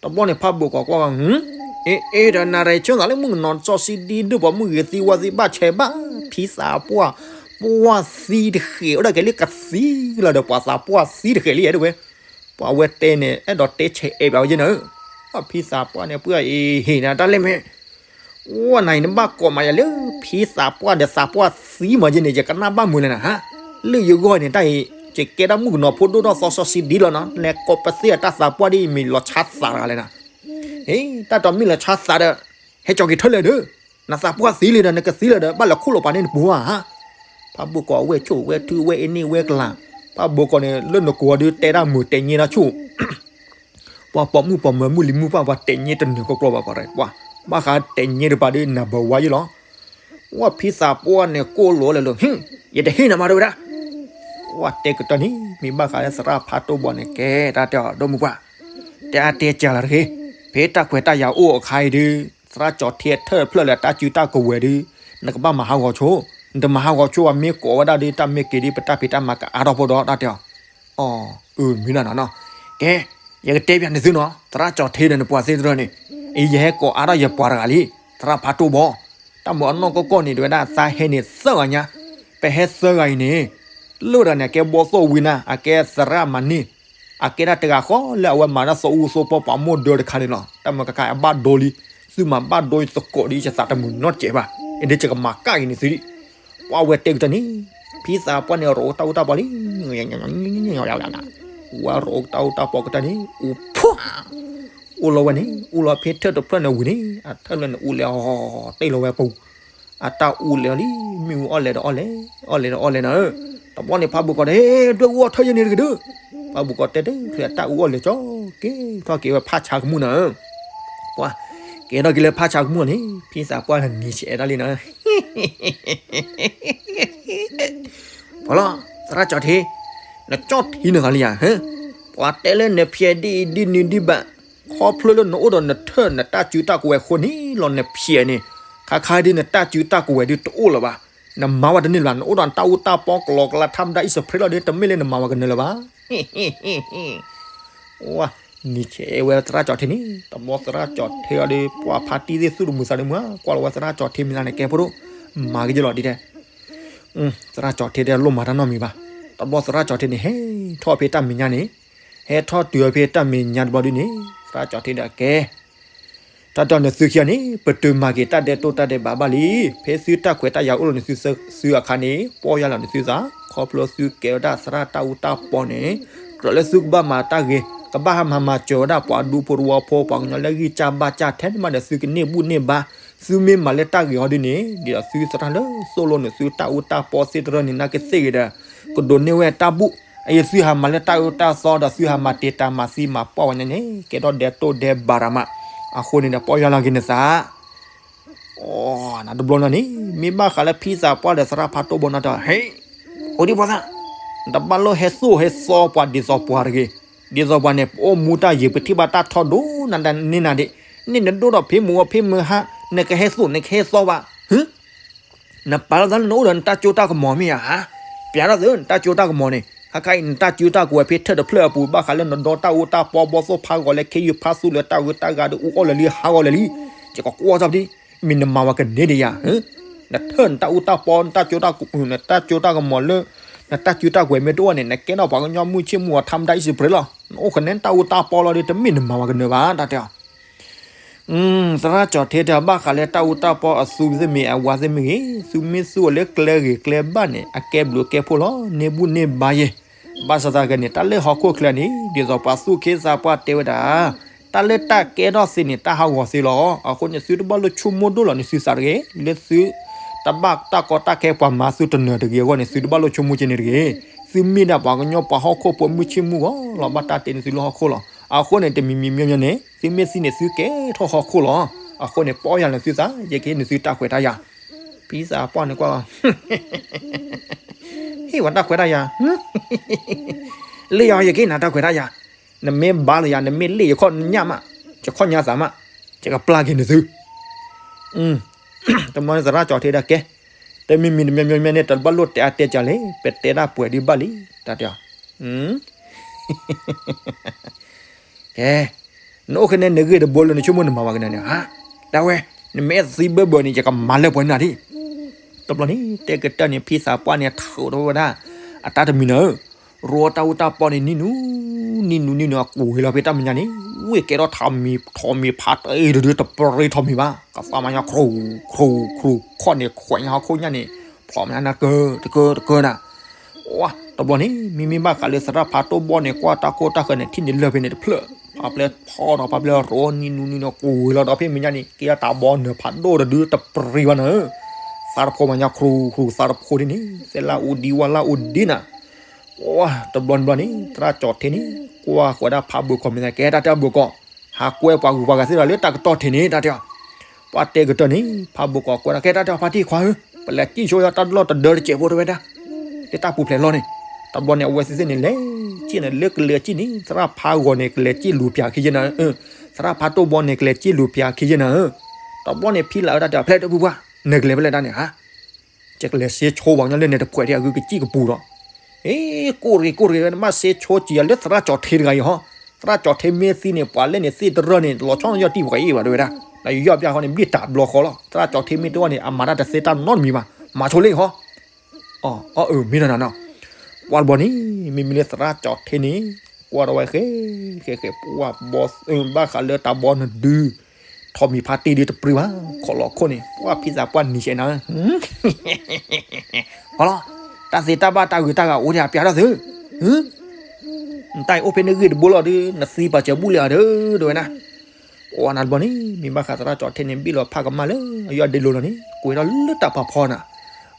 တဘျီန့ၣ်ဖးဘိၣ်ကီၢ်ကွၢ်ဂီၤ, အ့ အ့ ဒီးနၤရံၣ်ဆၢသးလၢမုၣ်ကနီၤ စီၤစံဒံဒိၣ်ပိာ်မုၣ်ဂ့ၤသံဝါသံဘၣ်ဆဲးဘၣ်, ဖံသးပှၢ်, ပှၢ်သံတဃဲးဝဲဒၣ်ကဲလံကသံလီၤဒီး ပှၤသးပှၢ်သံတဃဲးလံ တဲဝဲ, ပှၤဝဲတဲန့ၣ် အဲၣ်ဒိးတဲဆဲးအဲၣ်ဘၣ်ဝဲယဲန့ၣ်, ဖံသးပှၢ်န့ၣ် ပှၢ်အံၤဟ့ၣ်နၤတၢ်လဲၢ်မဲာ် ဝဲနၤအံၤနဘၣ်ကိးမးယၤလၢ ဖံသးပှၢ်ဒီးသးပှၢ်သံမးယဲန့ၣ် ယကနၣ်ဘၣ်မုာ်လဲၣ်နၤဟါ, လၢယဂီၢ်န့ၣ် တၢ်အံၤ ယကဲဒၣ်မုၣ်ကနီၤဖိဒိၣ်ထီၣ်သီစီဆှံဒ်လီၤနီၤ, လဲၤကိးပသ့ၣ်အတၢ်သးပှၢ်ဒ်အံၤ မ့ၢ်လီၤဆါသးတဂၤလဲၣ်နၤ, အ့ တၢ်တီမ့ၢ်လီၤဆါသးဒီး ဟဲကၠီၤက့ၤထၢၣ်လဲၣ်ဒီး နသးပှၢ်သံလံဒီး နကသံလၢၤဒီး ဘၣ်လဲၤခိၣ်လိာ်ပာ်န့ၢ်နပူၤဧါ, ဖးဘိၣ်ကီၢ်ဝဲၢ်ဆိၣ်ဝဲၢ်ထုဝဲၢ်အ့န့ၢ်ဝဲၢ်ကလၤ, ဖးဘိၣ်ကီၢ်န့ၣ် လၢနကိးအီၤဒုးတဲတၢ်မုာ်တဲညဲတၢ်ဆိၣ် ပှၤပိာ်မုၣ်ပိာ်မၢၤမုၢ်လံၤမုၢ်ပှၢ် ပှၤတဲညဲတနၢၤကီကီဘၣ်ပှၤ, ဘၣ်ဃးတဲညဲတပၤဒ်နဘၣ်ဝါယဲလီၤ, ဝဲဖံသးပှၢ်န့ၣ် ကိၣ်လိာ်လဲၣ်လၢ ယတဟ့ၣ်နၤမးတဝဲဒၣ်, ဝဲတဲကတၢၢ်န့ၣ် မ့ၢ်ဘၣ်ဃးလၢသရၣ်ဖးတိၢ်ဘီန့ၣ် ကဲတၢ်တဲအီၤ ဒီမုၢ်ပှၢ်, တဲအါတဲကၢ်လီၤတဂ့ၤ, ဖဲတၢ်ခွဲးတၢ်ယာ်အိၣ်အခါအံၤဒုး သရၣ်ကၠီၤထံထၢၣ်ဖျၢၣ်လၢတၢ်စုတၢ်ကဝဲၤဒုး နကဘၣ်မၤဟးဂီၤဆိ, နတမၤဟးဂီၤဆိဘၣ် မ့ၢ်ကိးဝဲဒၣ်ဒုး တၢ်မ့ၢ်က့ၤဒုး ပတၢ်ဖံးတၢ်မၤကအါထီၣ်ဖိဒီး တၢ်တဲအီၤ အီ အၢ မ့ၢ်ဒၣ်နၤနီၤ, ကဲ ယကတဲပၠးနသုနီၤ သရၣ်ကၠီၤထံဒီးနပှၤသ့ၣ်တဖၣ်န့ၣ်, အံၤယဟဲကိးအါထီၣ်ယပှၤတဂၤလံ, သရၣ်ဖးတိၢ်ဘီ, တၢ်မၤအနီၢ်ကီၢ်ကီၢ်န့ၣ် တဝဲဒၣ်သးဟဲန့ၣ်သၢဂၤညါ, ပဟဲသၢဂၤအံၤန့ၣ်, လၢတဂၤန့ၣ် အကဲဘီသိၣ်ဝံနါ အကဲသရၣ်မၤန့ၢ်, အကဲဒၣ်တဂၤဃီလၢအဝဲမၤတၢ်သီအူသီပီပှၤမိၢ်ဒၢတခါန့ၣ်လီၤ, တၢ်မၤကခါအဘၣ်ဒိလံ, သုမၤဘၣ်ဒိသကိးဒ်ယသး ယသးတမုာ်နီတစဲးဘၣ်, အဒ်ယကမၤကၣ်က့ၤန့ၣ်သုဒံး, ပှၤဝဲတဲကတၢၢ်န့ၣ်, ဖံသးပှၢ်န့ၣ် ရိးအိၣ်တၢ်အူတၢ်ပီလံ, ဝဲရိးအိၣ်တၢ်အူတၢ်ပီကတၢၢ်န့ၣ် အူဖှၢ်, အူလီၤဝဲန့ၣ် အူလီၤဖဲထၢၣ်တဖျၢၣ်န့ၣ်ဝံၤန့ၣ် အထၢၣ်ဖျၢၣ်န့ၣ် အူလဲၤအီၤတ့ၢ်လီၤဝဲပူၤ, အတၢ်အူလဲၤအီၤလံ, မ့ၣ်အူအီၣ်လဲၤဒီးအီၣ်လဲၤ, အီၣ်လဲၤဒီးအီၣ်လဲၤနၤဧၢ, တဘျီန့ၣ် ဖးဘိၣ်ကီၢ်တဲ ဒွဲၣ်အူအီၣ်ထၢၣ်ယဲန့ၣ်တက့ၢ်ဒုး, ဖးဘိၣ်ကီၢ်တဲတချုးအတၢ်အူအီၣ်လဲၤကၠီ က့ၤထီၣ်က့ၤဝဲဖးဆါကမူၣ်နၤဧၢ, ပှၤ က့ၤထီၣ်က့ၤလၢဖးဆါကမူၣ်န့ၣ် ဖံသးပှၢ်နံၤဆဲးဒၣ်လံနၤဧၢ ပှၤလီၤ, သရၣ်ကၠီၤထံ, နကၠီၤထံနသးလံဧါ, ပှၤတဲလၢနဖျဲးဒ်အံၤဒ်နုၤဒ်ဘၣ်, ခီဖျိလၢနအိၣ်ဒီးနထၢၣ်နတၢ်စုတၢ်ကဝဲၤအဃိန့ၣ်လီၤ နဖျဲးန့ၣ်, ခါခါဒ်နတၢ်စုတၢ်ကဝဲၤဒုးတအိၣ်လၢၤဘၣ်, နမၤဝဲတန့ၢ်လၢၤဘၣ်, နအိၣ်ဒီးနတၢ်အူတၢ်ပီကလီကလါထါမတၤအံၣ်စဖရ့လီၤဒုး တမ့ၢ်လၢနမၤဝဲကနၢၤလၢၤဘၣ် ဝဲ နံၤဆဲးဝဲသရၣ်ကၠီၤထံန့ၣ် တဘျီသရၣ်ကၠီၤထံအီၤဒီး ပှၤဖါတံၢ်သ့ၣ်သူၣ်တမုာ်သးတမုာ် ကွၢ်လီၤဝဲသရၣ်ကၠီၤထံမ့ၢ်သးန့ၣ် ကဲဖိဒိၣ် မၤက့ၤယလီၤဒ်တဲ, သရၣ်ကၠီၤထံတဲလိၣ်မၤတၢ်နီတမံၤဘၣ်, တဘျီသရၣ်ကၠီၤထံန့ၣ် ဟဲထီၣ်ဖဲတၢ်မဲာ်ညါန့ၣ်, ဟဲထီၣ်တုၤအီၤဖဲတၢ်မဲာ်ညါတဘျီဒုန့ၣ် သရၣ်ကၠီၤထံဒီးကဲ တၢ်တီနသုခံဂၤန့ၣ် ပတုၤမၤက့ၤတၢ်ဒဲးတိၢ်တၢ်ဒဲးဘးဘၣ်လံ, ဖဲသုတၢ်ခွဲးတၢ်ယာ်အိၣ်လၢနသုသုအခါန့ၣ် ပီၢ်ယၢ်လီၤနသုသး, ခီဖျိသုကဲဝဲဒၣ်သရၣ်တၢ်အူတၢ်ပီန့ၣ်, ကြၢးလၢသုကဘၣ်မၤတၢ်ဂ့ၤ, ကဘၣ်ဟးမၤမၤစၢၤဝဲဒၣ်ပှၤဒူဖိတဝီဖိ ပှၤကညီလၢဂံၢ်စၢ်ဘါစၢ်ထဲန့ၣ်မးဒီး သုကန့ၢ်ဘူၣ်န့ၢ်ဘါ, သုမ့ၢ်မၤလၢတၢ်ဂ့ၤဟီဒ်န့ၣ် ဒ်သိးသုသရၣ်လၢသိၣ်လိန့ၣ် သုတၢ်အူတၢ်ပီသ့ၣ်တရၢန့ၣ် နာ်က့သ့ၣ်ဂ့ၤဒီး ကဒိးန့ၢ်ဝဲတၢ်ဘူၣ်, အအံၤသုဟးမၤလၢတၢ်အၢတၢ်သီဒီး သုဟးမၤတ့တၢ်မၤသံမၤပှၢ်ဝဲညါန့ၣ် ကဲထီၣ်ဒဲးတိၢ်ဒဲးဘးရၤမး, အဃိန့ၣ်ဒီး ပီၢ်ယၢ်လီၤက့ၤနသး အိ နတဘျီနီၤန့ၣ် မ့ၢ်ဘၣ်ဃးလၢဖံသးပှၢ်ဒီးသရၣ်ဖးတိၢ်ဘီန့ၣ်ဒီး ဟ့, အိၣ်ဒံးပှၤသး, နတဘၣ်လိၣ်ဟဲသိၣ်ဟဲသီပှၤဒ်သိးပှၤတဂ့ၤ, ဒ်သိးပှၤန့ၣ် ပအိၣ်မူတၢ်ယံၤ ပထံၣ်ဘၣ်တၢ်ထီဒိၣ်နၤန့ၢ်နၤဒံး, န့ၣ်နဒိၣ်ဒီးဖံမုၢ်ဝဲဖံမုၢ်ဟါ, နကဟဲသိၣ်နကဟဲသီဘၣ်, ဟ့ နပာ်လီၤသးလၢနအိၣ်ဒီးနတၢ်စိတၢ်ကမီၤမ့ၢ်ဧါ, ပျးထီၣ်သုနတၢ်စိတၢ်ကမီၤန့ၣ် ခါခါအံၤ နတၢ်စုတၢ်ကဝဲၤဖဲထၢၣ်တဖျၢၣ်အပူၤ ဘၣ်ဃးလၢနဒီတၢ်အူတၢ်ပီ ဘီသိၣ်ဖးဂီၤလၢခ့ယုၢ်ဖးသူလၢတၢ်ဂ့ၤတၢ်ဂၤဒီး အူအီၣ်လၢာ်လံဟးဂီၤလၢာ်လံ, ယကကွၢ်ထီၣ်ပတံၢ်, မ့ၢ်နမၤဝဲကန့ၢ်ဒံးယၤ, နထၢၣ်နတၢ်အူတၢ်ပီ နတၢ်စိတၢ်က, နတၢ်စိတၢ်ကမီၤလၢ နတၢ်စုတၢ်ကဝဲၤမ့ၢ်တအိၣ်န့ၣ် နကဲထီၣ်ပှၤကညီမုၢ်ဆ့ၣ်မုၢ်ဂီၤထါမတၤအံၣ်စရ့လီၤ, နအိၣ်ဃုာ်န့ၣ်နတၢ်အူတၢ်ပီလီၤဒီး တမ့ၢ်နမၤဝဲကနၢၤဘၣ် တၢ်တဲအီၤ သရၣ်ကၠီၤထ့တဲ ဘၣ်ဃးလၢတၢ်အူတၢ်ပီအသူသ့ၣ်မ့ၢ်အဝၤသ့ၣ်မ့ၢ်ဂ့ၤ, သုမ့ၢ်သူအီၤလၢကျဲဂ့ၤကျဲဘၣ်န့ၣ် အကဲဘျုးကဲဖှိၣ်လီၤ, န့ၢ်ဘူၣ်န့ၢ်ဘါယဲ, ဘၣ်ဆၣ်သနာ်က့န့ၣ် တၢ်လၢဟီၣ်ခိၣ်ချၢန့ၣ် ဒ်သိးပှၤသူၣ်က့သးပှၢ်တဲဝဲဒၣ်, တၢ်လၢတၢ်ကဲထီၣ်သ့န့ၣ် တၢ်ဟးဂီၤသ့လီၤ, အဃိန့ၣ် သုတဘၣ်လိၣ်ဆိကမိၣ်ဒိၣ်လီၤန့ၣ်သုသးတဂ့ၤ, လၢသု တၢ်ဘၣ်တၢ်ကီတၢ်ခဲပှၤမၤသုတနၢၤတဂ့ၤအဂီၢ်န့ၣ် သုတဘၣ်လိၣ်ဆိကမိၣ်က့န့ၣ်တဂ့ၤ, သုမ့ၢ်ဒၣ်ပှၤကညီပှၤဟီၣ်ခိၣ်ဖိမုၢ်ဆ့ၣ်မုၢ်ဂီၤလီၤ, ဘၣ်တၢ်တဲန့ၣ်သုလၢဟီၣ်ခိၣ်လီၤ, အဃိန့ၣ် တမံၤမံၤမံၤန့ၣ် သုမ့ၢ်သံန့ၣ် သုကဲထီၣ်ဟီၣ်ခိၣ်လီၤ, အဃိန့ၣ် ပီၢ်ယၢ်လီၤသုသး ယကဟ့ၣ်န့ၢ်သုတၢ်ခွဲးတၢ်ယာ်, ဖံသးပှၢ်န့ၣ်ကွၢ် ဟ့ၣ်ဝဲတၢ်ခွဲးတၢ်ယာ်, လၢယၤ ယကဟ့ၣ်နၤတၢ်ခွဲးတၢ်ယာ်, နမ့ၢ်ဘါလီၤယၤ နမ့ၢ်လ့ၣ်ယခီၣ်ညၣ်မး, ယခီၣ်ညါသးမး, ယကပျၢ်က့ၤန့ၢ်သု, တမီန့ၣ်သရၣ်ကၠီၤထ့ဒီးကဲ, တမံၤမံၤတမံၤမံၤန့ၣ် တဘၣ်လိၣ်တဲအါတဲကၢၤလံ, ပတဲတၢ်ပှဲၤဒံးဘၣ်လံ, တၢ်တဲအီၤ ကဲ, နအိၣ်ခဲန့ၣ် နဂ့ၢ်တဘိလၢနဆိကမိၣ်နမၤဝဲကနၢၤန့ၣ်ဧါ, တၢ်ဝဲ, နမ့ၢ်အဲၣ်သံဘၢဘၢန့ၣ် ယကမၤလၢပှဲၤနၤဒံး, တဘျီန့ၣ် တဲကတၢၢ်န့ၣ် ဖံသးပှၢ်န့ၣ် ထိးထီၣ်ဝဲဒၣ် အတၢ်တမံၤနၤဧၢ, ရိတၢ်အူတၢ်ပီန့ၣ် နံၣ်နူ နံၣ်နူ နံၣ်နူ အကွံာ်လီၤဖဲတၢ်မဲာ်ညါန့ၣ်, ဝ့ၢ်ကဲထီၣ်ထီးမံၤ ထီးမံၤဖးတ့ၢ်တဒု တပြံထီးမံၤဘၣ်, ကသးမၤညါ ခြူးခြူးခြူး ခီၣ်န့ၣ်ခွဲးညါဟီၣ်ခိၣ်ညါန့ၣ်, ဖျိးမးနၤ တကၢတကၢတကၢနၤ တဘျီန့ၣ် မ့မ့ၢ်ဘၣ်ဃးလၢသရၣ်ဖးတိၢ်ဘီန့ၣ် ကွၢ်တၢ်ခိၣ်တၢ်ဃၢၤန့ၣ် ထံၣ်န့ၢ်လၢၢ်ဖဲန့ၣ်တဖျၢၣ်, ဖးပျဲၢ်ဖီဒီး ဖးပျဲၢ်ရိ နံၣ်နူနံၣ်နူ ကွံာ်လီၤဒီးဖဲမဲာ်ညါန့ၣ် ကဲတၢ်ဘီနၢၤဖးဒိၣ်တဒု တပြံဘၣ်နၤဧၢ, သးတဖိးမၤညါ ခြူးခြူး သးတဖိးဒ်န့ၣ် သဲလၢအူဒံဝါလၢအူဒံနၤ, တဘျီတဘျီန့ၣ် သရၣ်ကၠီၤထ့န့ၣ် ကွၢ်ဃီၤဒၣ်ဖးဘၢၣ်ကီၤ မ့ၢ်သးကဲတၢ်တဲဘၢၣ်ကီၤ, ဟးကွဲပှၤဂုၤပှၤဂၤသ့ၣ်ဒီးလၢတၢ်ကတီၢ်ထံးန့ၣ် တၢ်တဲအီၤ, ပှၤတဲကတၢၢ်န့ၣ် ဖးဘၢၣ်ကီၤကွဲးဒီး ကဲတၢ်တဲအီၤ ဖါတံၢ်ခွါဧၢ, ပလဲၤစံၣ်ဆိယီၤတၢ်လီၢ်တဒၢတစဲးဖိတဲဝဲဒၣ်, လၢတၢ်ပူၤဖျဲးလီၢ်န့ၣ်, တဘျီန့ၣ် အဝဲသ့ၣ်န့ၣ် လဲၤစံၣ်န့ၣ် လၢကလဲၤစံၣ်န့ၣ် သရၣ်ဖးဂီၤန့ၣ် ကလဲၤစံၣ်လူၤဖၠးခ့ယဲၢ်နၤဧၢ, သရၣ်ဖးတိၢ်ဘီန့ၣ် ကလဲၤစံၣ်လူၤဖၠးခ့ယဲၢ်နၤဧၢ, တဘျီန့ၣ် ဖံလးအၢတၢ်တဲအီၤ ဖဲတပူၤပှၢ် နကလဲၤဖဲလဲၣ်တၢ်န့ၣ်ဧါ ယကလဲၤစ့ဆိပှၤကညီလၢန့ၣ်တဖှဲးဒံး အဂုာ်ကစံၣ်ကပူၤဒီး, အ့ ကိၢ်တဂ့ၤ ကိၢ်တဂ့ၤ နဘၣ်စ့ဆိကံၤယၤလၢသရၣ်ကၠီၤထ့တဂၤအံၤဟီ, သရၣ်ကၠီၤထ့မ့ၢ်သံန့ၣ် ပှၤလဲၣ်န့ၣ်သ့တရၢၢ်န့ၣ် လီၤဆီယီၢ်တံၢ်ပှၤအ့ၣ်ဘၣ်တဲဝဲဒၣ်, ဒီးယယီၢ်ပျၢ်ဃီန့ၣ် ဘံၣ်တၢ်ဘျီဃီလီၤ, သရၣ်ကၠီၤထ့မ့ၢ်တအိၣ်န့ၣ် အမၤတၢ်တသ့တၢ်နီတမံၤဘၣ်, မၤဆိလ့ၣ်ဟီ, အၢ မ့ၢ်နီၤနီၤ, ပှၤတဘျီန့ၣ် မ့မ့ၢ်လၢသရၣ်ကၠီၤထ့န့ၣ် ကွၢ်ဒီးဝဲဃဲ ဃဲဃဲ ပှၤဘီ ဘၣ်ဃးလၢတၢ်ဘီနဒု ထီးမံၤဖးတံၢ်ဒ်တပြံဘၣ် ခီၣ်လီၤခိၣ်န့ၣ် ပှၤဖံသးပှၢ်နံၤဆဲးနၤဧၢ, ဟီလီၤ, တၢ်သ့တၢ်ဘၣ်တၢ်ဂ့ၤတၢ်ဂၤအိၣ်ဒံး ပျးထီၣ်သု, နတၢ်အံၤအိၣ်ဖဲန့ၣ်ဂ့ၢ်တဘိလီၤဒီး နသံပာ်စၢၤဘူၣ်လံဧါဒီး တဲဝဲဒၣ်, အိၣ်နၤတဘျီန့ၣ် မ့ၢ်ဘၣ်ဃးသရၣ်ကၠီၤထ့န့ၣ် ဘံၣ်လီၤဖးကမၣ်လၢအယီၢ်ဒ့လိၤလီၤန့ၣ် ကွံာ်ထီၣ်လၢတၢ်ပာ်ဖီနၤ,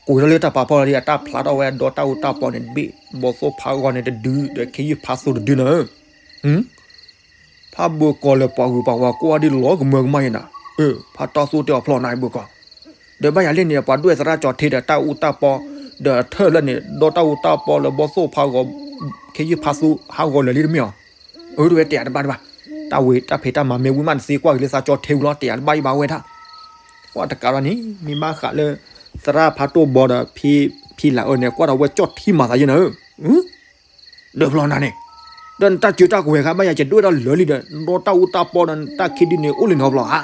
ကွံာ်ထီၣ်လၢတၢ်ပာ်ဖီလီၤဒီး အတၢ်ဖျါထီၣ်ဝဲဒီတၢ်အူတၢ်ပီန့ၣ်တဘ့ၣ်, ဘီသိၣ်ဖးဂီၤန့ၣ်တဒု ဒီးခ့ယုၢ်ဖးသူတဒုနၤဧၢ, ဖးဘၢၣ်ကီၤလၢပှၤဂုၤပှၤဂၤကွၢ်ဒ်လီၤကမၢကမၣ်ယဲနၤ, ဖးတီသူတ့ၢ်အီၤဖျီနၤဘၢၣ်ကီၤ, ဒီးဘၣ်ယၤလၢန့ၣ် ပှၤဒွဲၣ်သရၣ်ကၠီၤထ့ဒီးတၢ်အူတၢ်ပီ, ဒီးထၢၣ်လၢန့ၣ် ဒီတၢ်အူတၢ်ပီလၢဘီသိၣ်ဖးဂီၤ, ခ့ယုၢ်ဖးသူဟးဂီၤလၢာ်လံတမ့ၢ်အီၤ, အၢတဝဲတဲယၤတဘၣ်တဘၣ်, တၢ်ဝ့ၤတၢ်ဖံးတၢ်မၤမ့ၢ်ဝံၤမးနသ့ကွၢ်က့ၤလၢသးကၠီၤထ့ဝံၤလီၤ တဲယၤတဘၣ်ယဘၣ်ဝဲဒၣ်, ကွၢ်တကးဒီးန့ၣ် မ့ၢ်ဘၣ်ဃးလၢ သရၣ်ဖးတိၢ်ဘီဒီး ဖံလးအၢန့ၣ် ကွၢ်ဒီးဝဲကၠီၣ်ထံမၤသးယဲနၤဧၢ, ဒၢးဖျီနၤန့ၣ်, ဒီးနတၢ်စုတၢ်ကဝဲၤခါဘၣ်ယၤ ယဒွဲၣ်ဒီးလၢာ်လံဒီး ဒီတၢ်အူတၢ်ပီဒီးနတၢ်ခံဒုန့ၣ် အိၣ်လၢနဟီဖျီဧါ,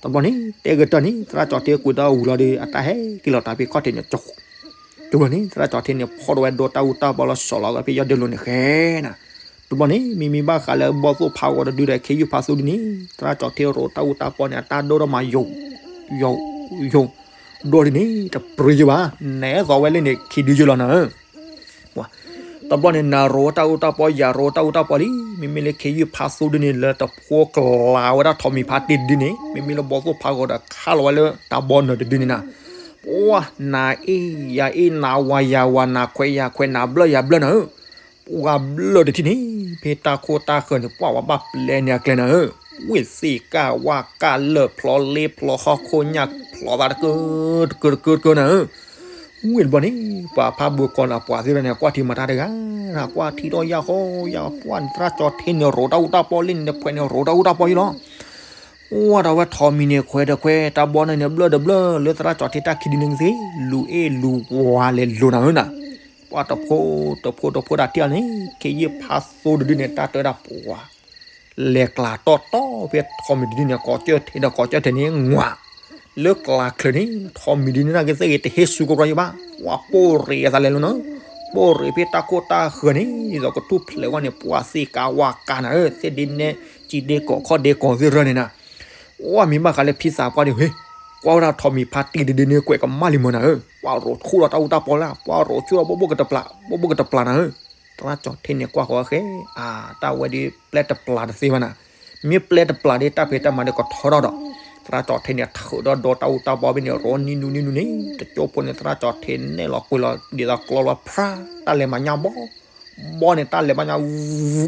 တဘျီန့ၣ် တဲကတၢၢ်န့ၣ် သရၣ်ကၠီၤထ့ကွံာ်ဒီးဝံၤလီၤဒီး အတၢ်ဟဲက့ၤလီၤတၢ်ဖဲခီၣ်ထံးန့ၣ် တဘျီန့ၣ် သရၣ်ကၠီၤထ့န့ၣ် ဖီၣ်ဒီးဝဲဒီတၢ်အူတၢ်ပီလီၤ စီၤလီၤက့ၤဖဲယီၢ်ဒ့လိၤန့ၣ်ဃဲနၤ, တဘျီန့ၣ် မ့မ့ၢ်ဘၣ်ဃးလၢဘီသိၣ်ဖးဂီၤတဒုဒီးခ့ယုၢ်ဖးသူဒ်န့ၣ် သရၣ်ကၠီၤထ့ရိတၢ်အူတၢ်ပီန့ၣ် အတၢ်ဒိၣ်ထီၣ်မးယိာ်, ယိာ်, ယိာ်, ဒိၣ်ဒ်န့ၣ် တပြံယဘၣ်, နဲသိးဝဲလၢန့ၣ် ခံဒုယလီၤနၤဧၢ တဘျီန့ၣ် နၤရိတၢ်အူတၢ်ပီ ယၤရိတၢ်အူတၢ်ပီလံ, မ့မ့ၢ်လၢခ့ယုၢ်ဖးသိဒုန့ၣ် လၢတဖိကျါဝဲဒၣ်ထိးမံၤဖါတံၢ်တဒုန့ၣ် မ့မ့ၢ်လၢဘီသိၣ်ဖးဂီၤဒီးခးလီၤဝဲလၢတၢ်ဘီနၢၤတဒုန့ၣ်နၤ, ပှၤနၤအ့ၣ်ယၤအ့ၣ် နၤဝၤယၤဝၤ နၤခွဲးယၤခွဲး နၤဘျၢၣ်ယၤဘျၢၣ်နၤဧၢ, ပှၤဘျၢၣ်တထံၣ်န့ၣ် ဖဲတၢ်ခိၣ်တၢ်ဃၢၤန့ၣ် ပှၤဝဲဘၣ်ပျဲန့ၢ်အကျဲနၤဧၢ, ဝ့ၢ်သ့ၣ်ကၢ်ဝၣ်ကၢ်လၢၢ်ဖျီလ့ဖျီဟီၣ်ခိၣ်ညၣ်ဖျီသးတကၢတကၢတကၢတကၢနၤဧၢ ဝံၤတဘျီန့ၣ် ပှၤဖးဘိကီးန့ၣ် ပှၤသ့ၣ်တဖၣ်န့ၣ် ကွၢ်ထံမၤတၢ်တဂၤ, ကွၢ်ထံဒီးယၢ်ဃီယၢ်ပှၢ်န့ၣ် သရၣ်ကၠီၤထ့န့ၣ် ရိးတၢ်အူတၢ်ပီလံန့ၣ် တဖှဲးန့ၣ် ရိးတၢ်အူတၢ်ပီယံလီၤ. ဝဲဒီးဝဲထိးမံၤန့ၣ် ခွဲးဒီးခွဲး တၢ်ဘီန့ၣ်န့ၣ် ဘျၢၣ်ဒီးဘျၢၣ် လၢသရၣ်ကၠီၤထ့တၢ်ခံဒုန့ၣ်ကသ့ လူၤအ့ၣ်လူၤဝါလဲၤလိၤနၤဧၢနၤ. ပှၤတဖိတဖိတဖိတၢ်ထံၣ်အီၤန့ၣ် ခ့ယုၢ်ဖးသိတဒုန့ၣ် တၢ်တဲဝဲဒၣ်ပှၤ လဲၤကျးတီၢ်တီၢ်ဖဲထိးမံၤတဒုန့ၣ် ကိးကၠၢၢ်ထံဒီးကိးကၠၢၢ်ထံန့ၣ် ငွး လၢကျးချၢန့ၣ် ထိးမံၤဒုန့ၣ် နာ်က့သ့ၣ်ဂ့ၤ တဟ့ၣ်ဆူကရီယဘၣ်, ပှၤပိၢ်ရ့ၣ်အသးလဲၤလိၤနၤ, ပိၢ်ရ့ၣ်ဖဲတၢ်ခိၣ်တၢ်ဃၢၤန့ၣ် ဒ်သိးကထူၣ်ဖျဲးဝဲန့ၣ် ပှၤသ့ၣ်ကၢ်ဝၣ်ကၢ်နၤဧၢ, သ့ၣ်ဒ့နဲ စံးဒ့ကိးခီၣ်ဒ့ကိးသ့ၣ်ရၢန့ၣ်နၤ. ဝဲမ့ၢ်ဘၣ်ဃးလၢဖံသးပှၢ်ဒ်ဝဲ, ကွၢ်ဝဲဒၣ်ထိးမံၤဖါတံၢ်တဒုန့ၣ် ကွဲးကမၣ်လံမၢ်နၤဧၢ, ပှၤရိးဆူၣ်ဒီးတၢ်အူတၢ်ပီလၢ ပှၤရိးဆူၣ်ဒီးဘိၣ်ဘိၣ်ကတပျၢ် ဘိၣ်ဘိၣ်ကတပျၢ်နၤဧၢ. သရၣ်ကၠီၤထ့န့ၣ်ကွၢ်ဃီဃဲ အါ တၢ်ဝဲဒ်ပျဲတပျၢ်တသ့ဘၣ်နၤ, မ့ၢ်ပျဲတပျၢ်ဒ်တၢ်ဖံးတၢ်မၤဒ်ကထီထီၣ်ဒီး, သရၣ်ကၠီၤထ့န့ၣ်ထုးဒီးဒီတၢ်အူတၢ်ပီဖဲန့ၣ် ရိးနံၤနူနံၤနူန့ၣ် တကၠိဖိန့ၣ် သရၣ်ကၠီၤထ့နဲၣ်လီၤကွံာ်လီၤ ဒ်သိးကျီလီၤဖျါ တၢ်လဲၤမၤညါဘီ ဘီန့ၣ် တၢ်လဲၤမၤညါ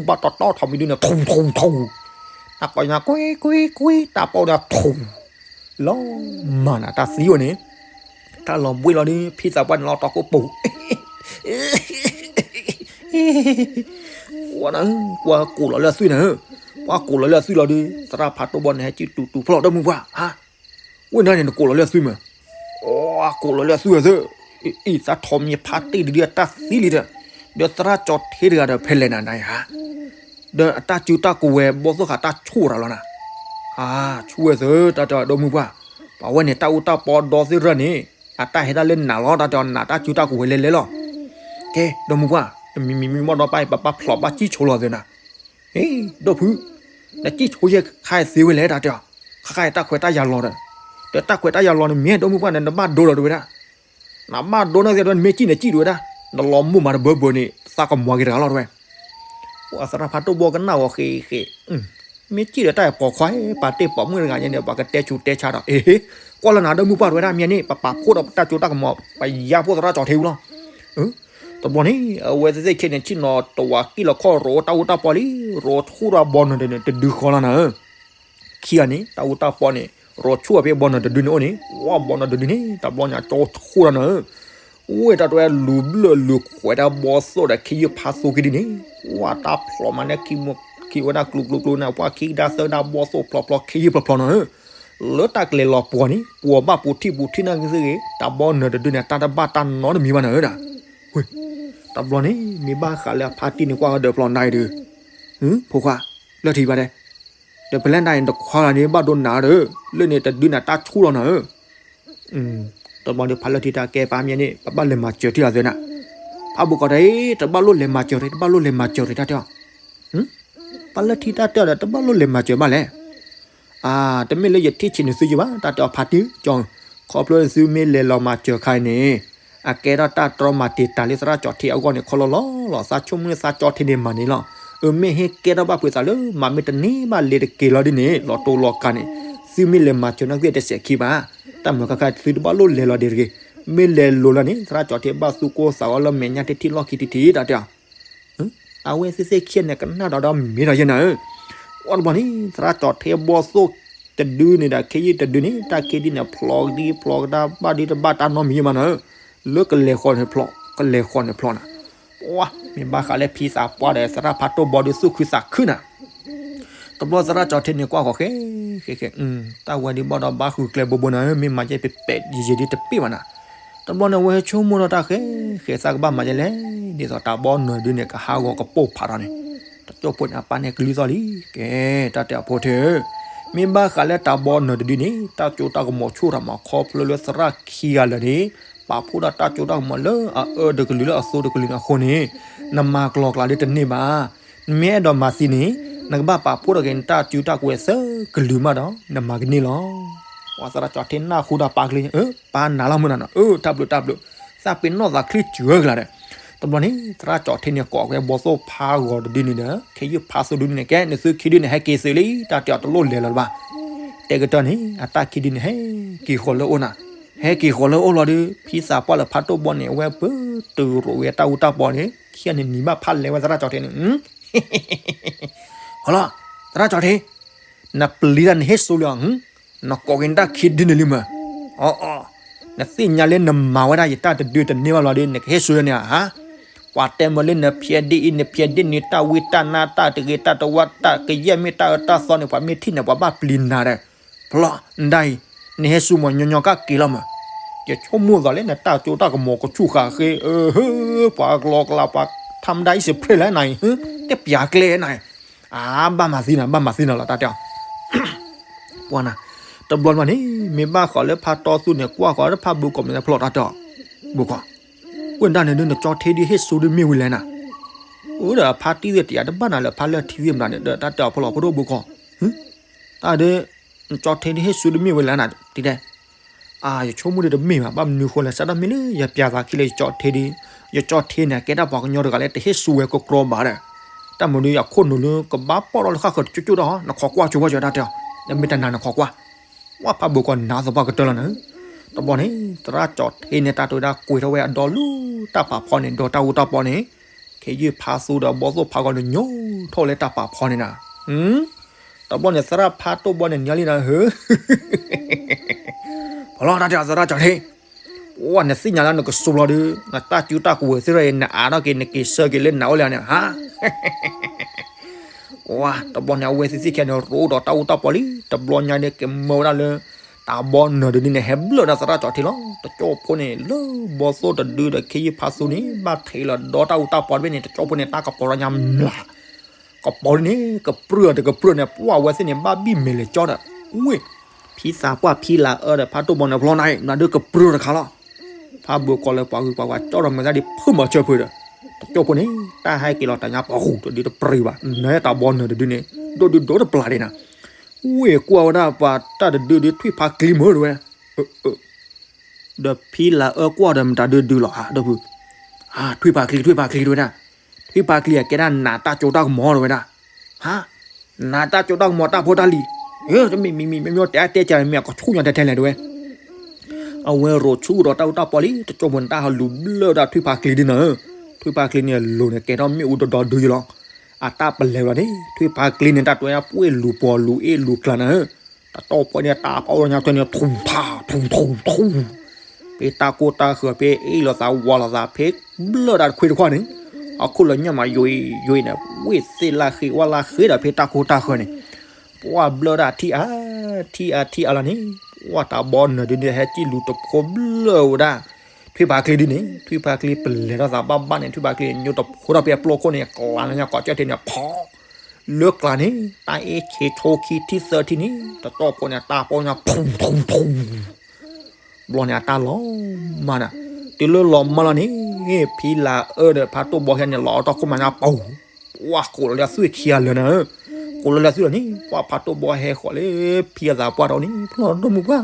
ဘၣ်တီတီထိးမံၤဒုန့ၣ် ထူထူထူ, တၢ်ကိးညါကွံကွံကွံ တၢ်ပိာ်ဒၣ်ထူ လီၤမၢ်နၤ တၢ်သံအိၣ်န့ၣ်, တၢ်လီၤဘှံးလီၤဒု ဖံသးပှၢ်န့ၣ်လီၤတီခိၣ်ပူၤ ဝဲနၤ, ပှၤကိးလီၤလၢအသွံၣ်နၤဧၢ, ပှၤကိးလီၤလၢအသွံၣ်လီၤဒု သရၣ်ဖးတိၢ်ဘီန့ၣ် ဟဲကံၣ်တူာ်တူာ်ဖျီၣ်ဒီမုၢ်ပှၢ်, ဝဲနၤန့ၣ် နကိးလီၤလၢအသွံၣ်မး, အိ ကိးလီၤလၢအသွံၣ်အသၢ, အံၤသးထိးမံၤဖါတံၢ်တဒုအတၢ်သံလံဒီး, ဒီးသရၣ်ကၠီၤထ့တဂၤဒီးဖဲလဲၣ်နၤနၤဧါ ဒီးအတၢ်စုတၢ်ကဝဲၤဘီသိၣ်ဃာ်တၢ်ဆူၣ်ရၤလီၤနၤ, အါ ဆူၣ်ဝဲသၢ တၢ်တဲအီၤဒီမုၢ်ပှၢ်, ပှၤဝဲန့ၣ် တၢ်အူတၢ်ပီဒီသ့ၣ်ရၢန့ၣ်, အတၢ်ဟဲဒၣ်လၢနၤလီၤ တၢ်တဲအီၤ နၤတၢ်စုတၢ်ကဝဲၤလဲၤလဲၤလီၤ, ကဲ ဒီမုၢ်ပှၢ်, မံၤမံၤမံၤမီၢ်ဒီးပၢ်အံၤ ပဘၣ်ဖျိးဘၣ်စံၣ်ဆိလီၤသၢနၤ, ဟ့ ဒီဖု, နစံၣ်ဆိယဲၢ်ခါအံၤသ့ဝဲလဲၣ် တၢ်တဲအီၤ, ခါခါအံၤတၢ်ခွဲးတၢ်ယာ်လီၤဒီး, ဒီးတၢ်ခွဲးတၢ်ယာ်လီၤန့ၣ် မ့ၢ်ဒီမုၢ်ပှၢ်န့ၣ် နဘၣ်ဒိလီၤတဝဲဒၣ် နဘၣ်ဒိန့ၣ်သ့ၣ်ဒီး နမ့ၢ်စံၣ်န့ၣ်စံၣ်တဝဲဒၣ်, နလီၤမိၢ်မးတဘၢဘၢန့ၣ် သးကမွၤက့ၤတဂၤလီၤတဝဲ, ပှၤသရၣ်ဖးတိၢ်ဘီကနၣ်ဂီၤဃ့ဃ့, မ့ၢ်စံၣ်ဒီးတၢ်ပိာ်ခွါ ပာ်တ့ၢ်ပိာ်မုၣ်တဂၤညါန့ၣ် ပှၤကတဲဆူးတဲဆါဒီး, အ့ ကွၢ်လၢနၤဒီမုၢ်ပှၢ်တဝဲဒၣ် မ့ၢ်န့ၣ် ပပာ်ဖှိၣ်ဒီးပတၢ်စိတၢ်ကမီၤ ပယါဖှိၣ်သရၣ်ကၠီၤထ့ဝံၤလီၤ, တဘျီန့ၣ် အဝဲသ့ၣ်ခဲန့ၣ် ဆ့ၣ်နီၤတဝးကံၣ်လီၤခီၣ်ရိးတၢ်အူတၢ်ပီလံ, ရိးဆူၣ်ဒီးဘီနၢၤတဒုဃီလီၤနၤဧၢ ခံဂၤန့ၣ် တၢ်အူတၢ်ပီန့ၣ် ရိးဆူၣ်အီၤဖဲဘီနၢၤတဒုန့ၣ်အိၣ်န့ၣ်, ဝဲဘီနၢၤတဒုန့ၣ် တဘျီညါကၠီဆူၣ်လီၤနၤဧၢ, ဝဲတၢ်တဝဲလူၤဘျၢၣ်လူၤခွဲးတၢ်ဘီသိၣ်ဒီးခ့ယုၢ်ဖးသိခံဒုန့ၣ်, ဝဲတၢ်ဖျိးမးန့ၣ် ခံဝဲဒၣ်ကျူကျူကျူန့ၣ် ပှၤခံကဒါသၢဒါဘီသိၣ်ဖျိးဖျိးခ့ယုၢ်ဖျိးဖျိးနၤဧၢ, လၢတၢ်ကလဲၤလီၤပှီၤန့ၣ် ပှီၤဘၣ်ပူၤထံၣ်ပူၤထံၣ်နာ်က့သ့ၣ်ဂ့ၤ တၢ်ဘီနၢၤတဒုန့ၣ် တၢ်တဘၣ်တၢ်နီတမံၤဘၣ်နၤဧၢဒၣ်, ဝ့ၢ် တဘျီန့ၣ် မ့ၢ်ဘၣ်ဃးလၢအဖါတံၢ်န့ၣ်ကွၢ်ဃီဒီးဖျိးနၤအံၤဒုး, ဖိခွါ, လၢထံၣ်ဘၣ်တဲ ဒီးဖဲလဲၣ်နၤအံၤနတခွါလၢ်န့ၣ် ဘၣ်ဒိနၤဒီး, လၢန့ၣ်တဒုနၤတၢ်ဆူၣ်လီၤနၤဧၢ, တဘျီဒီးဖးလၢထံတၢ်ကဲပာ်မ့ၢ်န့ၣ် ပဘၣ်လဲၤမၤစၢၤထံၣ်အီၤသၢနၤ, ဖးဘိကီးတဲအံၤ တဘၣ်လိၣ်လဲၤမၤစၢၤရ့ တဘၣ်လိၣ်လဲၤမၤစၢၤရ့ တၢ်တဲအီၤ, ဖးလၢထံတၢ်တဲအီၤဒီး တဘၣ်လိၣ်လဲၤမၤစၢၤဘၣ်လဲၣ် အါ တမ့ၢ်လၢယထံၣ်ဆံးန့ၢ်သုယဘၣ် တၢ်တဲအီၤဖါတံၢ်ကၠီ, ခီဖျိသုမ့ၢ်လဲၤလီၤမၤစၢၤခါအံၤန့ၣ်, အကဲထီၣ်တၢ်တြီမၤတံာ်တာ်လၢသရၣ်ကၠီထ့အဂီၢ်န့ၣ် ခီလီၤလီၤလီၤ သးဆိကမိၣ်သရၣ်ကၠီထ့န့ၣ်မၤန့ၣ်လီၤ, အမ့ၢ်ဟ့ၣ်ကဲထီၣ်ဘၣ်ဖုးသးလၢ မၤမ့ၢ်တန့ၢ်ဘၣ်လ့ၤတက့ၤလီၤဒ်န့ၣ် လီၤတိၢ်လီၤကၤန့ၣ်, သုမ့ၢ်လဲၤမၤစၢၤနာ်က့တစဲးခံဘၣ်, တၢ်မၤခါခါသုတဘၣ်လိၣ်လဲၤလီၤဒံးတဂ့ၤ, မ့ၢ်လဲၤလိၤလီၤန့ၣ် သရၣ်ကၠီထ့ဘၣ်သူၣ်ကိၢ်သးဂီၤလၢမဲာ်ညါတထံၣ်လီၢ်ခံထံထံၣ် တၢ်တဲအီၤ အဝဲသ့ၣ်သ့ၣ်ခံဂၤန့ၣ် ကနၣ်ဒီးဒီးမ့ၢ်ဒီးယဲနၤဧၢ, အီၤတဘျီန့ၣ် သရၣ်ကၠီထ့ဘီသိၣ်တဒုန့ၣ်ဒီး ခ့ယုၢ်တဒုန့ၣ် တၢ်ခ့ဒ်န့ၣ် ဖျိးကဒံဖျိးကဒါ ဘၣ်ဒ်တဘၣ်တၢ်နီတမံၤယဲမးနၤဧၢ, လၢကလဲၤဃီန့ၣ်ဖျိး ကလဲၤဃီန့ၣ်ဖျိးနၤ, ပှၤ မ့ၢ်ဘၣ်ဃးလၢဖံသးပှၢ်ဒီးသရၣ်ဖးတိၢ်ဘီဒုးသူၣ်ခုသးခုနၤ တဘျီသရၣ်ကၠီထ့န့ၣ်ကွၢ်ဃီၤဃဲ ဃဲဃဲ, တၢ်ဝဲဒ်ဘၣ်ဒီးဘၣ်ဃုကျဲဘိဘိနၤဧၢ, မ့ၢ်မၤယဲပှဲၤပှဲၤယံာ်ယံာ်ဒ်တပ့ၢ်ဘၣ်နၤ, တဘျီန့ၣ် အဝဲဆိကမိၣ်ဒီးတၢ်ဃဲ ဃဲသးကဘၣ်မၤယဲလဲၣ်, ဒ်သိးတၢ်ဘီနၢၤဒုန့ၣ် ကဟးဂီၤကပိာ်ဖးထီၣ်န့ၣ်, တကၠိဖိန့ၣ် အပၢ်န့ၣ်ကလုၢ်သီၣ်လံ, ကဲ တၢ်တဲအဖိထၢဧၢ, မ့ၢ်ဘၣ်ဃးလၢတၢ်ဘီနၢၤတဒုန့ၣ် တၢ်စိတၢ်ကမီၤဆူၣ်ထီၣ်မး ခီဖျိလၢသရၣ်ခံဂၤလၢာ်န့ၣ် ပာ်ဖှိၣ်ဒီးတၢ်စိတၢ်ကမီၤလၢအအၢတကလုာ်လၢအသိတကလုာ်န့ၣ်အဃိန့ၣ်, နမၤကျီၤကျါဒ်တန့ၢ်ဘၣ် နမ့ၢ်အဲၣ်ဒိးမၤသံန့ၣ် နကဘၣ်ပာ်ဖှိၣ်ထီၣ်က့ၤနတၢ်စုတၢ်ကဝဲၤသၢကလုာ်မးဒီး နမၤကန့ၢ်လီၤ. ပှၤသရၣ်ကၠီထ့နၢ်ဟူဒီးပၢ်ကလုၢ်, အၢ ပၢ်နၤလီၤမုၢ်နၤနီၤ, အၢ တၢ်ဘျုးတၢ်ဘျုး, သးပ့ၤနီၣ်သးချံစၢၤကလာ်ဒီး, တဘျီန့ၣ် သရၣ်ကၠီၣ်ထ့န့ၣ် ကိးဝဲဘီသိၣ်ဖါဂီၤတဒုန့ၣ်ဒီး ခ့ယုၢ်ဖါသိတဒုန့ၣ် ကဲ နသုခံဒုန့ၣ် ဟဲက့ၤသုးလံ တၢ်တဲအီၤတလိၣ်လဲၤလၢၤဘၣ်. တဲကတၢၢ်န့ၣ် အတၢ်ခံဒုန့ၣ် ဟဲက့ၤဃီၤလၢအအိၣ်နၤ. ဟဲက့ၤဃီၤလၢအအိၣ်လီၤဒီး ဖံသးပှၢ်လၢဖါတိၢ်ဘီန့ၣ် အဝဲပတုာ်ရိးဝဲတၢ်အူတၢ်ပီန့ၣ် ခံဂၤန့ၣ်နံၤဘၣ်ဖးလဲၤဝဲသရၣ်ကၠီၣ်ထ့န့ၣ် ဟီလီၤ, သရၣ်ကၠီၣ်ထ့, နပျံၤတၢ်နဟ့ၣ်ဆူလံဧါ, နကိးက့ၤနတၢ်ခံဒုန့ၣ်လံမး, အီ နသ့ၣ်ညါလၢနမၤဝဲဒၣ်ယတၢ်တဒုတန့ၢ်ဘၣ်လီၤဒီး နကဟ့ၣ်ဆူယဲန့ၣ်ဧါ. ပှၤတဲမ့ၢ်လၢနဖျဲးဒ့ၣ်အံၤ နဖျဲးဒ့ၣ်န့ၣ် တၢ်ဝံတၢ်နါ တၢ်တဂ့ၤတၢ်တဝါ တၢ်ကယဲၢ်မ့ၢ်တၢ်အၢတၢ်သီန့ၣ် ပှၤမ့ၢ်ထံၣ်န့ၣ် ပှၤဘၣ်ပျံၤနၤဒီး ဖျီ နဒၣ်အံၤ နဟဲဆူမး ညီညီကၣ်က့ၤလီၤမး, ယဆိကမိၣ်သးလၢနတၢ်ကၠိတၢ်ကမီၤကဆူၣ်ဃာ်ဃ့ ပှၤကလီကလး ပှၤထါမတၤအံၤစံးဖျဲၣ်လဲၣ်နၤအံၤ တပျးကျဲနၤအံၤ, အါ ဘၣ်မၤသံနၤ ဘၣ်မၤသံနၤလီၤ တၢ်တဲအီၤ ပှၤနၤ, တဘျီဘျီန့ၣ် မ့ၢ်ဘၣ်ဃးလၢဖါတီသူန့ၣ် ကွၢ်ဃီလၢဖါဘိကီးမ့ၢ်ဖျီၣ်တၢ်တဲအီၤ, ဘိကီး, ဝဲဒၣ်န့ၣ်ဒုး နကၠီထ့ဒုးဟ့ၣ်ဆူဒုးမ့ၢ်ဝဲလဲၣ်နၤ, အိၣ်ဒီးအဖါတံၢ်သ့ၣ်တယာ်တဘၣ်နၤလၢဖါလၢထံသ့ၣ်မတၤန့ၣ် ဒီးတၢ်တဲအီၤဖျီၣ်ဖျီၣ်ဖိဒိၣ်ဘိကီး, တၢ်ဒုး နကၠီထ့ဒုးဟ့ၣ်ဆူဒုးမ့ၢ်ဝဲလဲၣ်နၤ တတဲ အါ ယဆိကမိၣ်ဒ်တမ့ၢ်ဘၣ် ဘၣ်မနုၤဃိလဲၣ် စးထီၣ်မ့ၢ်လၢယပျးသးခံလၢယကၠီထ့ဒုး, ယကၠီထ့န့ၣ် ကဲဒၣ်ပှၤကညီတဂၤလၢတဟ့ၣ်ဆူဝဲကကြီဘၣ်ဒီး, တၢ်မနုၤအခိၣ်နူာ်လၢ ကဘၣ်ပီၣ်ထီၣ်လၢဃၣ်ဃၢၤတကၠိကၠိဒီး နခိးကွၢ်ဆိဝဲကၠီတၢ်တဲအီၤ, နမ့ၢ်တနာ်နခိးကွၢ်, ဝဲဖးဘိကီးနၤသပှၢ်ကတၢၢ်လီၤနၤ, တဘျီန့ၣ် သရၣ်ကၠီထ့န့ၣ် တၢ်တဲဝဲဒၣ်ကွံာ်ထီၣ်ဝဲအဒီလူၤ တၢ်ပာ်ဖီန့ၣ် ဒီးတၢ်အူတၢ်ပီန့ၣ်, ခ့ယုၢ်ဖါသူဒီးဘီသိၣ်ဖါဂီၤန့ၣ် ညိးထီၣ်လၢတၢ်ပာ်ဖီန့ၣ်နၤ တဘျီန့ၣ် သရၣ်ဖးတိၢ်ဘီန့ၣ် နံၤလံနၤဧၢ, ဖျီၣ်တၢ်တဲအီၤ သရၣ်ကၠီထ့, ပှၤနသ့ၣ်ညါလၢနကစိၤလီၤဒုး နတၢ်စုတၢ်ကဝဲၤသ့ၣ်ထီၣ်အံၤ နအါထီၣ်က့ၤ နက့ၤဆၢက့ၤလၢနအိၣ်လၢန့ၣ်ဧါ, တဘျီန့ၣ် အဝဲသ့ၣ်သ့ၣ်ခံဂၤန့ၣ် ရိဒီးတၢ်အူတၢ်ပီလံ တဘျီညါန့ၣ် ကမၢဝဲဒၣ်လၢ တၢ်ဘီနၢၤတဒုန့ၣ် ဟဲဘျၢၣ်ဒီးသရၣ်ကၠီထ့လီၤ တကၠိဖိန့ၣ် လၢဘီသိၣ်တဒုဒီးခ့ယုၢ်ဖါသူန့ၣ် ဘၣ်ထဲးလီၤဒီတၢ်အူတၢ်ပီတဘ့ၣ်န့ၣ် တကၠိဖိန့ၣ် တၢ်ကပီၤထီၣ်ညါမျး ကပီၤဒ်န့ၣ် ကပြုၢ်အီၤတကပြုၢ်န့ၣ် ပှၤဝဲသ့ၣ်န့ၣ် ဘၣ်ဘံၣ်မဲာ်လဲၤကၠီဒီး ဝ့ၢ် ဖံသးပှၢ်ဖံလၤအၢဒီးဖးတိၢ်ဘီန့ၣ်ဖျီနၤအံၤ မနုၤဒုးကပြုၢ်တခါလီၤ, ဖးဘိကီးလၢပှၤဂုၤပှၤဂၤကၠီဒီးမၤသးဒ်ဖုမၤဆၢဖုဒီး တကၠိဖိန့ၣ် တၢ်ဟဲက့ၤလီၤတၢ်ညါပှၤဃူတဒုတပြံၤဘၣ် နတၢ်ဘီနၢၤတဒုန့ၣ် ဒိၣ်ဒုဒိၣ်တပျၢ်ဒံးနၤ, ဝ့ၢ်ကွၢ်ဝဲဒၣ်ပှၤတၢ်တဒုဒုးထွံၣ်ဖးကျံမုၢ်တဝဲ ဒီးဖံလၤအၢကွၢ်ဒီးမတၤဒုဒုလီၤဧါ ဒီပုၢ်, ထွံၣ်ဖးကျံ ထွံၣ်ဖးကျံတဝဲဒၣ်, ထွံၣ်ဖးကျံအကဲဒၣ်နးတၢ်ကၠိတၢ်ကမီၤတဝဲဒၣ်, ဟါ, နးတၢ်ကၠိတၢ်ကမီၤတၢ်ဖိတၢ်လံၤ, မ့ၢ်မ့ၢ်မ့ၢ်မ့ၢ်မ့ၢ်တဲတဲကမ့ၢ်အကဆူၣ်ညါထဲထဲလဲၣ်တဝဲ, အဝဲရိၤဆူၣ်ဒီးတၢ်အူတၢ်ပီလံ တကၠိဖိန့ၣ် တၢ်ဟးလူၤဘျၢၣ်ဒၣ်ထွံၣ်ဖးကျံဒ်နၤ, ထွံၣ်ဖးကျံန့ၣ်အလိၤန့ၣ် ကဲထီၣ်မ့ၣ်အူဒီဒီဒုယလီၤ, အတၢ်ပလဲၤလီၤန့ၣ် ထွံၣ်ဖးကျံန့ၣ် တၢ်တွဲပှ့ၢ်လူၤပီၤလူၤအ့ၣ်လူၤကျါနၤ တတီၢ်ပှဲၤန့ၣ် တၢ်ပီညါထွဲန့ၣ် ထူၣ်ထါ ထူၣ်ထူၣ်ထူၣ်, ဖဲတၢ်ကိၢ်တၢ်ဃၢၤ ဖဲအ့ၣ်လိာ်သးဝီလိာ်သး ဖဲဘျၢၣ်ဒၣ်တခွ့တခွါန့ၣ်, အခိၣ်လၢညၣ်မးယွံယွံန့ၣ် ဝ့ၢ်သ့ၣ်လၢဃ့ဝါလၢဃ့ဒီးဖဲတၢ်ကိၢ်တၢ်ဃၢၤန့ၣ်, ပှၤဘျၢၣ်ဒၣ်ထံၣ်အါ ထံၣ်အါထံၣ်အါလီၤန့ၣ်, ပှၤတၢ်ဘီနၢၤဒုန့ၣ် ဟဲစံၣ်လူၤတဖိဘျၢၣ်ဝဲဒၣ် ထွံၣ်ဖးကျံဒ်န့ၣ်, ထွံၣ်ဖးကျံပလဲၤထီၣ်သးဘၣ်ဘၣ်န့ၣ် ထွံၣ်ဖးကျံညိတဖိထီၣ်ဖဲအပျိၢ်ခိၣ်န့ၣ် ကျါလၢညါကိးကၠီၣ်ထံန့ၣ် ဖီ လၢကျါန့ၣ် တၢ်အ့ၣ်ဆ့ဆိခံထံၣ်သၢထံၣ်န့ၣ် တတီၢ်ဖိန့ၣ် တၢ်ပီညါ ထူၣ်ထူၣ်ထူၣ်, ဘျီန့ၣ် အတၢ်လီၤမၢ်နၤ, တုၤလၢလီၤမၢ်လီၤန့ၣ် ဖံလၤအၢဒီးဖးတိၢ်ဘီဟဲန့ၣ် လီၤအီၣ်တီၢ်ခိၣ်မၤညါပူၤ, ပှၤကိးလီၤလၢအသွံၣ်ခံဂၤလၢာ်နၤ, ကိးလီၤလၢအသွံၣ်လီၤန့ၣ် ပှၤဖးတိၢ်ဘီဟဲဃီၤလၢ ဖံအသးပှၢ်ဒီးန့ၣ် ဖျီၣ်ဒိၣ်မုၢ်ပှၢ်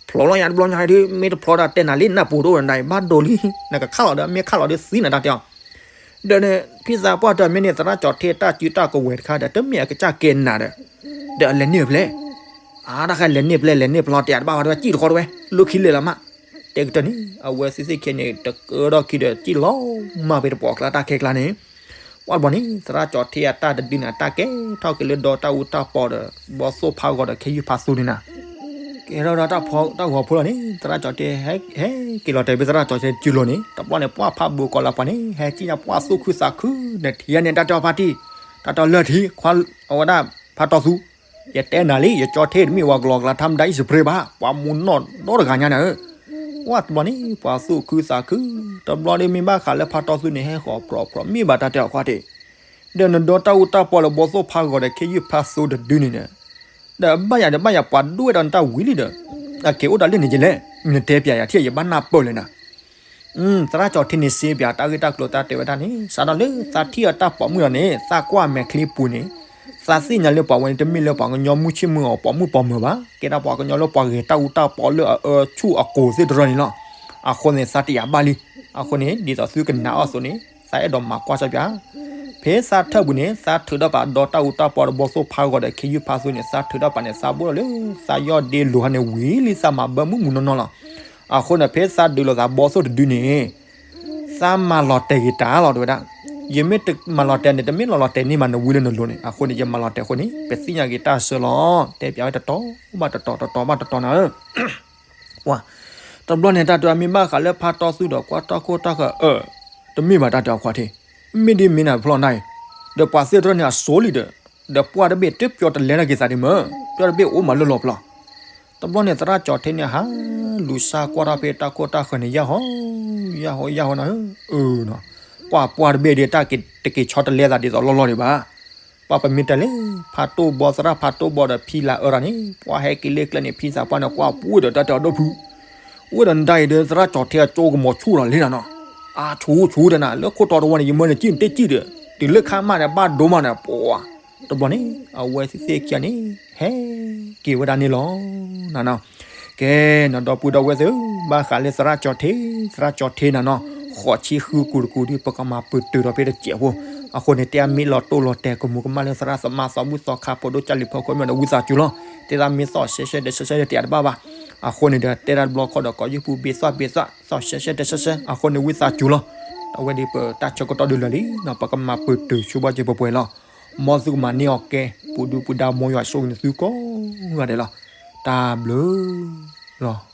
ဖျီၣ်လီၤယၤတဘျီညါဒုး မ့ၢ်တဖျီၣ်ဒၣ်တဲနၤလံ နၢ်ပူၤတအိၣ်နၤ ဘၣ်ဒိလံ, နကခးလီၤဒီး မ့ၢ်ခးလီၤဒုးသံနၤတၢ်တဲအီၤ, ဒီးန့ၣ် ဖံသးပှၢ်တမ့ၢ်န့ၣ် သရၣ်ကၠီၣ်ထ့တၢ်စုတၢ်ကဝဲၤတခါဒီး တမ့ၢ်အကစၢ်ကဲနၤဒီး, ဒီးအလဲၤန့ၢ်ဖျဲၣ်, အါ တၢ်ခါလဲၤန့ၢ်ဖျဲၣ် လဲၤန့ၢ်ဖျီၣ်တဲတဘၣ်ဝဲ စံၣ်တခီတဝဲ လၢခံလဲၤလီၤမး, တဲကတၢၢ်န့ၣ် အဝဲသ့ၣ်သ့ၣ်ခဲန့ၣ် တကၢထီၣ်ခံဒီး စံၣ်လီၤမၢ်ဖဲတပှီၢ်ကျါတၢ်ခဲကျါန့ၣ် ပှၢ်တဘျီန့ၣ် သရၣ်ကၠီၣ်ထ့အတၢ်တဒုန့ၣ် အတၢ်ကဲထီၣ်က့ၤလၢဒီတၢ်အူတၢ်ပီဒီး ဘီသိၣ်ဖးဂီၤဒီးခ့ယုၢ်ဖးသူန့ၣ်နၤ, ကဲထီၣ်ဒီးတၢ်ဂီၤဖိလီၤန့ၣ် သရၣ်ကၠီၣ်ထ့ ဟဲက့ၤလီၤတဲာ်ဖဲသရၣ်ကၠီၣ်ထ့စုလိၤန့ၣ် တဘျီန့ၣ် ပှၢ်ဖးဘိကီးလၢပှၤန့ၣ် ဟဲကံၣ်ညါပှၢ်သူၣ်ခုသးခု နထံၣ်ညါန့ၣ် တၢ်တဲအီၤဖါတံၢ် တၢ်တဲအီၤလၢထံ ခွါအဝဲဒၣ် ဖးတီသူ ယတဲနၤလံ ယကၠီၣ်ထ့တမ့ၢ်ဝဲကလီကလါ ထါမတၤအံၣ်စပရ့ဘၣ် ပှၤမူနီၢ်ဒီတဂၤညါနၤဧၢ, ပှၢ်တဘျီန့ၣ် ပှၤသူၣ်ခုသးခု တဘျီဒီးမ့ၢ်ဘၣ်ဃးလၢဖးတီသူန့ၣ် ဟဲဃီၤပြီၤပြီၤမ့ၢ်ဘၣ်တၢ်တဲအီၤခွါတံၢ် ဒီးနဒီတၢ်အူတၢ်ပီလၢဘီသိၣ်ဖးဂီၤဒီးခ့ယုၢ်ဖးသူတဒုန့ၣ်ဒီး, ဒီးဘၣ်ယၤဒီးဘၣ်ယၤပှၤဒွဲၣ်ဒီးနတၢ်ဝံၤလံဒီး, အက့ၤအိၣ်တၢ်လၢန့ၣ်ကလဲၣ်, နတဲပျးယၤထံၣ်ယဘၣ်နၢ်ပၢၢ်လဲၣ်နၤ, သရၣ်ကၠီၣ်ထ့န့ၣ်စ့ပျးတၢ်ဂ့ၢ်တၢ်ကျိၤတၢ်တဲဝဲဒၣ်န့ၣ် စးထီၣ်လၢသးထံၣ်အတၢ်ပိာ်မုၣ်လီၤန့ၣ် သးကွၢ်မဲာ်ချံပူၤန့ၣ်, သးသ့ၣ်ညါလၢပှၤဝဲန့ၣ်တမ့ၢ်လၢပှၤကညီမုၢ်ဆ့ၣ်မုၢ်ဂီၤပိာ်မုၣ်ပိာ်မၢၤဘၣ်, ကဲဒၣ်ပှၤကညီလၢပှၤဂဲၤတၢ်အူတၢ်ပီလၢအအၢဆူၣ်အကိၤသ့ၣ်တရၢန့ၣ်လီၤ, အဃိန့ၣ်သးတယာ်ဘၣ်လံ အဃိန့ၣ် ဒ်သိးသုကနၣ်အီၤအသိးန့ၣ် သးအဲၣ်ဒိးမၤကွၢ်စၢ်ပၠး. ဖဲသးထၢၣ်ပူၤန့ၣ် သးထုးထီၣ်ပာ်ဒီတၢ်အူတၢ်ပီဒီးဘီသိၣ်ဖးဂီၤဒီး ခ့ယုၢ်ဖးသိန့ၣ် သးထုးထီၣ်ပာ်န့ၣ် သးဘိၣ်ထီၣ်လၢ သးယီၢ်ဒ့လိၤဟါန့ၣ် ဝံၤလံသးမၤဘၢမုၢ်မုၢ်နီၢ်နီၢ်လီၤ. အဃိန့ၣ် ဖဲသးဒုးလိာ်သးဘီသိၣ်တဒုန့ၣ် သးမၤလီၤတဲာ်က့ၤတၢ်လီၤ တဲဝဲဒၣ်. ယမ့ၢ်တမၤလီၤတဲာ်န့ၣ် တမ့ၢ်လီၤလီၤတဲာ်န့ၢ်မးနဝံလၢနလိၤန့ၣ်. အဃိန့ၣ် ယမၤလီၤတဲာ်အဃိန့ၣ် ပသ့ၣ်ညါက့ၤတၢ်ဆၢလီၤ. တဲပၠးဝဲတတီၤဘၣ်တတီၤ တတီၤဘၣ်တတီၤနၤဧၢ ပှၤ တဘျီန့ၣ် တၢ်တဲအမ့ၢ်ဘၣ်ဃးလၢဖးတီသူၣ်ဒီးကွၢ်တၢ်ခိၣ်တၢ်ဃၢၤ အၢ တမ့ၢ်ဘၣ်တၢ်တဲအခွါထံး မ့ၢ်ဒ်မ့ၢ်နၤဖျီနၤအံၤ ဒီးပှၤသ့ၣ်တဖၣ်န့ၣ်အစိၤလံဒီး ဒီးပှၢ်တဘ့ၣ်တပျီတလဲတၢ်က့ၤသးဒံးမၢ် ပျီတဘ့ၣ်အိၣ်မးလၢလီၤပျီ တဘျီန့ၣ် သရၣ်ကၠီၤထ့န့ၣ် ဟးလူၤဆါကွၢ်ထီၣ်ဖဲတၢ်ခိၣ်တၢ်ဃၢၤန့ၣ် ယၢ်ဟီ ယၢ်ဟီ ယၢ်ဟီနၤဧၢ အၢ ကွၢ်ပှၢ်တဘ့ၣ်ဒီး တၢ်က့ၤဆီတလဲသးဒ်သိးလီၢ်လီၢ်ဒံးဘၣ်. ပှၤပမ့ၢ်တဲလၢ ဖးတိၢ်ဘီ သရၣ်ဖးတိၢ်ဘီဒီးဖံလၤအၢရၤန့ၣ် ပှၤဟဲက့ၤလၢကျဲန့ၣ် ဖံသးပှၢ်န့ၣ် ကွၢ်ပူၤဒီးတၢ်တဲအီၤဒီဖု အိၣ်ဒီးနတၢ်အံၤဒီး သရၣ်ကၠီၤထ့အကၠိကမီၤဆူၣ်လီၤလံနၤနီၤ အဆူၣ်ဆူၣ်ဒီးနၤ လၢခိၣ်တီတဝီန့ၣ် ယမၢနကံၣ်နတ့ၢ်ကံၣ်ဒီး တုၤလၢခါမးဒီး ဘၣ်ဒိမးဒီး ပှၤ တဘျီန့ၣ် အဝဲသ့ၣ်ခံဂၤန့ၣ် ဟဲက့ၤဝဲဒၣ်န့ၣ်လီၤ နၤနီၤ ကဲ နဒီပုၢ်ဒီဝဲၢ်သ့ၣ်ဧၢ ဘၣ်ဃးလၢသရၣ်ကၠီၤထ့ သရၣ်ကၠီၤထ့နၤနီၤ ဃိးဆံဃုကူၤတကူၤဒ် ပကမၤပတုာ်ဒီးဖဲတစဲးဖိ အဃိန့ၣ် တဲအမ့ၢ်လီၤတိၢ်လီၤတဲာ်ကမူၤကမၣ်လၢသရၣ်သမါသးဘူၣ်သီခါဖိဒိၣ်ကၢ်လံၤဖီခိၣ်မ့ၢ်ဒီး ဝံသးစူၤလီၤ တဲဒၣ်မ့ၢ်သီၣ်ရှဲရှဲဒဲးရှဲရှဲဒဲးတယၤတဘၣ်ဘၣ် အဃိန့ၣ်ဒီး တဲဒၣ်တဘျီခီဒီး ကိးယုၢ်ပူၤဘ့ၣ်သီၣ်ဘ့ၣ်သီၣ် သီၣ်ရှဲရှဲဒဲးရှဲရှဲ အဃိန့ၣ် ဝံသးစူၤလီၤ အဝဲဒ်ပတၢ်ဆၢကတီၢ်ဒုးလၢာ်လံနီၤ ပကမၤပတုာ်ဆိဘၣ်စၢၤပှဲၤပှဲၤလီၤ မ်သုကမၤန့ၢ်အီၤကဲ ပူၤဒုပူၤဒါ မ်ယွၤဆိၣ်ဂ့ၤနသုကိးဂၤဒဲးလီၤ တၢ်ဘျုးလီၤ